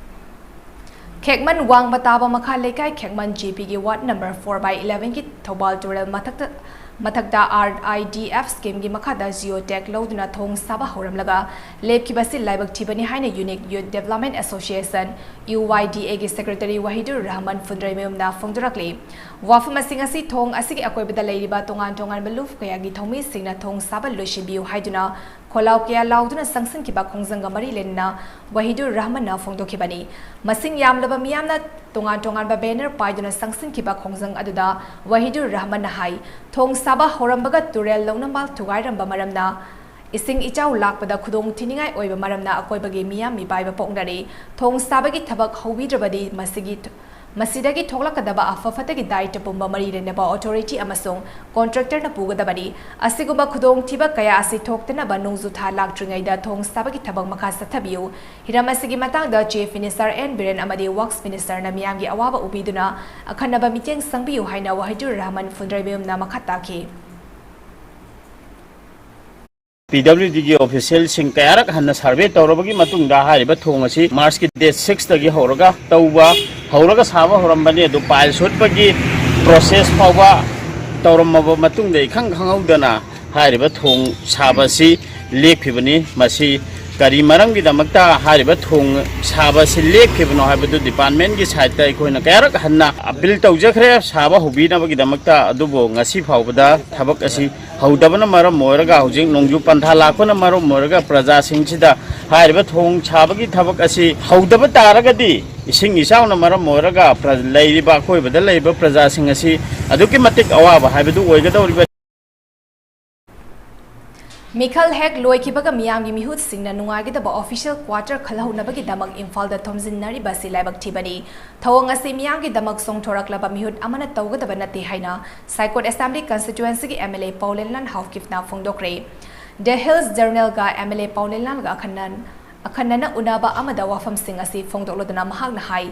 ꯈꯦꯛꯃꯟ ꯋꯥꯡꯃ ꯇꯥꯕ ꯃꯈꯥ ꯂꯩꯀꯥꯏ ꯈꯦꯛꯃꯟ ꯖꯤ ꯄꯤꯒꯤ ꯋꯥꯔꯗ ꯅꯝꯕꯔ ꯐꯣꯔ ꯕꯥꯏ ꯏꯂꯦꯚꯦꯟꯒꯤ ꯊꯧꯕꯥꯜ ꯇꯨꯔꯦꯜ ꯃꯊꯛꯇ, ꯃꯊꯛꯇ ꯑꯥꯔ ꯑꯥꯏ ꯗꯤ ꯑꯦꯐ ꯁ꯭ꯀꯤꯝꯒꯤ ꯃꯈꯥꯗ ꯖꯤꯑꯣ ꯇꯦꯒ ꯂꯧꯗꯨꯅ ꯊꯣꯡ ꯁꯥꯕ ꯍꯧꯔꯝꯂꯒ ꯂꯦꯞꯈꯤꯕꯁꯤ ꯂꯥꯏꯕꯛ ꯊꯤꯕꯅꯤ ꯍꯥꯏꯅ ꯌꯨꯅꯤꯛ ꯌꯨꯠ ꯗꯦꯕꯂꯞꯃꯦꯟꯠ ꯑꯦꯁꯣꯁꯤꯌꯦꯁꯟ, ꯌꯨ ꯋꯥꯏ ꯗꯤ ꯑꯦꯒꯤ ꯁꯦꯀ꯭ꯔꯦꯇꯔꯤ ꯋꯥꯍꯤꯗꯨꯔ ꯔꯍꯃꯟ ꯐꯨꯟꯗ꯭ꯔꯩꯃꯌꯨꯝꯅ ꯐꯣꯡꯗꯣꯔꯛꯂꯤ꯫ ꯋꯥꯐꯝ ꯑꯁꯤꯡ ꯑꯁꯤ ꯊꯣꯡ ꯑꯁꯤꯒꯤ ꯑꯀꯣꯏꯕꯗ ꯂꯩꯔꯤꯕ ꯇꯣꯉꯥꯟ ꯇꯣꯉꯥꯟꯕ ꯂꯨꯞ ꯀꯌꯥꯒꯤ ꯊꯧꯃꯤꯁꯤꯡꯅ ꯊꯣꯡ ꯁꯥꯕ ꯂꯣꯏꯁꯤꯟꯕꯤꯌꯨ ꯍꯥꯏꯗꯨꯅ ꯈꯣꯜꯂꯥꯎ ꯀꯌꯥ ꯂꯥꯎꯗꯨꯅ ꯆꯪꯁꯤꯟꯈꯤꯕ ꯈꯣꯡꯖꯪ ꯑꯃ ꯃꯔꯤ ꯂꯩꯅꯅ ꯋꯥꯍꯤꯗꯨꯔ ꯔꯍꯃꯟꯅ ꯐꯣꯡꯗꯣꯛꯈꯤꯕꯅꯤ꯫ ꯃꯁꯤꯡ ꯌꯥꯝꯂꯕ ꯃꯤꯌꯥꯝꯅ ꯇꯣꯉꯥꯟ ꯇꯣꯉꯥꯟꯕ ꯕꯦꯅꯔ ꯄꯥꯏꯗꯨꯅ ꯆꯪꯁꯤꯟꯈꯤꯕ ꯈꯣꯡꯖꯪ ꯑꯗꯨꯗ ꯋꯥꯍꯤꯗꯨꯔ ꯔꯍꯃꯟꯅ ꯍꯥꯏ, ꯊꯣꯡ ꯁꯥꯕ ꯍꯧꯔꯝꯕꯒ ꯇꯨꯔꯦꯜ ꯂꯧꯅꯝꯕꯥꯜ ꯊꯨꯒꯥꯏꯔꯝꯕ ꯃꯔꯝꯅ ꯏꯁꯤꯡ ꯏꯆꯥꯎ ꯂꯥꯛꯄꯗ ꯈꯨꯗꯣꯡ ꯊꯤꯅꯤꯡꯉꯥꯏ ꯑꯣꯏꯕ ꯃꯔꯝꯅ ꯑꯀꯣꯏꯕꯒꯤ ꯃꯤꯌꯥꯝ ꯃꯤꯄꯥꯏꯕ ꯄꯣꯛꯅꯔꯤ꯫ ꯊꯣꯡ ꯁꯥꯕꯒꯤ ꯊꯕꯛ ꯍꯧꯕꯤꯗ꯭ꯔꯕꯗꯤ ꯃꯁꯤꯒꯤ ꯃꯁꯤꯗꯒꯤ ꯊꯣꯛꯂꯛꯀꯗꯕ ꯑꯐ ꯐꯠꯇꯒꯤ ꯗꯥꯏꯇ ꯄꯨꯝꯕ ꯃꯔꯤ ꯂꯩꯅꯕ ꯑꯣꯊꯣꯔꯤꯇꯤ ꯑꯃꯁꯨꯡ ꯀꯣꯟꯇ꯭ꯔꯦꯛꯇꯔꯅ ꯄꯨꯒꯗꯕꯅꯤ꯫ ꯑꯁꯤꯒꯨꯝꯕ ꯈꯨꯗꯣꯡꯊꯤꯕ ꯀꯌꯥ ꯑꯁꯤ ꯊꯣꯛꯇꯅꯕ ꯅꯣꯡꯖꯨ ꯊꯥ ꯂꯥꯛꯇ꯭ꯔꯤꯉꯩꯗ ꯊꯣꯡ ꯁꯥꯕꯒꯤ ꯊꯕꯛ ꯃꯈꯥ ꯆꯠꯊꯕꯤꯌꯨ꯫ ꯍꯤꯔꯝ ꯑꯁꯤꯒꯤ ꯃꯇꯥꯡꯗ Chief Minister N ꯕꯤꯔꯦꯟ ꯑꯃꯗꯤ Works Ministerꯅ ꯃꯤꯌꯥꯝꯒꯤ ꯑꯋꯥꯕ ꯎꯕꯤꯗꯨꯅ ꯑꯈꯟꯅꯕ ꯃꯤꯠꯌꯦꯡ ꯆꯪꯕꯤꯌꯨ ꯍꯥꯏꯅ ꯋꯥꯍꯤꯗꯨꯔ ꯔꯍꯃꯟ ꯐꯨꯟꯗ꯭ꯔꯩꯃꯌꯨꯝꯅ ꯃꯈꯥ ꯇꯥꯈꯤ꯫ ꯄꯤ ꯗꯕ꯭ꯂꯤꯎ ꯗꯤꯒꯤ ꯑꯣꯐꯤꯁꯤꯌꯦꯜꯁꯤꯡ ꯀꯌꯥꯔꯛ ꯍꯟꯅ ꯁꯔꯚꯦ ꯇꯧꯔꯕꯒꯤ ꯃꯇꯨꯡꯗ ꯍꯥꯏꯔꯤꯕ ꯊꯣꯡ ꯑꯁꯤ ꯃꯥꯔꯆꯀꯤ ꯗꯦꯠ ꯁꯤꯛꯁꯇꯒꯤ ꯍꯧꯔꯒ ꯇꯧꯕ ꯍꯧꯔꯒ ꯁꯥꯕ ꯍꯧꯔꯝꯕꯅꯤ꯫ ꯑꯗꯨ ꯄꯥꯏꯜꯁ ꯍꯨꯠꯄꯒꯤ ꯄ꯭ꯔꯣꯁꯦꯁ ꯐꯥꯎꯕ ꯇꯧꯔꯝꯃꯕ ꯃꯇꯨꯡꯗ ꯏꯈꯪ ꯈꯪꯍꯧꯗꯅ ꯍꯥꯏꯔꯤꯕ ꯊꯣꯡ ꯁꯥꯕ ꯑꯁꯤ ꯂꯦꯞꯈꯤꯕꯅꯤ꯫ ꯃꯁꯤ ꯀꯔꯤ ꯃꯔꯝꯒꯤꯗꯃꯛꯇ ꯍꯥꯏꯔꯤꯕ ꯊꯣꯡ ꯁꯥꯕ ꯑꯁꯤ ꯂꯦꯞꯈꯤꯕꯅꯣ ꯍꯥꯏꯕꯗꯨ ꯗꯤꯄꯥꯔꯠꯃꯦꯟꯒꯤ ꯁꯥꯏꯠꯇ ꯑꯩꯈꯣꯏꯅ ꯀꯌꯥꯔꯛ ꯍꯟꯅ ꯑꯄꯤꯜ ꯇꯧꯖꯈ꯭ꯔꯦ꯫ ꯁꯥꯕ ꯍꯧꯕꯤꯅꯕꯒꯤꯗꯃꯛꯇ, ꯑꯗꯨꯕꯨ ꯉꯁꯤ ꯐꯥꯎꯕꯗ ꯊꯕꯛ ꯑꯁꯤ ꯍꯧꯗꯕꯅ ꯃꯔꯝ ꯑꯣꯏꯔꯒ, ꯍꯧꯖꯤꯛ ꯅꯣꯡꯖꯨ ꯄꯟꯊꯥ ꯂꯥꯛꯄꯅ ꯃꯔꯝ ꯑꯣꯏꯔꯒ ꯄ꯭ꯔꯖꯥꯁꯤꯡꯁꯤꯗ ꯍꯥꯏꯔꯤꯕ ꯊꯣꯡ ꯁꯥꯕꯒꯤ ꯊꯕꯛ ꯑꯁꯤ ꯍꯧꯗꯕ ꯇꯥꯔꯒꯗꯤ ꯏꯁꯤꯡ ꯏꯆꯥꯎꯅ ꯃꯔꯝ ꯑꯣꯏꯔꯒ ꯄ꯭ꯔ-, ꯂꯩꯔꯤꯕ, ꯑꯀꯣꯏꯕꯗ ꯂꯩꯔꯤꯕ ꯄ꯭ꯔꯖꯥꯁꯤꯡ ꯑꯁꯤ ꯑꯗꯨꯛꯀꯤ ꯃꯇꯤꯛ ꯑꯋꯥꯕ ꯍꯥꯏꯕꯗꯨ ꯑꯣꯏꯒꯗꯧꯔꯤꯕ꯫ ꯃꯤꯈꯜ ꯍꯦꯛ ꯂꯣꯏꯈꯤꯕꯒ ꯃꯤꯌꯥꯝꯒꯤ ꯃꯤꯍꯨꯠꯁꯤꯡꯅ ꯅꯨꯡꯉꯥꯏꯒꯗꯕ ꯑꯣꯐꯤꯁꯤꯌꯦꯜ ꯀ꯭ꯋꯥꯇꯔ ꯈꯜꯍꯧꯅꯕꯒꯤꯗꯃꯛ ꯏꯝꯐꯥꯜꯗ ꯊꯣꯝꯖꯤꯟꯅꯔꯤꯕ ꯑꯁꯤ ꯂꯥꯏꯕꯛ ꯊꯤꯕꯅꯤ꯫ ꯊꯧꯑꯣꯡ ꯑꯁꯤ ꯃꯤꯌꯥꯝꯒꯤꯗꯃꯛ ꯆꯣꯡꯊꯣꯔꯛꯂꯕ ꯃꯤꯍꯨꯠ ꯑꯃꯅ ꯇꯧꯒꯗꯕ ꯅꯠꯇꯦ ꯍꯥꯏꯅ ꯁꯥꯏꯀꯣꯠ ꯑꯦꯁꯦꯝꯕ꯭ꯂꯤ ꯀꯟꯁꯇꯤꯇ꯭ꯌꯨꯑꯦꯟꯁꯤꯒꯤ ꯑꯦꯝ ꯑꯦꯜ ꯑꯦ ꯄꯥꯎꯂꯦꯟꯂꯥꯜ ꯍꯥꯎꯀꯤꯞꯅ ꯐꯣꯡꯗꯣꯛꯈ꯭ꯔꯦ꯫ ꯗ ꯍꯤꯜꯁ ꯖꯔꯅꯦꯜꯒ ꯑꯦꯝ ꯑꯦꯜ ꯑꯦ ꯄꯥꯎꯂꯦꯟꯂꯥꯜꯒ ꯑꯈꯟꯅ ꯑꯈꯟꯅꯅ ꯎꯅꯕ ꯑꯃꯗ ꯋꯥꯐꯝꯁꯤꯡ ꯑꯁꯤ ꯐꯣꯡꯗꯣꯛꯂꯗꯨꯅ ꯃꯍꯥꯛꯅ ꯍꯥꯏ,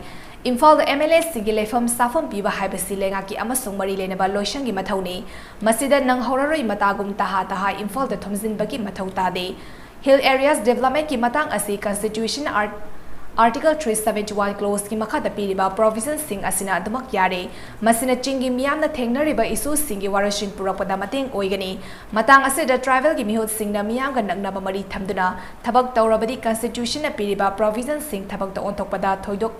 ꯏꯝꯐꯥꯜꯗ ꯑꯦꯝ ꯑꯦꯜ ꯑꯦꯁꯤꯡꯒꯤ ꯂꯩꯐꯝ ꯆꯥꯐꯝ ꯄꯤꯕ ꯍꯥꯏꯕꯁꯤ ꯂꯩꯉꯥꯛꯀꯤ ꯑꯃꯁꯨꯡ ꯃꯔꯤ ꯂꯩꯅꯕ ꯂꯣꯏꯁꯪꯒꯤ ꯃꯊꯧꯅꯤ꯫ ꯃꯁꯤꯗ ꯅꯪꯍꯧꯔꯔꯣꯏ꯫ ꯃꯇꯥꯒꯨꯝ ꯇꯍꯥ ꯇꯍꯥ ꯏꯝꯐꯥꯜꯗ ꯊꯣꯝꯖꯤꯟꯕꯒꯤ ꯃꯊꯧ ꯇꯥꯗꯦ꯫ ꯍꯤꯜ ꯑꯦꯔꯤꯌꯥꯁ ꯗꯤꯕꯦꯂꯞꯃꯦꯟꯠꯀꯤ ꯃꯇꯥꯡ ꯑꯁꯤ ꯀꯟꯁꯇꯤꯇ꯭ꯌꯨꯁꯟ ꯑꯥꯔꯠ-, ꯑꯥꯔꯇꯤꯀꯜ ꯊ꯭ꯔꯤ ꯁꯕꯦꯟꯇꯤ ꯋꯥꯟ ꯀ꯭ꯂꯣꯖꯀꯤ ꯃꯈꯥꯗ ꯄꯤꯔꯤꯕ ꯄ꯭ꯔꯣꯚꯤꯖꯟꯁꯤꯡ ꯑꯁꯤꯅ ꯑꯗꯨꯃꯛ ꯌꯥꯔꯦ꯫ ꯃꯁꯤꯅ ꯆꯤꯡꯒꯤ ꯃꯤꯌꯥꯝꯅ ꯊꯦꯡꯅꯔꯤꯕ ꯏꯁꯨꯁꯤꯡꯒꯤ ꯋꯥꯔꯣꯏꯁꯤꯟ ꯄꯨꯔꯛꯄꯗ ꯃꯇꯦꯡ ꯑꯣꯏꯒꯅꯤ꯫ ꯃꯇꯥꯡ ꯑꯁꯤꯗ ꯇ꯭ꯔꯥꯏꯕꯦꯜꯒꯤ ꯃꯤꯍꯨꯠꯁꯤꯡꯅ ꯃꯤꯌꯥꯝꯒ ꯅꯛꯅꯕ ꯃꯔꯤ ꯊꯝꯗꯨꯅ ꯊꯕꯛ ꯇꯧꯔꯕꯗꯤ ꯀꯟꯁꯇꯤꯇ꯭ꯌꯨꯁꯟꯅ ꯄꯤꯔꯤꯕ ꯄ꯭ꯔꯣꯚꯤꯖꯟꯁꯤꯡ ꯊꯕꯛꯇ ꯑꯣꯟꯊꯣꯛꯄꯗ ꯊꯣꯏꯗꯣꯛ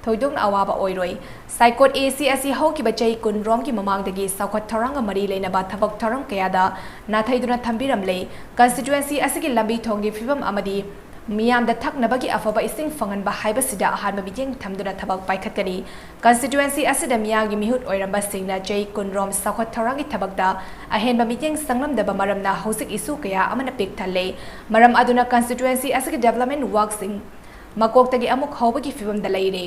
ꯊꯣꯏꯗꯣꯛꯅ ꯑꯋꯥꯕ ꯑꯣꯏꯔꯣꯏ꯫ ꯁꯥꯏꯀꯣꯠ ꯑꯦ ꯁꯤ ꯑꯁꯤ ꯍꯧꯈꯤꯕ ꯆꯍꯤ ꯀꯨꯟꯔꯣꯝꯒꯤ ꯃꯃꯥꯡꯗꯒꯤ ꯆꯥꯎꯈꯠ ꯊꯧꯔꯥꯡꯒ ꯃꯔꯤ ꯂꯩꯅꯕ ꯊꯕꯛ ꯊꯧꯔꯝ ꯀꯌꯥꯗ ꯅꯥꯊꯩꯗꯨꯅ ꯊꯝꯕꯤꯔꯝꯂꯦ꯫ ꯀꯟꯁꯇꯤꯇ꯭ꯋꯦꯟꯁꯤ ꯑꯁꯤꯒꯤ ꯂꯝꯕꯤ ꯊꯣꯡꯒꯤ ꯐꯤꯕꯝ ꯑꯃꯗꯤ ꯃꯤꯌꯥꯝꯗ ꯊꯛꯅꯕꯒꯤ ꯑꯐꯕ ꯏꯁꯤꯡ ꯐꯪꯍꯟꯕ ꯍꯥꯏꯕꯁꯤꯗ ꯑꯍꯥꯟꯕ ꯃꯤꯠꯌꯦꯡ ꯊꯝꯗꯨꯅ ꯊꯕꯛ ꯄꯥꯏꯈꯠꯀꯅꯤ꯫ ꯀꯟꯁꯇꯤꯇ꯭ꯋꯦꯟꯁꯤ ꯑꯁꯤꯗ ꯃꯤꯌꯥꯝꯒꯤ ꯃꯤꯍꯨꯠ ꯑꯣꯏꯔꯝꯕꯁꯤꯡꯅ ꯆꯍꯤ ꯀꯨꯟꯔꯣꯝ ꯆꯥꯎꯈꯠ ꯊꯧꯔꯥꯡꯒꯤ ꯊꯕꯛꯇ ꯑꯍꯦꯟꯕ ꯃꯤꯠꯌꯦꯡ ꯆꯪꯂꯝꯗꯕ ꯃꯔꯝꯅ ꯍꯧꯖꯤꯛ ꯏꯁꯨ ꯀꯌꯥ ꯑꯃꯅ ꯄꯤꯛ ꯊꯜꯂꯦ꯫ ꯃꯔꯝ ꯑꯗꯨꯅ ꯀꯟꯁꯇꯤꯇ꯭ꯋꯦꯟꯁꯤ ꯑꯁꯤꯒꯤ ꯗꯤꯕꯦꯂꯞꯃꯦꯟ ꯋꯥꯔꯛꯁꯤꯡ ꯃꯀꯣꯛꯇꯒꯤ ꯑꯃꯨꯛ ꯍꯧꯕꯒꯤ ꯐꯤꯕꯝꯗ ꯂꯩꯔꯦ꯫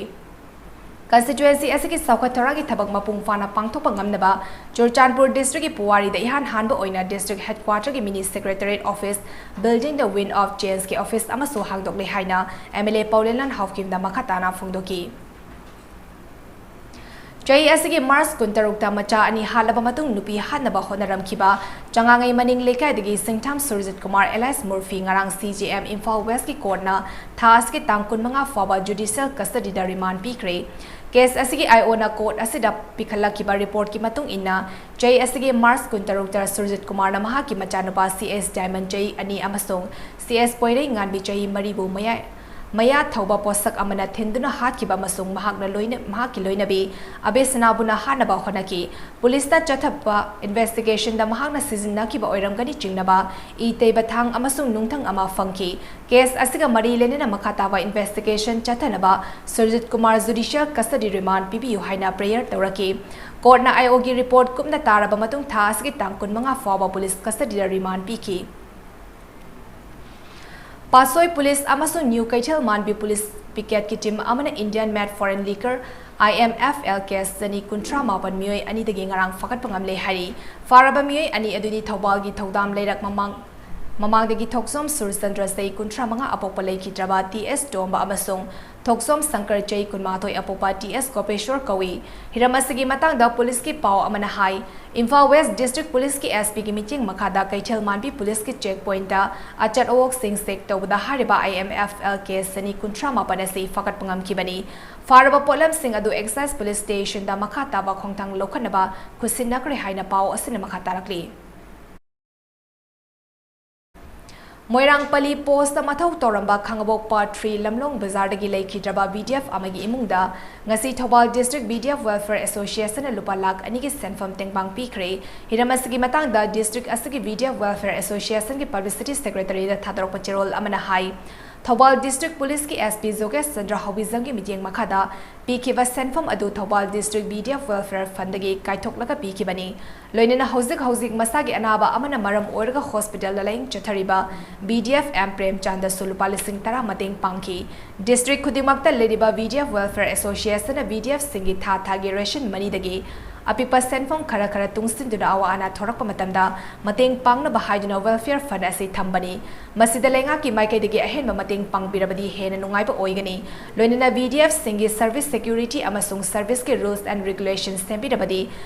ꯀꯟꯁꯇꯤꯇ꯭ꯋꯦꯟꯁꯤ ꯑꯁꯤꯒꯤ ꯆꯥꯎꯈꯠ ꯊꯧꯔꯥꯡꯒꯤ ꯊꯕꯛ ꯃꯄꯨꯡ ꯐꯥꯅ ꯄꯥꯡꯊꯣꯛꯄ ꯉꯝꯅꯕ ꯆꯨꯔꯆꯥꯟꯄꯨꯔ ꯗꯤꯁꯇ꯭ꯔꯤꯛꯀꯤ ꯄꯨꯋꯥꯔꯤꯗ ꯏꯍꯥꯟ ꯍꯥꯟꯕ ꯑꯣꯏꯅ ꯗꯤꯁꯇ꯭ꯔꯤꯛ ꯍꯦꯗꯀ꯭ꯋꯥꯇꯔꯒꯤ ꯃꯤꯅꯤ ꯁꯦꯀ꯭ꯔꯦꯇꯔꯤꯌꯦꯠ ꯑꯣꯐꯤꯁ ꯕꯤꯜꯗꯤꯡꯗ ꯋꯤꯟ ꯑꯣꯐ ꯆꯦꯟꯖꯀꯤ ꯑꯣꯐꯤꯁ ꯑꯃꯁꯨ ꯍꯥꯡꯗꯣꯛꯂꯦ ꯍꯥꯏꯅ ꯑꯦꯝ ꯑꯦꯜ ꯑꯦ ꯄꯥꯎꯂꯦꯟꯂꯥꯜ ꯍꯥꯎꯀꯤꯝꯗ ꯃꯈꯥ ꯇꯥꯅ ꯐꯣꯡꯗꯣꯛꯈꯤ꯫ ꯆꯍꯤ ꯑꯁꯤꯒꯤ ꯃꯥꯔꯆ ꯀꯨꯟꯇꯔꯨꯛꯇ ꯃꯆꯥ ꯑꯅꯤ ꯍꯥꯠꯂꯕ ꯃꯇꯨꯡ ꯅꯨꯄꯤ ꯍꯥꯠꯅꯕ ꯍꯣꯠꯅꯔꯝꯈꯤꯕ ꯆꯉꯥꯡꯉꯩ ꯃꯅꯤꯡ ꯂꯩꯀꯥꯏꯗꯒꯤ ꯁꯤꯡꯊꯥꯝ ꯁꯨꯔꯖꯤꯠ ꯀꯨꯃꯥꯔ ꯑꯦꯂꯥꯏꯁ ꯃꯨꯔꯐꯤ ꯉꯔꯥꯡ ꯁꯤ ꯖꯦ ꯑꯦꯝ ꯏꯝꯐꯥꯜ ꯋꯦꯁꯀꯤ ꯀꯣꯔꯠꯅ ꯊꯥ ꯑꯁꯤꯒꯤ ꯇꯥꯡ ꯀꯨꯟꯃꯉꯥ ꯐꯥꯎꯕ ꯖꯨꯗꯤꯁꯤꯌꯦꯜ ꯀꯁꯇꯗꯤꯗ ꯔꯤꯃꯥꯟ ꯄꯤꯈ꯭ꯔꯦ꯫ ꯀꯦꯁ ꯑꯁꯤꯒꯤ ꯑꯥꯏ ꯑꯣꯅ ꯀꯣꯔꯠ ꯑꯁꯤꯗ ꯄꯤꯈꯠꯂꯛꯈꯤꯕ ꯔꯤꯄꯣꯔꯠꯀꯤ ꯃꯇꯨꯡ ꯏꯟꯅ, ꯆꯍꯤ ꯑꯁꯤꯒꯤ ꯃꯥꯔꯆ ꯀꯨꯟꯇꯔꯨꯛꯇ ꯁꯨꯔꯖꯤꯠ ꯀꯨꯃꯥꯔꯅ ꯃꯍꯥꯛꯀꯤ ꯃꯆꯥꯅꯨꯄꯥ ꯁꯤ ꯑꯦꯁ ꯗꯥꯏꯃꯟ ꯆꯍꯤ ꯑꯅꯤ ꯑꯃꯁꯨꯡ ꯁꯤ ꯑꯦꯁ ꯄꯣꯏꯔꯩ ꯉꯥꯟꯕꯤ ꯆꯍꯤ ꯃꯔꯤꯕꯨ ꯃꯌꯥ, ꯃꯌꯥ ꯊꯧꯕ ꯄꯣꯠꯁꯛ ꯑꯃꯅ ꯊꯤꯟꯗꯨꯅ ꯍꯥꯠꯈꯤꯕ ꯑꯃꯁꯨꯡ ꯃꯍꯥꯛꯅ ꯂꯣꯏꯅ, ꯃꯍꯥꯛꯀꯤ ꯂꯣꯏꯅꯕꯤ ꯑꯕꯦꯁꯅꯥꯕꯨꯅ ꯍꯥꯠꯅꯕ ꯍꯣꯠꯅꯈꯤ꯫ ꯄꯨꯂꯤꯁꯅ ꯆꯠꯊꯕ ꯏꯟꯚꯦꯁꯇꯤꯒꯦꯁꯟꯗ ꯃꯍꯥꯛꯅ ꯁꯤꯖꯤꯟꯅꯈꯤꯕ ꯑꯣꯏꯔꯝꯒꯅꯤ ꯆꯤꯡꯅꯕ ꯏ ꯇꯩꯕ ꯊꯥꯡ ꯑꯃꯁꯨꯡ ꯅꯨꯡꯊꯪ ꯑꯃ ꯐꯪꯈꯤ꯫ ꯀꯦꯁ ꯑꯁꯤꯒ ꯃꯔꯤ ꯂꯩꯅꯅ ꯃꯈꯥ ꯇꯥꯕ ꯏꯟꯚꯦꯁꯇꯤꯒꯦꯁꯟ ꯆꯠꯊꯅꯕ ꯁꯨꯔꯖꯤꯠ ꯀꯨꯃꯥꯔ ꯖꯨꯗꯤꯁꯤꯌꯦꯜ ꯀꯁꯇꯗꯤ ꯔꯤꯃꯥꯟ ꯄꯤꯕꯤꯌꯨ ꯍꯥꯏꯅ ꯄ꯭ꯔꯦꯌꯔ ꯇꯧꯔꯛꯈꯤ꯫ ꯀꯣꯔꯠꯅ ꯑꯥꯏ ꯑꯣꯒꯤ ꯔꯤꯄꯣꯔꯠ ꯀꯨꯞꯅ ꯇꯥꯔꯕ ꯃꯇꯨꯡ ꯊꯥ ꯑꯁꯤꯒꯤ ꯇꯥꯡ ꯀꯨꯟꯃꯉꯥ ꯐꯥꯎꯕ ꯄꯨꯂꯤꯁ ꯀꯁꯇꯗꯤꯗ ꯔꯤꯃꯥꯟ ꯄꯤꯈꯤ꯫ ꯄꯥꯠꯁꯣꯏ ꯄꯨꯂꯤꯁ ꯑꯃꯁꯨꯡ ꯅ꯭ꯌꯨ ꯀꯩꯊꯦꯜ ꯃꯥꯟꯕꯤ ꯄꯨꯂꯤꯁ ꯄꯤꯀꯦꯠꯀꯤ ꯇꯤꯝ ꯑꯃꯅ Indian Made Foreign Liquor, I M F L, case ꯆꯅꯤ ꯀꯨꯟꯊ꯭ꯔꯥ ꯃꯥꯄꯟ ꯃꯤꯑꯣꯏ ꯑꯅꯤꯗꯒꯤ ꯉꯔꯥꯡ ꯐꯥꯒꯠꯄ ꯉꯝꯂꯦ ꯍꯥꯏꯔꯤ꯫ ꯐꯥꯔꯕ ꯃꯤꯑꯣꯏ ꯑꯅꯤ ꯑꯗꯨꯗꯤ ꯊꯧꯕꯥꯜꯒꯤ ꯊꯧꯗꯥꯝ ꯂꯩꯔꯛ ꯃꯃꯥꯡ, ꯃꯃꯥꯡꯗꯒꯤ ꯊꯣꯛꯆꯣꯝ ꯁꯨꯔꯆꯟꯗ꯭ꯔ ꯆꯍꯤ ꯀꯨꯟꯊ꯭ꯔꯥ ꯃꯉꯥ ꯑꯄꯣꯛꯄ ꯂꯩꯈꯤꯗ꯭ꯔꯕ ꯇꯤ ꯑꯦꯁ ꯇꯣꯝꯕ ꯑꯃꯁꯨꯡ ꯊꯣꯛꯆꯣꯝ ꯁꯪꯀꯔ ꯆꯍꯤ ꯀꯨꯟꯃꯥꯊꯣꯏ ꯑꯄꯣꯛꯄ ꯇꯤ ꯑꯦꯁ ꯒꯣꯄꯦꯁꯣꯔ ꯀꯧꯏ꯫ ꯍꯤꯔꯝ ꯑꯁꯤꯒꯤ ꯃꯇꯥꯡꯗ ꯄꯨꯂꯤꯁꯀꯤ ꯄꯥꯎ ꯑꯃꯅ ꯍꯥꯏ, ꯏꯝꯐꯥꯜ ꯋꯦꯁ ꯗꯤꯁꯇ꯭ꯔꯤꯛ ꯄꯨꯂꯤꯁꯀꯤ ꯑꯦꯁ ꯄꯤꯒꯤ ꯃꯤꯠꯌꯦꯡ ꯃꯈꯥꯗ ꯀꯩꯊꯦꯜ ꯃꯥꯟꯕꯤ ꯄꯨꯂꯤꯁꯀꯤ ꯆꯦꯛ ꯄꯣꯏꯟꯠꯇ ꯑꯆꯠ ꯑꯋꯣꯛꯁꯤꯡ ꯆꯦꯛ ꯇꯧꯕꯗ ꯍꯥꯏꯔꯤꯕ I M F L case ꯆꯅꯤ ꯀꯨꯟꯊ꯭ꯔꯥ ꯃꯥꯄꯟ ꯑꯁꯤ ꯐꯥꯒꯠꯄ ꯉꯝꯈꯤꯕꯅꯤ꯫ ꯐꯥꯔꯕ ꯄꯣꯠꯂꯝꯁꯤꯡ ꯑꯗꯨ ꯑꯦꯛꯁꯥꯏꯁ ꯄꯨꯂꯤꯁ ꯁ꯭ꯇꯦꯁꯟꯗ ꯃꯈꯥ ꯇꯥꯕ ꯈꯣꯡꯊꯥꯡ ꯂꯧꯈꯠꯅꯕ ꯈꯨꯠꯁꯤꯟꯅꯈ꯭ꯔꯦ ꯍꯥꯏꯅ ꯄꯥꯎ ꯑꯁꯤꯅ ꯃꯈꯥ ꯇꯥꯔꯛꯂꯤ꯫ ꯃꯣꯏꯔꯥꯡ ꯄꯜꯂꯤ ꯄꯣꯁꯇ ꯃꯊꯧ ꯇꯧꯔꯝꯕ ꯈꯥꯉꯕꯣꯛ ꯄꯥꯔꯠ ꯊ꯭ꯔꯤ ꯂꯝꯂꯣꯡ ꯕꯖꯥꯔꯗꯒꯤ ꯂꯩꯈꯤꯗ꯭ꯔꯕ ꯕꯤ ꯗꯤ ꯑꯦꯐ ꯑꯃꯒꯤ ꯏꯃꯨꯡꯗ ꯉꯁꯤ Thoubal district B D F welfare ꯑꯦꯁꯣꯁꯤꯌꯦꯁꯟꯅ ꯂꯨꯄꯥ ꯂꯥꯈ ꯑꯅꯤꯒꯤ ꯁꯦꯟꯐꯝ ꯇꯦꯡꯕꯥꯡ ꯄꯤꯈ꯭ꯔꯦ꯫ ꯍꯤꯔꯝ ꯑꯁꯤꯒꯤ ꯃꯇꯥꯡꯗ ꯗꯤꯁꯇ꯭ꯔꯤꯛ ꯑꯁꯤꯒꯤ ꯕꯤ ꯗꯤ ꯑꯦꯐ ꯋꯦꯜꯐꯤꯌꯔ ꯑꯦꯁꯣꯁꯤꯌꯦꯁꯟꯒꯤ ꯄꯕ꯭ꯂꯤꯁꯤꯇꯤ ꯁꯦꯀ꯭ꯔꯦꯇꯔꯤꯗ ꯊꯥꯗꯣꯔꯛꯄ ꯆꯦꯔꯣꯜ ꯑꯃꯅ ꯍꯥꯏ, ꯊꯧꯕꯥꯜ ꯗꯤꯁꯇ꯭ꯔꯤꯛ ꯄꯨꯂꯤꯁꯀꯤ ꯑꯦꯁ ꯄꯤ ꯖꯣꯒꯦꯁ ꯆꯟꯗ꯭ꯔ ꯍꯧꯕꯤꯖꯝꯒꯤ ꯃꯤꯠꯌꯦꯡ ꯃꯈꯥꯗ ꯄꯤꯈꯤꯕ ꯁꯦꯟꯐꯝ ꯑꯗꯨ Thoubal district B D F welfare ꯐꯟꯗꯒꯤ ꯀꯥꯏꯊꯣꯛꯂꯒ ꯄꯤꯈꯤꯕꯅꯤ꯫ ꯂꯣꯏꯅꯅ ꯍꯧꯖꯤꯛ ꯍꯧꯖꯤꯛ ꯃꯁꯥꯒꯤ ꯑꯅꯥꯕ ꯑꯃꯅ ꯃꯔꯝ ꯑꯣꯏꯔꯒ ꯍꯣꯁꯄꯤꯇꯥꯜꯗ ꯂꯥꯌꯦꯡ ꯆꯠꯊꯔꯤꯕ ꯕꯤ ꯗꯤ ꯑꯦꯐ ꯑꯦꯝ ꯄ꯭ꯔꯦꯝꯆꯥꯟꯗꯁꯨ ꯂꯨꯄꯥ ꯂꯤꯁꯤꯡ ꯇꯔꯥ ꯃꯇꯦꯡ ꯄꯥꯡꯈꯤ꯫ ꯗꯤꯁꯇ꯭ꯔꯤꯛ ꯈꯨꯗꯤꯡꯃꯛꯇ ꯂꯩꯔꯤꯕ ꯕꯤ ꯗꯤ ꯑꯦꯐ ꯋꯦꯜꯐꯤꯌꯔ ꯑꯦꯁꯣꯁꯤꯌꯦꯁꯟꯅ ꯕꯤ ꯗꯤ ꯑꯦꯐꯁꯤꯡꯒꯤ ꯊꯥ ꯊꯥꯒꯤ ꯔꯦꯁꯟ ꯃꯅꯤꯗꯒꯤ ꯑꯄꯤꯛꯄ ꯁꯦꯟꯐꯝ ꯈꯔ ꯈꯔ ꯇꯨꯡꯁꯤꯟꯗꯨꯅ ꯑꯋꯥ ꯑꯅꯥ ꯊꯣꯔꯛꯄ ꯃꯇꯝꯗ ꯃꯇꯦꯡ ꯄꯥꯡꯅꯕ ꯍꯥꯏꯗꯨꯅ ꯋꯦꯜꯐꯤꯌꯔ ꯐꯟ ꯑꯁꯤ ꯊꯝꯕꯅꯤ꯫ ꯃꯁꯤꯗ ꯂꯩꯉꯥꯛꯀꯤ ꯃꯥꯏꯀꯩꯗꯒꯤ ꯑꯍꯦꯟꯕ ꯃꯇꯦꯡ ꯄꯥꯡꯕꯤꯔꯕꯗꯤ ꯍꯦꯟꯅ ꯅꯨꯡꯉꯥꯏꯕ ꯑꯣꯏꯒꯅꯤ꯫ ꯂꯣꯏꯅꯅ ꯕꯤ ꯗꯤ ꯑꯦꯐꯁꯤꯡꯒꯤ ꯁꯔꯚꯤꯁ ꯁꯦꯀ꯭ꯌꯨꯔꯤꯇꯤ ꯑꯃꯁꯨꯡ ꯁꯔꯚꯤꯁꯀꯤ ꯔꯨꯜꯁ ꯑꯦꯟ ꯔꯤꯒꯨꯂꯦꯁꯟ ꯁꯦꯝꯕꯤꯔꯕꯗꯤ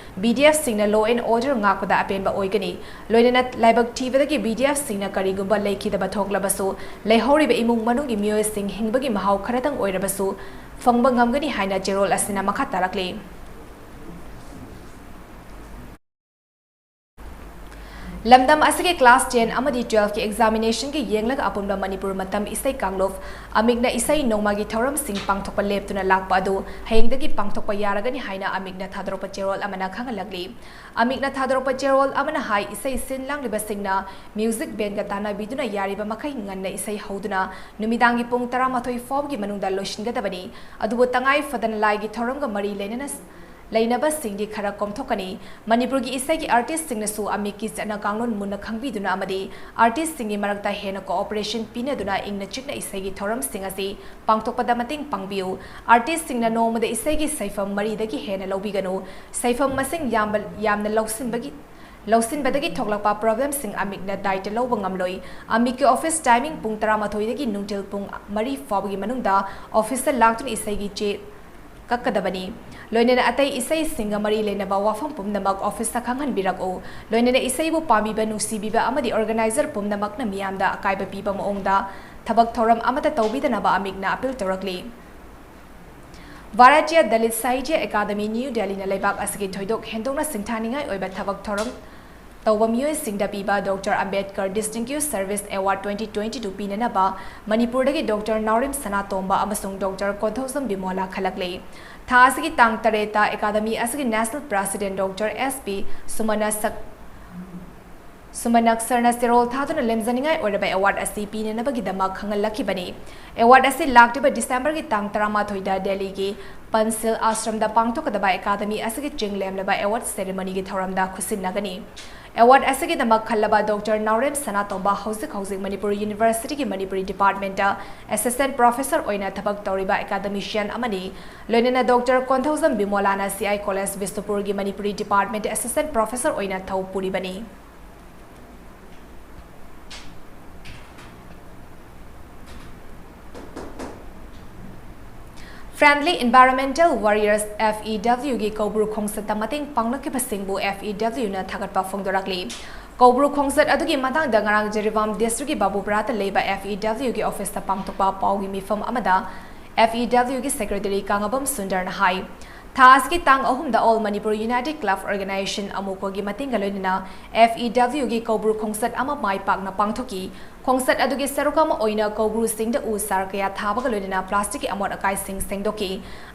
ꯕꯤ ꯗꯤ ꯑꯦꯐꯁꯤꯡꯅ ꯂꯣ ꯑꯦꯟ ꯑꯣꯔꯗꯔ ꯉꯥꯛꯄꯗ ꯑꯄꯦꯟꯕ ꯑꯣꯏꯒꯅꯤ꯫ ꯂꯣꯏꯅꯅ ꯂꯥꯏꯕꯛ ꯊꯤꯕꯗꯒꯤ ꯕꯤ ꯗꯤ ꯑꯦꯐꯁꯤꯡꯅ ꯀꯔꯤꯒꯨꯝꯕ ꯂꯩꯈꯤꯗꯕ ꯊꯣꯛꯂꯕꯁꯨ, ꯂꯩꯍꯧꯔꯤꯕ ꯏꯃꯨꯡ ꯃꯅꯨꯡꯒꯤ ꯃꯤꯑꯣꯏꯁꯤꯡ ꯍꯤꯡꯕꯒꯤ ꯃꯍꯥꯎ ꯈꯔꯇꯪ ꯑꯣꯏꯔꯕꯁꯨ ꯐꯪꯕ ꯉꯝꯒꯅꯤ ꯍꯥꯏꯅ ꯆꯦꯔꯣꯜ ꯑꯁꯤꯅ ꯃꯈꯥ ꯇꯥꯔꯛꯂꯤ꯫ ꯂꯝꯗꯝ ꯑꯁꯤꯒꯤ ꯀ꯭ꯂꯥꯁ ꯇꯦꯟ ꯑꯃꯗꯤ ꯇꯨꯋꯦꯜꯐꯀꯤ ꯑꯦꯛꯖꯥꯃꯤꯅꯦꯁꯟꯒꯤ ꯌꯦꯡꯂꯒ ꯑꯄꯨꯟꯕ ꯃꯅꯤꯄꯨꯔ ꯃꯇꯝ ꯏꯁꯩ ꯀꯥꯡꯂꯨꯞ ꯑꯃꯤꯛꯅ ꯏꯁꯩ ꯅꯣꯡꯃꯒꯤ ꯊꯧꯔꯝꯁꯤꯡ ꯄꯥꯡꯊꯣꯛꯄ ꯂꯦꯞꯇꯨꯅ ꯂꯥꯛꯄ ꯑꯗꯨ ꯍꯌꯦꯡꯗꯒꯤ ꯄꯥꯡꯊꯣꯛꯄ ꯌꯥꯔꯒꯅꯤ ꯍꯥꯏꯅ ꯑꯃꯤꯛꯅ ꯊꯥꯗꯣꯔꯛꯄ ꯆꯦꯔꯣꯜ ꯑꯃꯅ ꯈꯪꯍꯜꯂꯛꯂꯤ꯫ ꯑꯃꯤꯛꯅ ꯊꯥꯗꯣꯔꯛꯄ ꯆꯦꯔꯣꯜ ꯑꯃꯅ ꯍꯥꯏ, ꯏꯁꯩ ꯁꯤꯟ ꯂꯥꯡꯂꯤꯕꯁꯤꯡꯅ ꯃ꯭ꯌꯨꯖꯤꯛ ꯕꯦꯟꯒ ꯇꯥꯟꯅꯕꯤꯗꯨꯅ ꯌꯥꯔꯤꯕ ꯃꯈꯩ ꯉꯟꯅ ꯏꯁꯩ ꯍꯧꯗꯨꯅ ꯅꯨꯃꯤꯗꯥꯡꯒꯤ ꯄꯨꯡ ꯇꯔꯥꯃꯥꯊꯣꯏ ꯐꯥꯎꯕꯒꯤ ꯃꯅꯨꯡꯗ ꯂꯣꯏꯁꯤꯟꯒꯗꯕꯅꯤ꯫ ꯑꯗꯨꯕꯨ ꯇꯉꯥꯏ ꯐꯗꯅ ꯂꯥꯏꯒꯤ ꯊꯧꯔꯝꯒ ꯃꯔꯤ ꯂꯩꯅꯅ ꯂꯩꯅꯕꯁꯤꯡꯗꯤ ꯈꯔ ꯀꯣꯝꯊꯣꯛꯀꯅꯤ꯫ ꯃꯅꯤꯄꯨꯔꯒꯤ ꯏꯁꯩꯒꯤ ꯑꯥꯔꯇꯤꯁꯁꯤꯡꯅꯁꯨ ꯑꯃꯤꯛꯀꯤ ꯆꯠꯅ ꯀꯥꯡꯂꯣꯟ ꯃꯨꯟꯅ ꯈꯪꯕꯤꯗꯨꯅ ꯑꯃꯗꯤ ꯑꯥꯔꯇꯤꯁꯁꯤꯡꯒꯤ ꯃꯔꯛꯇ ꯍꯦꯟꯅ ꯀꯣꯑꯣꯄꯔꯦꯁꯟ ꯄꯤꯅꯗꯨꯅ ꯏꯪꯅ ꯆꯤꯛꯅ ꯏꯁꯩꯒꯤ ꯊꯧꯔꯝꯁꯤꯡ ꯑꯁꯤ ꯄꯥꯡꯊꯣꯛꯄꯗ ꯃꯇꯦꯡ ꯄꯥꯡꯕꯤꯌꯨ꯫ ꯑꯥꯔꯇꯤꯁꯁꯤꯡꯅ ꯅꯣꯡꯃꯗ ꯏꯁꯩꯒꯤ ꯁꯩꯐꯝ ꯃꯔꯤꯗꯒꯤ ꯍꯦꯟꯅ ꯂꯧꯕꯤꯒꯅꯨ꯫ ꯁꯩꯐꯝ ꯃꯁꯤꯡ ꯌꯥꯝꯕ, ꯌꯥꯝꯅ ꯂꯧꯁꯤꯟꯕꯒꯤ, ꯂꯧꯁꯤꯟꯕꯗꯒꯤ ꯊꯣꯛꯂꯛꯄ ꯄ꯭ꯔꯣꯕ꯭ꯂꯦꯝꯁꯤꯡ ꯑꯃꯤꯛꯅ ꯗꯥꯏꯇ ꯂꯧꯕ ꯉꯝꯂꯣꯏ꯫ ꯑꯃꯤꯛꯀꯤ ꯑꯣꯐꯤꯁ ꯇꯥꯏꯃꯤꯡ ꯄꯨꯡ ꯇꯔꯥꯃꯥꯊꯣꯏꯗꯒꯤ ꯅꯨꯡꯊꯤꯜ ꯄꯨꯡ ꯃꯔꯤ ꯐꯥꯎꯕꯒꯤ ꯃꯅꯨꯡꯗ ꯑꯣꯐꯤꯁꯇ ꯂꯥꯛꯇꯨꯅ ꯏꯁꯩꯒꯤ ꯆꯦ ꯀꯛꯀꯗꯕꯅꯤ꯫ ꯂꯣꯏꯅꯅ ꯑꯇꯩ ꯏꯁꯩꯁꯤꯡꯒ ꯃꯔꯤ ꯂꯩꯅꯕ ꯋꯥꯐꯝ ꯄꯨꯝꯅꯃꯛ ꯑꯣꯐꯤꯁꯇ ꯈꯪꯍꯟꯕꯤꯔꯛꯎ꯫ ꯂꯣꯏꯅꯅ ꯏꯁꯩꯕꯨ ꯄꯥꯝꯕꯤꯕ, ꯅꯨꯡꯁꯤꯕꯤꯕ ꯑꯃꯗꯤ ꯑꯣꯔꯒꯅꯥꯏꯖꯔ ꯄꯨꯝꯅꯃꯛꯅ ꯃꯤꯌꯥꯝꯗ ꯑꯀꯥꯏꯕ ꯄꯤꯕ ꯃꯑꯣꯡꯗ ꯊꯕꯛ ꯊꯧꯔꯝ ꯑꯃꯠꯇ ꯇꯧꯕꯤꯗꯅꯕ ꯑꯃꯤꯛꯅ ꯑꯄꯤꯜ ꯇꯧꯔꯛꯂꯤ꯫ ꯚꯥꯔꯇꯤꯌ ꯗꯂꯤꯠ ꯁꯥꯍꯤꯇ꯭ꯌ ꯑꯦꯀꯥꯗꯃꯤ, ꯅ꯭ꯌꯨ ꯗꯦꯜꯂꯤꯅ ꯂꯩꯕꯥꯛ ꯑꯁꯤꯒꯤ ꯊꯣꯏꯗꯣꯛ ꯍꯦꯟꯗꯣꯛꯅ ꯁꯤꯡꯊꯥꯅꯤꯡꯉꯥꯏ ꯑꯣꯏꯕ ꯊꯕꯛ ꯊꯧꯔꯝ, ꯇꯧꯕ ꯃꯤꯑꯣꯏꯁꯤꯡꯗ ꯄꯤꯕ doctor Ambedkar Distinguished Service Award twenty twenty-two ꯄꯤꯅꯅꯕ ꯃꯅꯤꯄꯨꯔꯗꯒꯤ ꯗꯣꯛꯇꯔ ꯅꯥꯎꯔꯦꯝ ꯁꯅꯥꯇꯣꯝꯕ ꯑꯃꯁꯨꯡ ꯗꯣꯛꯇꯔ ꯀꯣꯟꯊꯧꯖꯝ ꯕꯤꯃꯣꯂꯥ ꯈꯜꯂꯛꯂꯦ꯫ ꯊꯥ ꯑꯁꯤꯒꯤ ꯇꯥꯡ ꯇꯔꯦꯠꯇ ꯑꯦꯀꯥꯗꯃꯤ ꯑꯁꯤꯒꯤ National President doctor S P ꯁꯨꯃꯅ ꯁꯛ-, ꯁꯨꯃꯅꯛ ꯁꯔꯅ ꯆꯦꯔꯣꯜ ꯊꯥꯗꯨꯅ ꯂꯦꯝꯖꯅꯤꯡꯉꯥꯏ ꯑꯣꯏꯔꯕ ꯑꯦꯋꯥꯔꯗ ꯑꯁꯤ ꯄꯤꯅꯅꯕꯒꯤꯗꯃꯛ ꯈꯪꯍꯜꯂꯛꯈꯤꯕꯅꯤ꯫ ꯑꯦꯋꯥꯔꯗ ꯑꯁꯤ ꯂꯥꯛꯂꯤꯕ ꯗꯤꯁꯦꯝꯕꯔꯒꯤ ꯇꯥꯡ ꯇꯔꯥꯃꯥꯊꯣꯏꯗ ꯗꯦꯜꯂꯤꯒꯤ ꯄꯟꯁꯤꯜ ꯑꯥꯁ꯭ꯔꯝꯗ ꯄꯥꯡꯊꯣꯛꯀꯗꯕ ꯑꯦꯀꯥꯗꯃꯤ ꯑꯁꯤꯒꯤ ꯆꯤꯡ ꯂꯦꯝꯂꯕ ꯑꯦꯋꯥꯔꯗ ꯁꯦꯔꯦꯃꯣꯅꯤꯒꯤ ꯊꯧꯔꯝꯗ ꯈꯨꯠꯁꯤꯟꯅꯒꯅꯤ꯫ ꯑꯦꯋꯥꯔꯗ ꯑꯁꯤꯒꯤꯗꯃꯛ ꯈꯜꯂꯕ ꯗꯣꯛꯇꯔ ꯅꯥꯎꯔꯦꯝ ꯁꯅꯥꯇꯣꯝꯕ ꯍꯧꯖꯤꯛ ꯍꯧꯖꯤꯛ ꯃꯅꯤꯄꯨꯔ ꯌꯨꯅꯤꯚꯔꯁꯤꯇꯤꯒꯤ ꯃꯅꯤꯄꯨꯔꯤ ꯗꯤꯄꯥꯔꯠꯃꯦꯟꯇ ꯑꯦꯁꯤꯁꯇꯦꯟꯠ ꯄ꯭ꯔꯣꯐꯦꯁꯔ ꯑꯣꯏꯅ ꯊꯕꯛ ꯇꯧꯔꯤꯕ ꯑꯦꯀꯥꯗꯃꯤꯁꯤꯌꯥꯟ ꯑꯃꯅꯤ꯫ ꯂꯣꯏꯅꯅ ꯗꯣꯛꯇꯔ ꯀꯣꯟꯊꯧꯖꯝ ꯕꯤꯃꯣꯂꯥꯅ ꯁꯤ ꯑꯥꯏ ꯀꯣꯂꯦꯖ ꯕꯤꯁꯅꯨꯄꯨꯔꯒꯤ ꯃꯅꯤꯄꯨꯔꯤ ꯗꯤꯄꯥꯔꯠꯃꯦꯟꯇ ꯑꯦꯁꯤꯁꯇꯦꯟꯠ ꯄ꯭ꯔꯣꯐꯦꯁꯔ ꯑꯣꯏꯅ ꯊꯧ ꯄꯨꯔꯤꯕꯅꯤ꯫ Friendly Environmental Warriors, F E W ꯒꯤ ꯀꯧꯕ꯭ꯔꯨ ꯈꯣꯡꯆꯠꯇ ꯃꯇꯦꯡ ꯄꯥꯡꯂꯛꯈꯤꯕꯁꯤꯡꯕꯨ F E W ꯅ ꯊꯥꯒꯠꯄ ꯐꯣꯡꯗꯣꯔꯛꯂꯤ꯫ ꯀꯧꯕ꯭ꯔꯨ ꯈꯣꯡꯆꯠ ꯑꯗꯨꯒꯤ ꯃꯇꯥꯡꯗ ꯉꯔꯥꯡ ꯖꯤꯔꯤꯕꯥꯝ ꯗꯤꯁꯇ꯭ꯔꯤꯛꯀꯤ ꯕꯥꯕꯨꯄꯨꯔꯥꯗ ꯂꯩꯕ F E W ꯒꯤ ꯑꯣꯐꯤꯁꯇ ꯄꯥꯡꯊꯣꯛꯄ ꯄꯥꯎꯒꯤ ꯃꯤꯐꯝ ꯑꯃꯗ F E W ꯒꯤ ꯁꯦꯀ꯭ꯔꯦꯇꯔꯤ ꯀꯥꯉꯕꯝ ꯁꯨꯟꯗꯔꯅ ꯍꯥꯏ꯫ ꯊꯥ ꯑꯁꯤꯒꯤ ꯇꯥꯡ ꯑꯍꯨꯝꯗ All Manipur United Club Organization, ꯑꯃꯨꯀꯣꯒꯤ ꯃꯇꯦꯡꯒ ꯂꯣꯏꯅꯅ F E W ꯒꯤ ꯀꯧꯕ꯭ꯔꯨ ꯈꯣꯡꯆꯠ ꯑꯃ ꯃꯥꯏ ꯄꯥꯛꯅ ꯄꯥꯡꯊꯣꯛꯈꯤ꯫ ꯈꯣꯡꯆꯠ ꯑꯗꯨꯒꯤ ꯁꯔꯨꯛ ꯑꯃ ꯑꯣꯏꯅ ꯀꯧꯕ꯭ꯔꯨꯁꯤꯡꯗ ꯎ ꯆꯥꯔ ꯀꯌꯥ ꯊꯥꯕꯒ ꯂꯣꯏꯅꯅ ꯄ꯭ꯂꯥꯁꯇꯤꯛꯀꯤ ꯑꯃꯣꯠ ꯑꯀꯥꯏꯁꯤꯡ ꯁꯦꯡꯗꯣꯛꯈꯤ꯫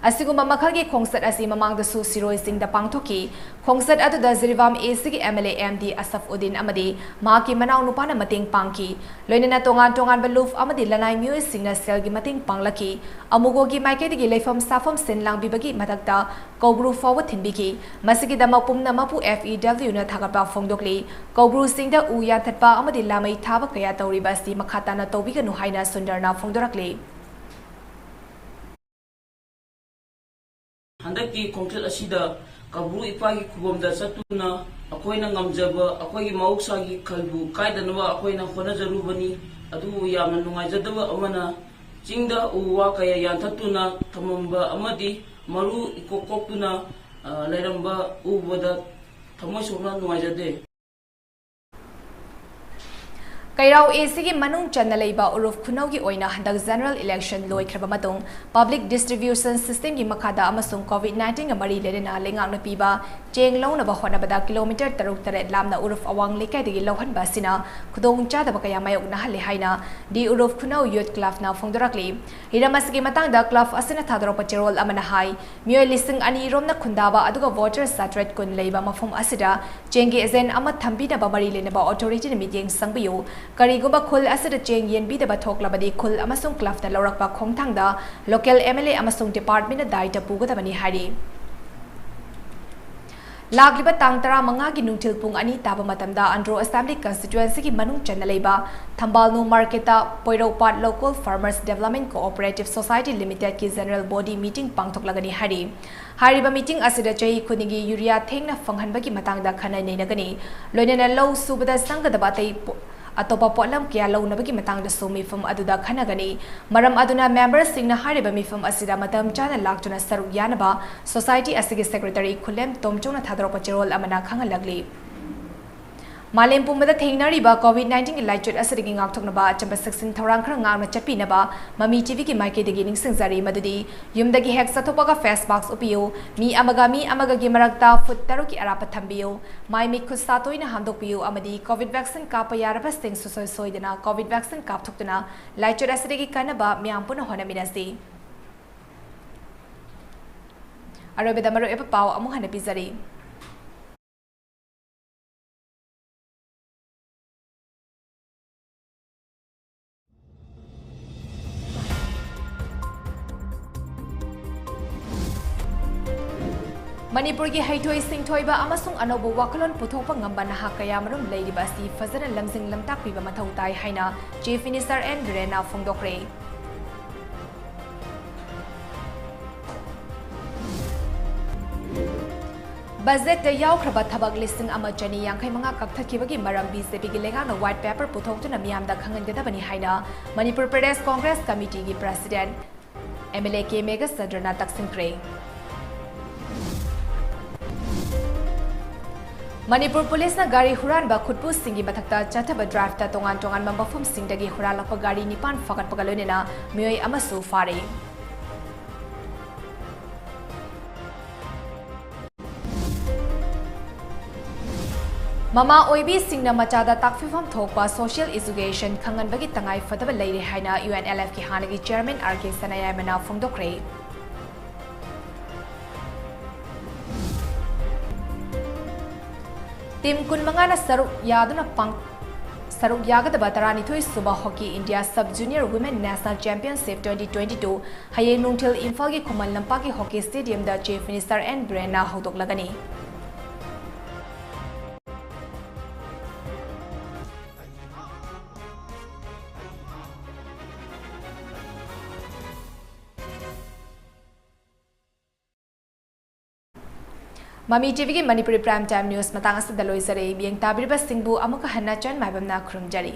ꯑꯁꯤꯒꯨꯝꯕ ꯃꯈꯜꯒꯤ ꯈꯣꯡꯆꯠ ꯑꯁꯤ ꯃꯃꯥꯡꯗꯁꯨ ꯁꯤꯔꯣꯏ ꯆꯤꯡꯗ ꯄꯥꯡꯊꯣꯛꯈꯤ꯫ ꯈꯣꯡꯆꯠ ꯑꯗꯨꯗ ꯖꯤꯔꯤꯕꯥꯝ A C ꯒꯤ M L A M D Asaf Uddin ꯑꯃꯗꯤ ꯃꯍꯥꯛꯀꯤ ꯃꯅꯥꯎ ꯅꯨꯄꯥꯅ ꯃꯇꯦꯡ ꯄꯥꯡꯈꯤ꯫ ꯂꯣꯏꯅꯅ ꯇꯣꯉꯥꯟ ꯇꯣꯉꯥꯟꯕ ꯂꯨꯞ ꯑꯃꯗꯤ ꯂꯅꯥꯏ ꯃꯤꯑꯣꯏꯁꯤꯡꯅ ꯁꯦꯜꯒꯤ ꯃꯇꯦꯡ ꯄꯥꯡꯂꯛꯈꯤ꯫ ꯑꯃꯨꯒꯣꯒꯤ ꯃꯥꯏꯀꯩꯗꯒꯤ ꯂꯩꯐꯝ ꯁꯥꯐꯝ ꯁꯤꯟ ꯂꯥꯡꯕꯤꯕꯒꯤ ꯃꯊꯛꯇ ꯀꯧꯕ꯭ꯔꯨ ꯐꯥꯎꯕ ꯊꯤꯟꯕꯤꯈꯤ꯫ ꯃꯁꯤꯒꯤꯗꯃꯛ ꯄꯨꯝꯅꯃꯛꯄꯨ F E W ꯅ ꯊꯥꯒꯠꯄ ꯐꯣꯡꯗꯣꯛꯂꯤ꯫ ꯀꯧꯕ꯭ꯔꯨꯁꯤꯡꯗ ꯎ ꯌꯥꯟꯊꯠꯄ ꯑꯃꯗꯤ ꯂꯥꯃꯩ ꯊꯥꯕ ꯀꯌꯥ ꯇꯧꯔꯤꯕ ꯑꯁꯤ ꯃꯈꯥ ꯇꯥꯅ ꯇꯧꯕꯤꯒꯅꯨ ꯍꯥꯏꯅ ꯁꯨꯟꯗꯔꯅ ꯐꯣꯡꯗꯣꯔꯛꯂꯤ꯫ ꯍꯟꯗꯛꯀꯤ ꯈꯣꯡꯆꯠ ꯑꯁꯤꯗ ꯀꯧꯕ꯭ꯔꯨ ꯏꯄꯥꯒꯤ ꯈꯨꯕꯝꯗ ꯆꯠꯇꯨꯅ ꯑꯩꯈꯣꯏꯅ ꯉꯝꯖꯕ ꯑꯩꯈꯣꯏꯒꯤ ꯃꯍꯧꯁꯥꯒꯤ ꯈꯜꯕꯨ ꯀꯥꯏꯗꯅꯕ ꯑꯩꯈꯣꯏꯅ ꯍꯣꯠꯅꯖꯔꯨꯕꯅꯤ꯫ ꯑꯗꯨꯕꯨ ꯌꯥꯝꯅ ꯅꯨꯡꯉꯥꯏꯖꯗꯕ ꯑꯃꯅ, ꯆꯤꯡꯗ ꯎ ꯋꯥ ꯀꯌꯥ ꯌꯥꯟꯊꯠꯇꯨꯅ ꯊꯝꯃꯝꯕ ꯑꯃꯗꯤ ꯃꯔꯨ ꯏꯀꯣꯛ ꯀꯣꯛꯇꯨꯅ, ꯑ, ꯂꯩꯔꯝꯕ ꯎꯕꯗ ꯊꯃꯣꯏ ꯁꯣꯛꯅ ꯅꯨꯡꯉꯥꯏꯖꯗꯦ꯫ ꯀꯩꯔꯥꯎ ꯑꯦ ꯁꯤꯒꯤ ꯃꯅꯨꯡ ꯆꯟꯅ ꯂꯩꯕ ꯎꯔꯨꯞ ꯈꯨꯅꯧꯒꯤ ꯑꯣꯏꯅ ꯍꯟꯗꯛ general election ꯂꯣꯏꯈ꯭ꯔꯕ ꯃꯇꯨꯡ, public distribution systemꯒꯤ ꯃꯈꯥꯗ ꯑꯃꯁꯨꯡ COVID nineteenꯒ ꯃꯔꯤ ꯂꯩꯅꯅ ꯂꯩꯉꯥꯛꯅ ꯄꯤꯕ ꯆꯦꯡ ꯂꯧꯅꯕ ꯍꯣꯠꯅꯕꯗ kilometre ꯇꯔꯨꯛ ꯇꯔꯦꯠ ꯂꯥꯞꯅ ꯎꯔꯨꯞ ꯑꯋꯥꯡ ꯂꯩꯀꯥꯏꯗꯒꯤ ꯂꯧꯍꯟꯕ ꯑꯁꯤꯅ ꯈꯨꯗꯣꯡꯆꯥꯗꯕ ꯀꯌꯥ ꯃꯥꯌꯣꯛꯅꯍꯜꯂꯦ ꯍꯥꯏꯅ The Uruf Khunou Youth Clubꯅ ꯐꯣꯡꯗꯣꯔꯛꯂꯤ꯫ ꯍꯤꯔꯝ ꯑꯁꯤꯒꯤ ꯃꯇꯥꯡꯗ club ꯑꯁꯤꯅ ꯊꯥꯗꯣꯔꯛꯄ ꯆꯦꯔꯣꯜ ꯑꯃꯅ ꯍꯥꯏ, ꯃꯤꯑꯣꯏ ꯂꯤꯁꯤꯡ ꯑꯅꯤ ꯔꯣꯝꯅ ꯈꯨꯟꯗꯥꯕ ꯑꯗꯨꯒ voter ꯆꯥꯇ꯭ꯔꯦꯠ ꯀꯨꯟ ꯂꯩꯕ ꯃꯐꯝ ꯑꯁꯤꯗ ꯆꯦꯡꯒꯤ agent ꯑꯃ ꯊꯝꯕꯤꯅꯕ ꯃꯔꯤ ꯂꯩꯅꯕ authorityꯅ ꯃꯤꯠꯌꯦꯡ ꯆꯪꯕꯤꯌꯨ꯫ ꯀꯔꯤꯒꯨꯝꯕ ꯈꯨꯜ ꯑꯁꯤꯗ ꯆꯦꯡ ꯌꯦꯟꯕꯤꯗꯕ ꯊꯣꯛꯂꯕꯗꯤ ꯈꯨꯜ ꯑꯃꯁꯨꯡ clubꯅ ꯂꯧꯔꯛꯄ ꯈꯣꯡꯊꯥꯡꯗ local MLA ꯑꯃꯁꯨꯡ departmentꯅ ꯗꯥꯏꯇ ꯄꯨꯒꯗꯕꯅꯤ ꯍꯥꯏꯔꯤ꯫ ꯂꯥꯛꯂꯤꯕ ꯇꯥꯡ ꯇꯔꯥꯃꯉꯥꯒꯤ ꯅꯨꯡꯊꯤꯜ ꯄꯨꯡ ꯑꯅꯤ ꯇꯥꯕ ꯃꯇꯝꯗ Andro Assembly Constituencyꯒꯤ ꯃꯅꯨꯡ ꯆꯟꯅ ꯂꯩꯕ ꯊꯝꯕꯥꯜꯅꯨ Marketꯇ ꯄꯣꯏꯔꯧꯄꯥꯠ Local Farmers Development Cooperative Society Limitedꯀꯤ general body meeting ꯄꯥꯡꯊꯣꯛꯂꯒꯅꯤ ꯍꯥꯏꯔꯤ꯫ ꯍꯥꯏꯔꯤꯕ meeting ꯑꯁꯤꯗ ꯆꯍꯤ ꯈꯨꯗꯤꯡꯒꯤ urea ꯊꯦꯡꯅ ꯐꯪꯍꯟꯕꯒꯤ ꯃꯇꯥꯡꯗ ꯈꯟꯅ ꯅꯩꯅꯒꯅꯤ꯫ ꯂꯣꯏꯅꯅ ꯂꯧ ꯁꯨꯕꯗ ꯆꯪꯒꯗꯕ ꯑꯇꯩ ꯄꯣ-, ꯑꯇꯣꯞꯄ ꯄꯣꯠꯂꯝ ꯀꯌꯥ ꯂꯧꯅꯕꯒꯤ ꯃꯇꯥꯡꯗꯁꯨ ꯃꯤꯐꯝ ꯑꯗꯨꯗ ꯈꯟꯅꯒꯅꯤ꯫ ꯃꯔꯝ ꯑꯗꯨꯅ memberꯁꯤꯡꯅ ꯍꯥꯏꯔꯤꯕ ꯃꯤꯐꯝ ꯑꯁꯤꯗ ꯃꯇꯝ ꯆꯥꯅ ꯂꯥꯛꯇꯨꯅ ꯁꯔꯨꯛ ꯌꯥꯅꯕ society ꯑꯁꯤꯒꯤ secretary ꯈꯨꯂꯦꯝ ꯇꯣꯝꯆꯧꯅ ꯊꯥꯗꯣꯔꯛꯄ ꯆꯦꯔꯣꯜ ꯑꯃꯅ ꯈꯪꯍꯜꯂꯛꯂꯤ꯫ ꯃꯥꯂꯦꯝ ꯄꯨꯝꯕꯗ ꯊꯦꯡꯅꯔꯤꯕ COVID nineteenꯒꯤ ꯂꯥꯏꯆꯠ ꯑꯁꯤꯗꯒꯤ ꯉꯥꯛꯊꯣꯛꯅꯕ ꯑꯆꯝꯕ ꯆꯦꯛꯁꯤꯟ ꯊꯧꯔꯥꯡ ꯈꯔ ꯉꯥꯛꯅ ꯆꯠꯄꯤꯅꯕ ꯃꯃꯤ TVꯒꯤ ꯃꯥꯏꯀꯩꯗꯒꯤ ꯅꯤꯡꯁꯤꯡꯖꯔꯤ ꯃꯗꯨꯗꯤ ꯌꯨꯝꯗꯒꯤ ꯍꯦꯛ ꯆꯠꯊꯣꯛꯄꯒ face mask ꯎꯞꯄꯤꯌꯨ, ꯃꯤ ꯑꯃꯒ ꯃꯤ ꯑꯃꯒꯒꯤ ꯃꯔꯛꯇ foot ꯇꯔꯨꯛꯀꯤ ꯑꯔꯥꯞꯄ ꯊꯝꯕꯤꯌꯨ, ꯃꯥꯏ ꯃꯤꯠ ꯈꯨꯠ ꯁꯥ ꯇꯣꯏꯅ ꯍꯥꯝꯗꯣꯛꯄꯤꯌꯨ ꯑꯃꯗꯤ COVID vaccine ꯀꯥꯞꯄ ꯌꯥꯔꯕꯁꯤꯡ ꯁꯨꯡꯁꯣꯏ ꯁꯣꯏꯗꯅ COVID vaccine ꯀꯥꯞꯊꯣꯛꯇꯨꯅ ꯂꯥꯏꯆꯠ ꯑꯁꯤꯗꯒꯤ ꯀꯟꯅꯕ ꯃꯤꯌꯥꯝ ꯄꯨꯟꯅ ꯍꯣꯠꯅꯃꯤꯟꯅꯁꯤ꯫ ꯑꯔꯣꯏꯕꯗ ꯃꯔꯨꯑꯣꯏꯕ ꯄꯥꯎ ꯑꯃꯨꯛ ꯍꯟꯅ ꯄꯤꯖꯔꯤ꯫ ꯃꯅꯤꯄꯨꯔꯒꯤ ꯍꯩꯊꯣꯏ ꯁꯤꯡꯊꯣꯏꯕ ꯑꯃꯁꯨꯡ ꯑꯅꯧꯕ ꯋꯥꯈꯜꯂꯣꯟ ꯄꯨꯊꯣꯛꯄ ꯉꯝꯕ ꯅꯍꯥ ꯀꯌꯥꯃꯔꯨꯝ ꯂꯩꯔꯤꯕ ꯑꯁꯤ ꯐꯖꯅ ꯂꯝꯖꯤꯡ ꯂꯝꯇꯥꯛꯄꯤꯕ ꯃꯊꯧ ꯇꯥꯏ ꯍꯥꯏꯅ Chief Minister N ꯕꯤꯔꯦꯟꯅ ꯐꯣꯡꯗꯣꯛꯈ꯭ꯔꯦ꯫ ꯕꯖꯦꯠꯇ ꯌꯥꯎꯈ꯭ꯔꯕ ꯊꯕꯛ ꯂꯤꯁꯤꯡ ꯑꯃ ꯆꯅꯤ ꯌꯥꯡꯈꯩ ꯃꯉꯥ ꯀꯛꯊꯠꯈꯤꯕꯒꯤ ꯃꯔꯝ BJPꯒꯤ ꯂꯩꯉꯥꯛꯅ white paper ꯄꯨꯊꯣꯛꯇꯨꯅ ꯃꯤꯌꯥꯝꯗ ꯈꯪꯍꯟꯒꯗꯕꯅꯤ ꯍꯥꯏꯅ ꯃꯅꯤꯄꯨꯔ ꯄ꯭ꯔꯗꯦꯁ ꯀꯣꯡꯒ꯭ꯔꯦꯁ ꯀꯃꯤꯇꯤꯒꯤ president MLA ꯀꯦ ꯃꯦꯘꯆꯟꯗ꯭ꯔꯅ ꯇꯛꯁꯤꯟꯈ꯭ꯔꯦ꯫ ꯃꯅꯤꯄꯨꯔ ꯄꯨꯂꯤꯁꯅ ꯒꯥꯔꯤ ꯍꯨꯔꯥꯟꯕ ꯈꯨꯠꯄꯨꯁꯤꯡꯒꯤ ꯃꯊꯛꯇ ꯆꯠꯊꯕ ꯗ꯭ꯔꯥꯏꯚꯇ ꯇꯣꯉꯥꯟ ꯇꯣꯉꯥꯟꯕ ꯃꯐꯝꯁꯤꯡꯗꯒꯤ ꯍꯨꯔꯥꯜꯂꯛꯄ ꯒꯥꯔꯤ ꯅꯤꯄꯥꯟ ꯐꯥꯒꯠꯄꯒ ꯂꯣꯏꯅꯅ ꯃꯤꯑꯣꯏ ꯑꯃꯁꯨ ꯐꯥꯔꯦ꯫ ꯃꯃꯥ ꯑꯣꯏꯕꯤꯁꯤꯡꯅ ꯃꯆꯥꯗ ꯇꯥꯛꯄꯤꯐꯝ ꯊꯣꯛꯄ social education ꯈꯪꯍꯟꯕꯒꯤ ꯇꯉꯥꯏ ꯐꯗꯕ ꯂꯩꯔꯦ ꯍꯥꯏꯅ UNLFꯀꯤ ꯍꯥꯟꯅꯒꯤ chairman RK ꯁꯅꯥꯌꯥꯏꯃꯅ ꯐꯣꯡꯗꯣꯛꯈ꯭ꯔꯦ꯫ Team ꯀꯨꯟꯃꯉꯥꯅ ꯁꯔꯨꯛ ꯌꯥꯗꯨꯅ ꯄꯥꯡ-, ꯁꯔꯨꯛ ꯌꯥꯒꯗꯕ ꯇꯔꯥꯅꯤꯊꯣꯏ ꯁꯨꯕ Hockey India Sub Junior Women National Championship twenty twenty-two ꯍꯌꯦꯡ ꯅꯨꯡꯊꯤꯜ ꯏꯝꯐꯥꯜꯒꯤ ꯈꯨꯃꯟ ꯂꯝꯄꯥꯛꯀꯤ Hockey Stadiumꯗ Chief Minister N ꯕꯤꯔꯦꯟꯅ ꯍꯧꯗꯣꯛꯂꯒꯅꯤ꯫ ꯃꯃꯤ TVꯒꯤ ꯃꯅꯤꯄꯨꯔꯤ Prime Time News ꯃꯇꯥꯡ ꯑꯁꯤꯗ ꯂꯣꯏꯖꯔꯦ꯫ ꯃꯤꯠꯌꯦꯡ ꯇꯥꯕꯤꯔꯤꯕꯁꯤꯡꯕꯨ ꯑꯃꯨꯛꯀ ꯍꯟꯅ ꯆꯟ ꯃꯥꯏꯕꯝꯅ ꯈꯨꯔꯨꯝꯖꯔꯤ꯫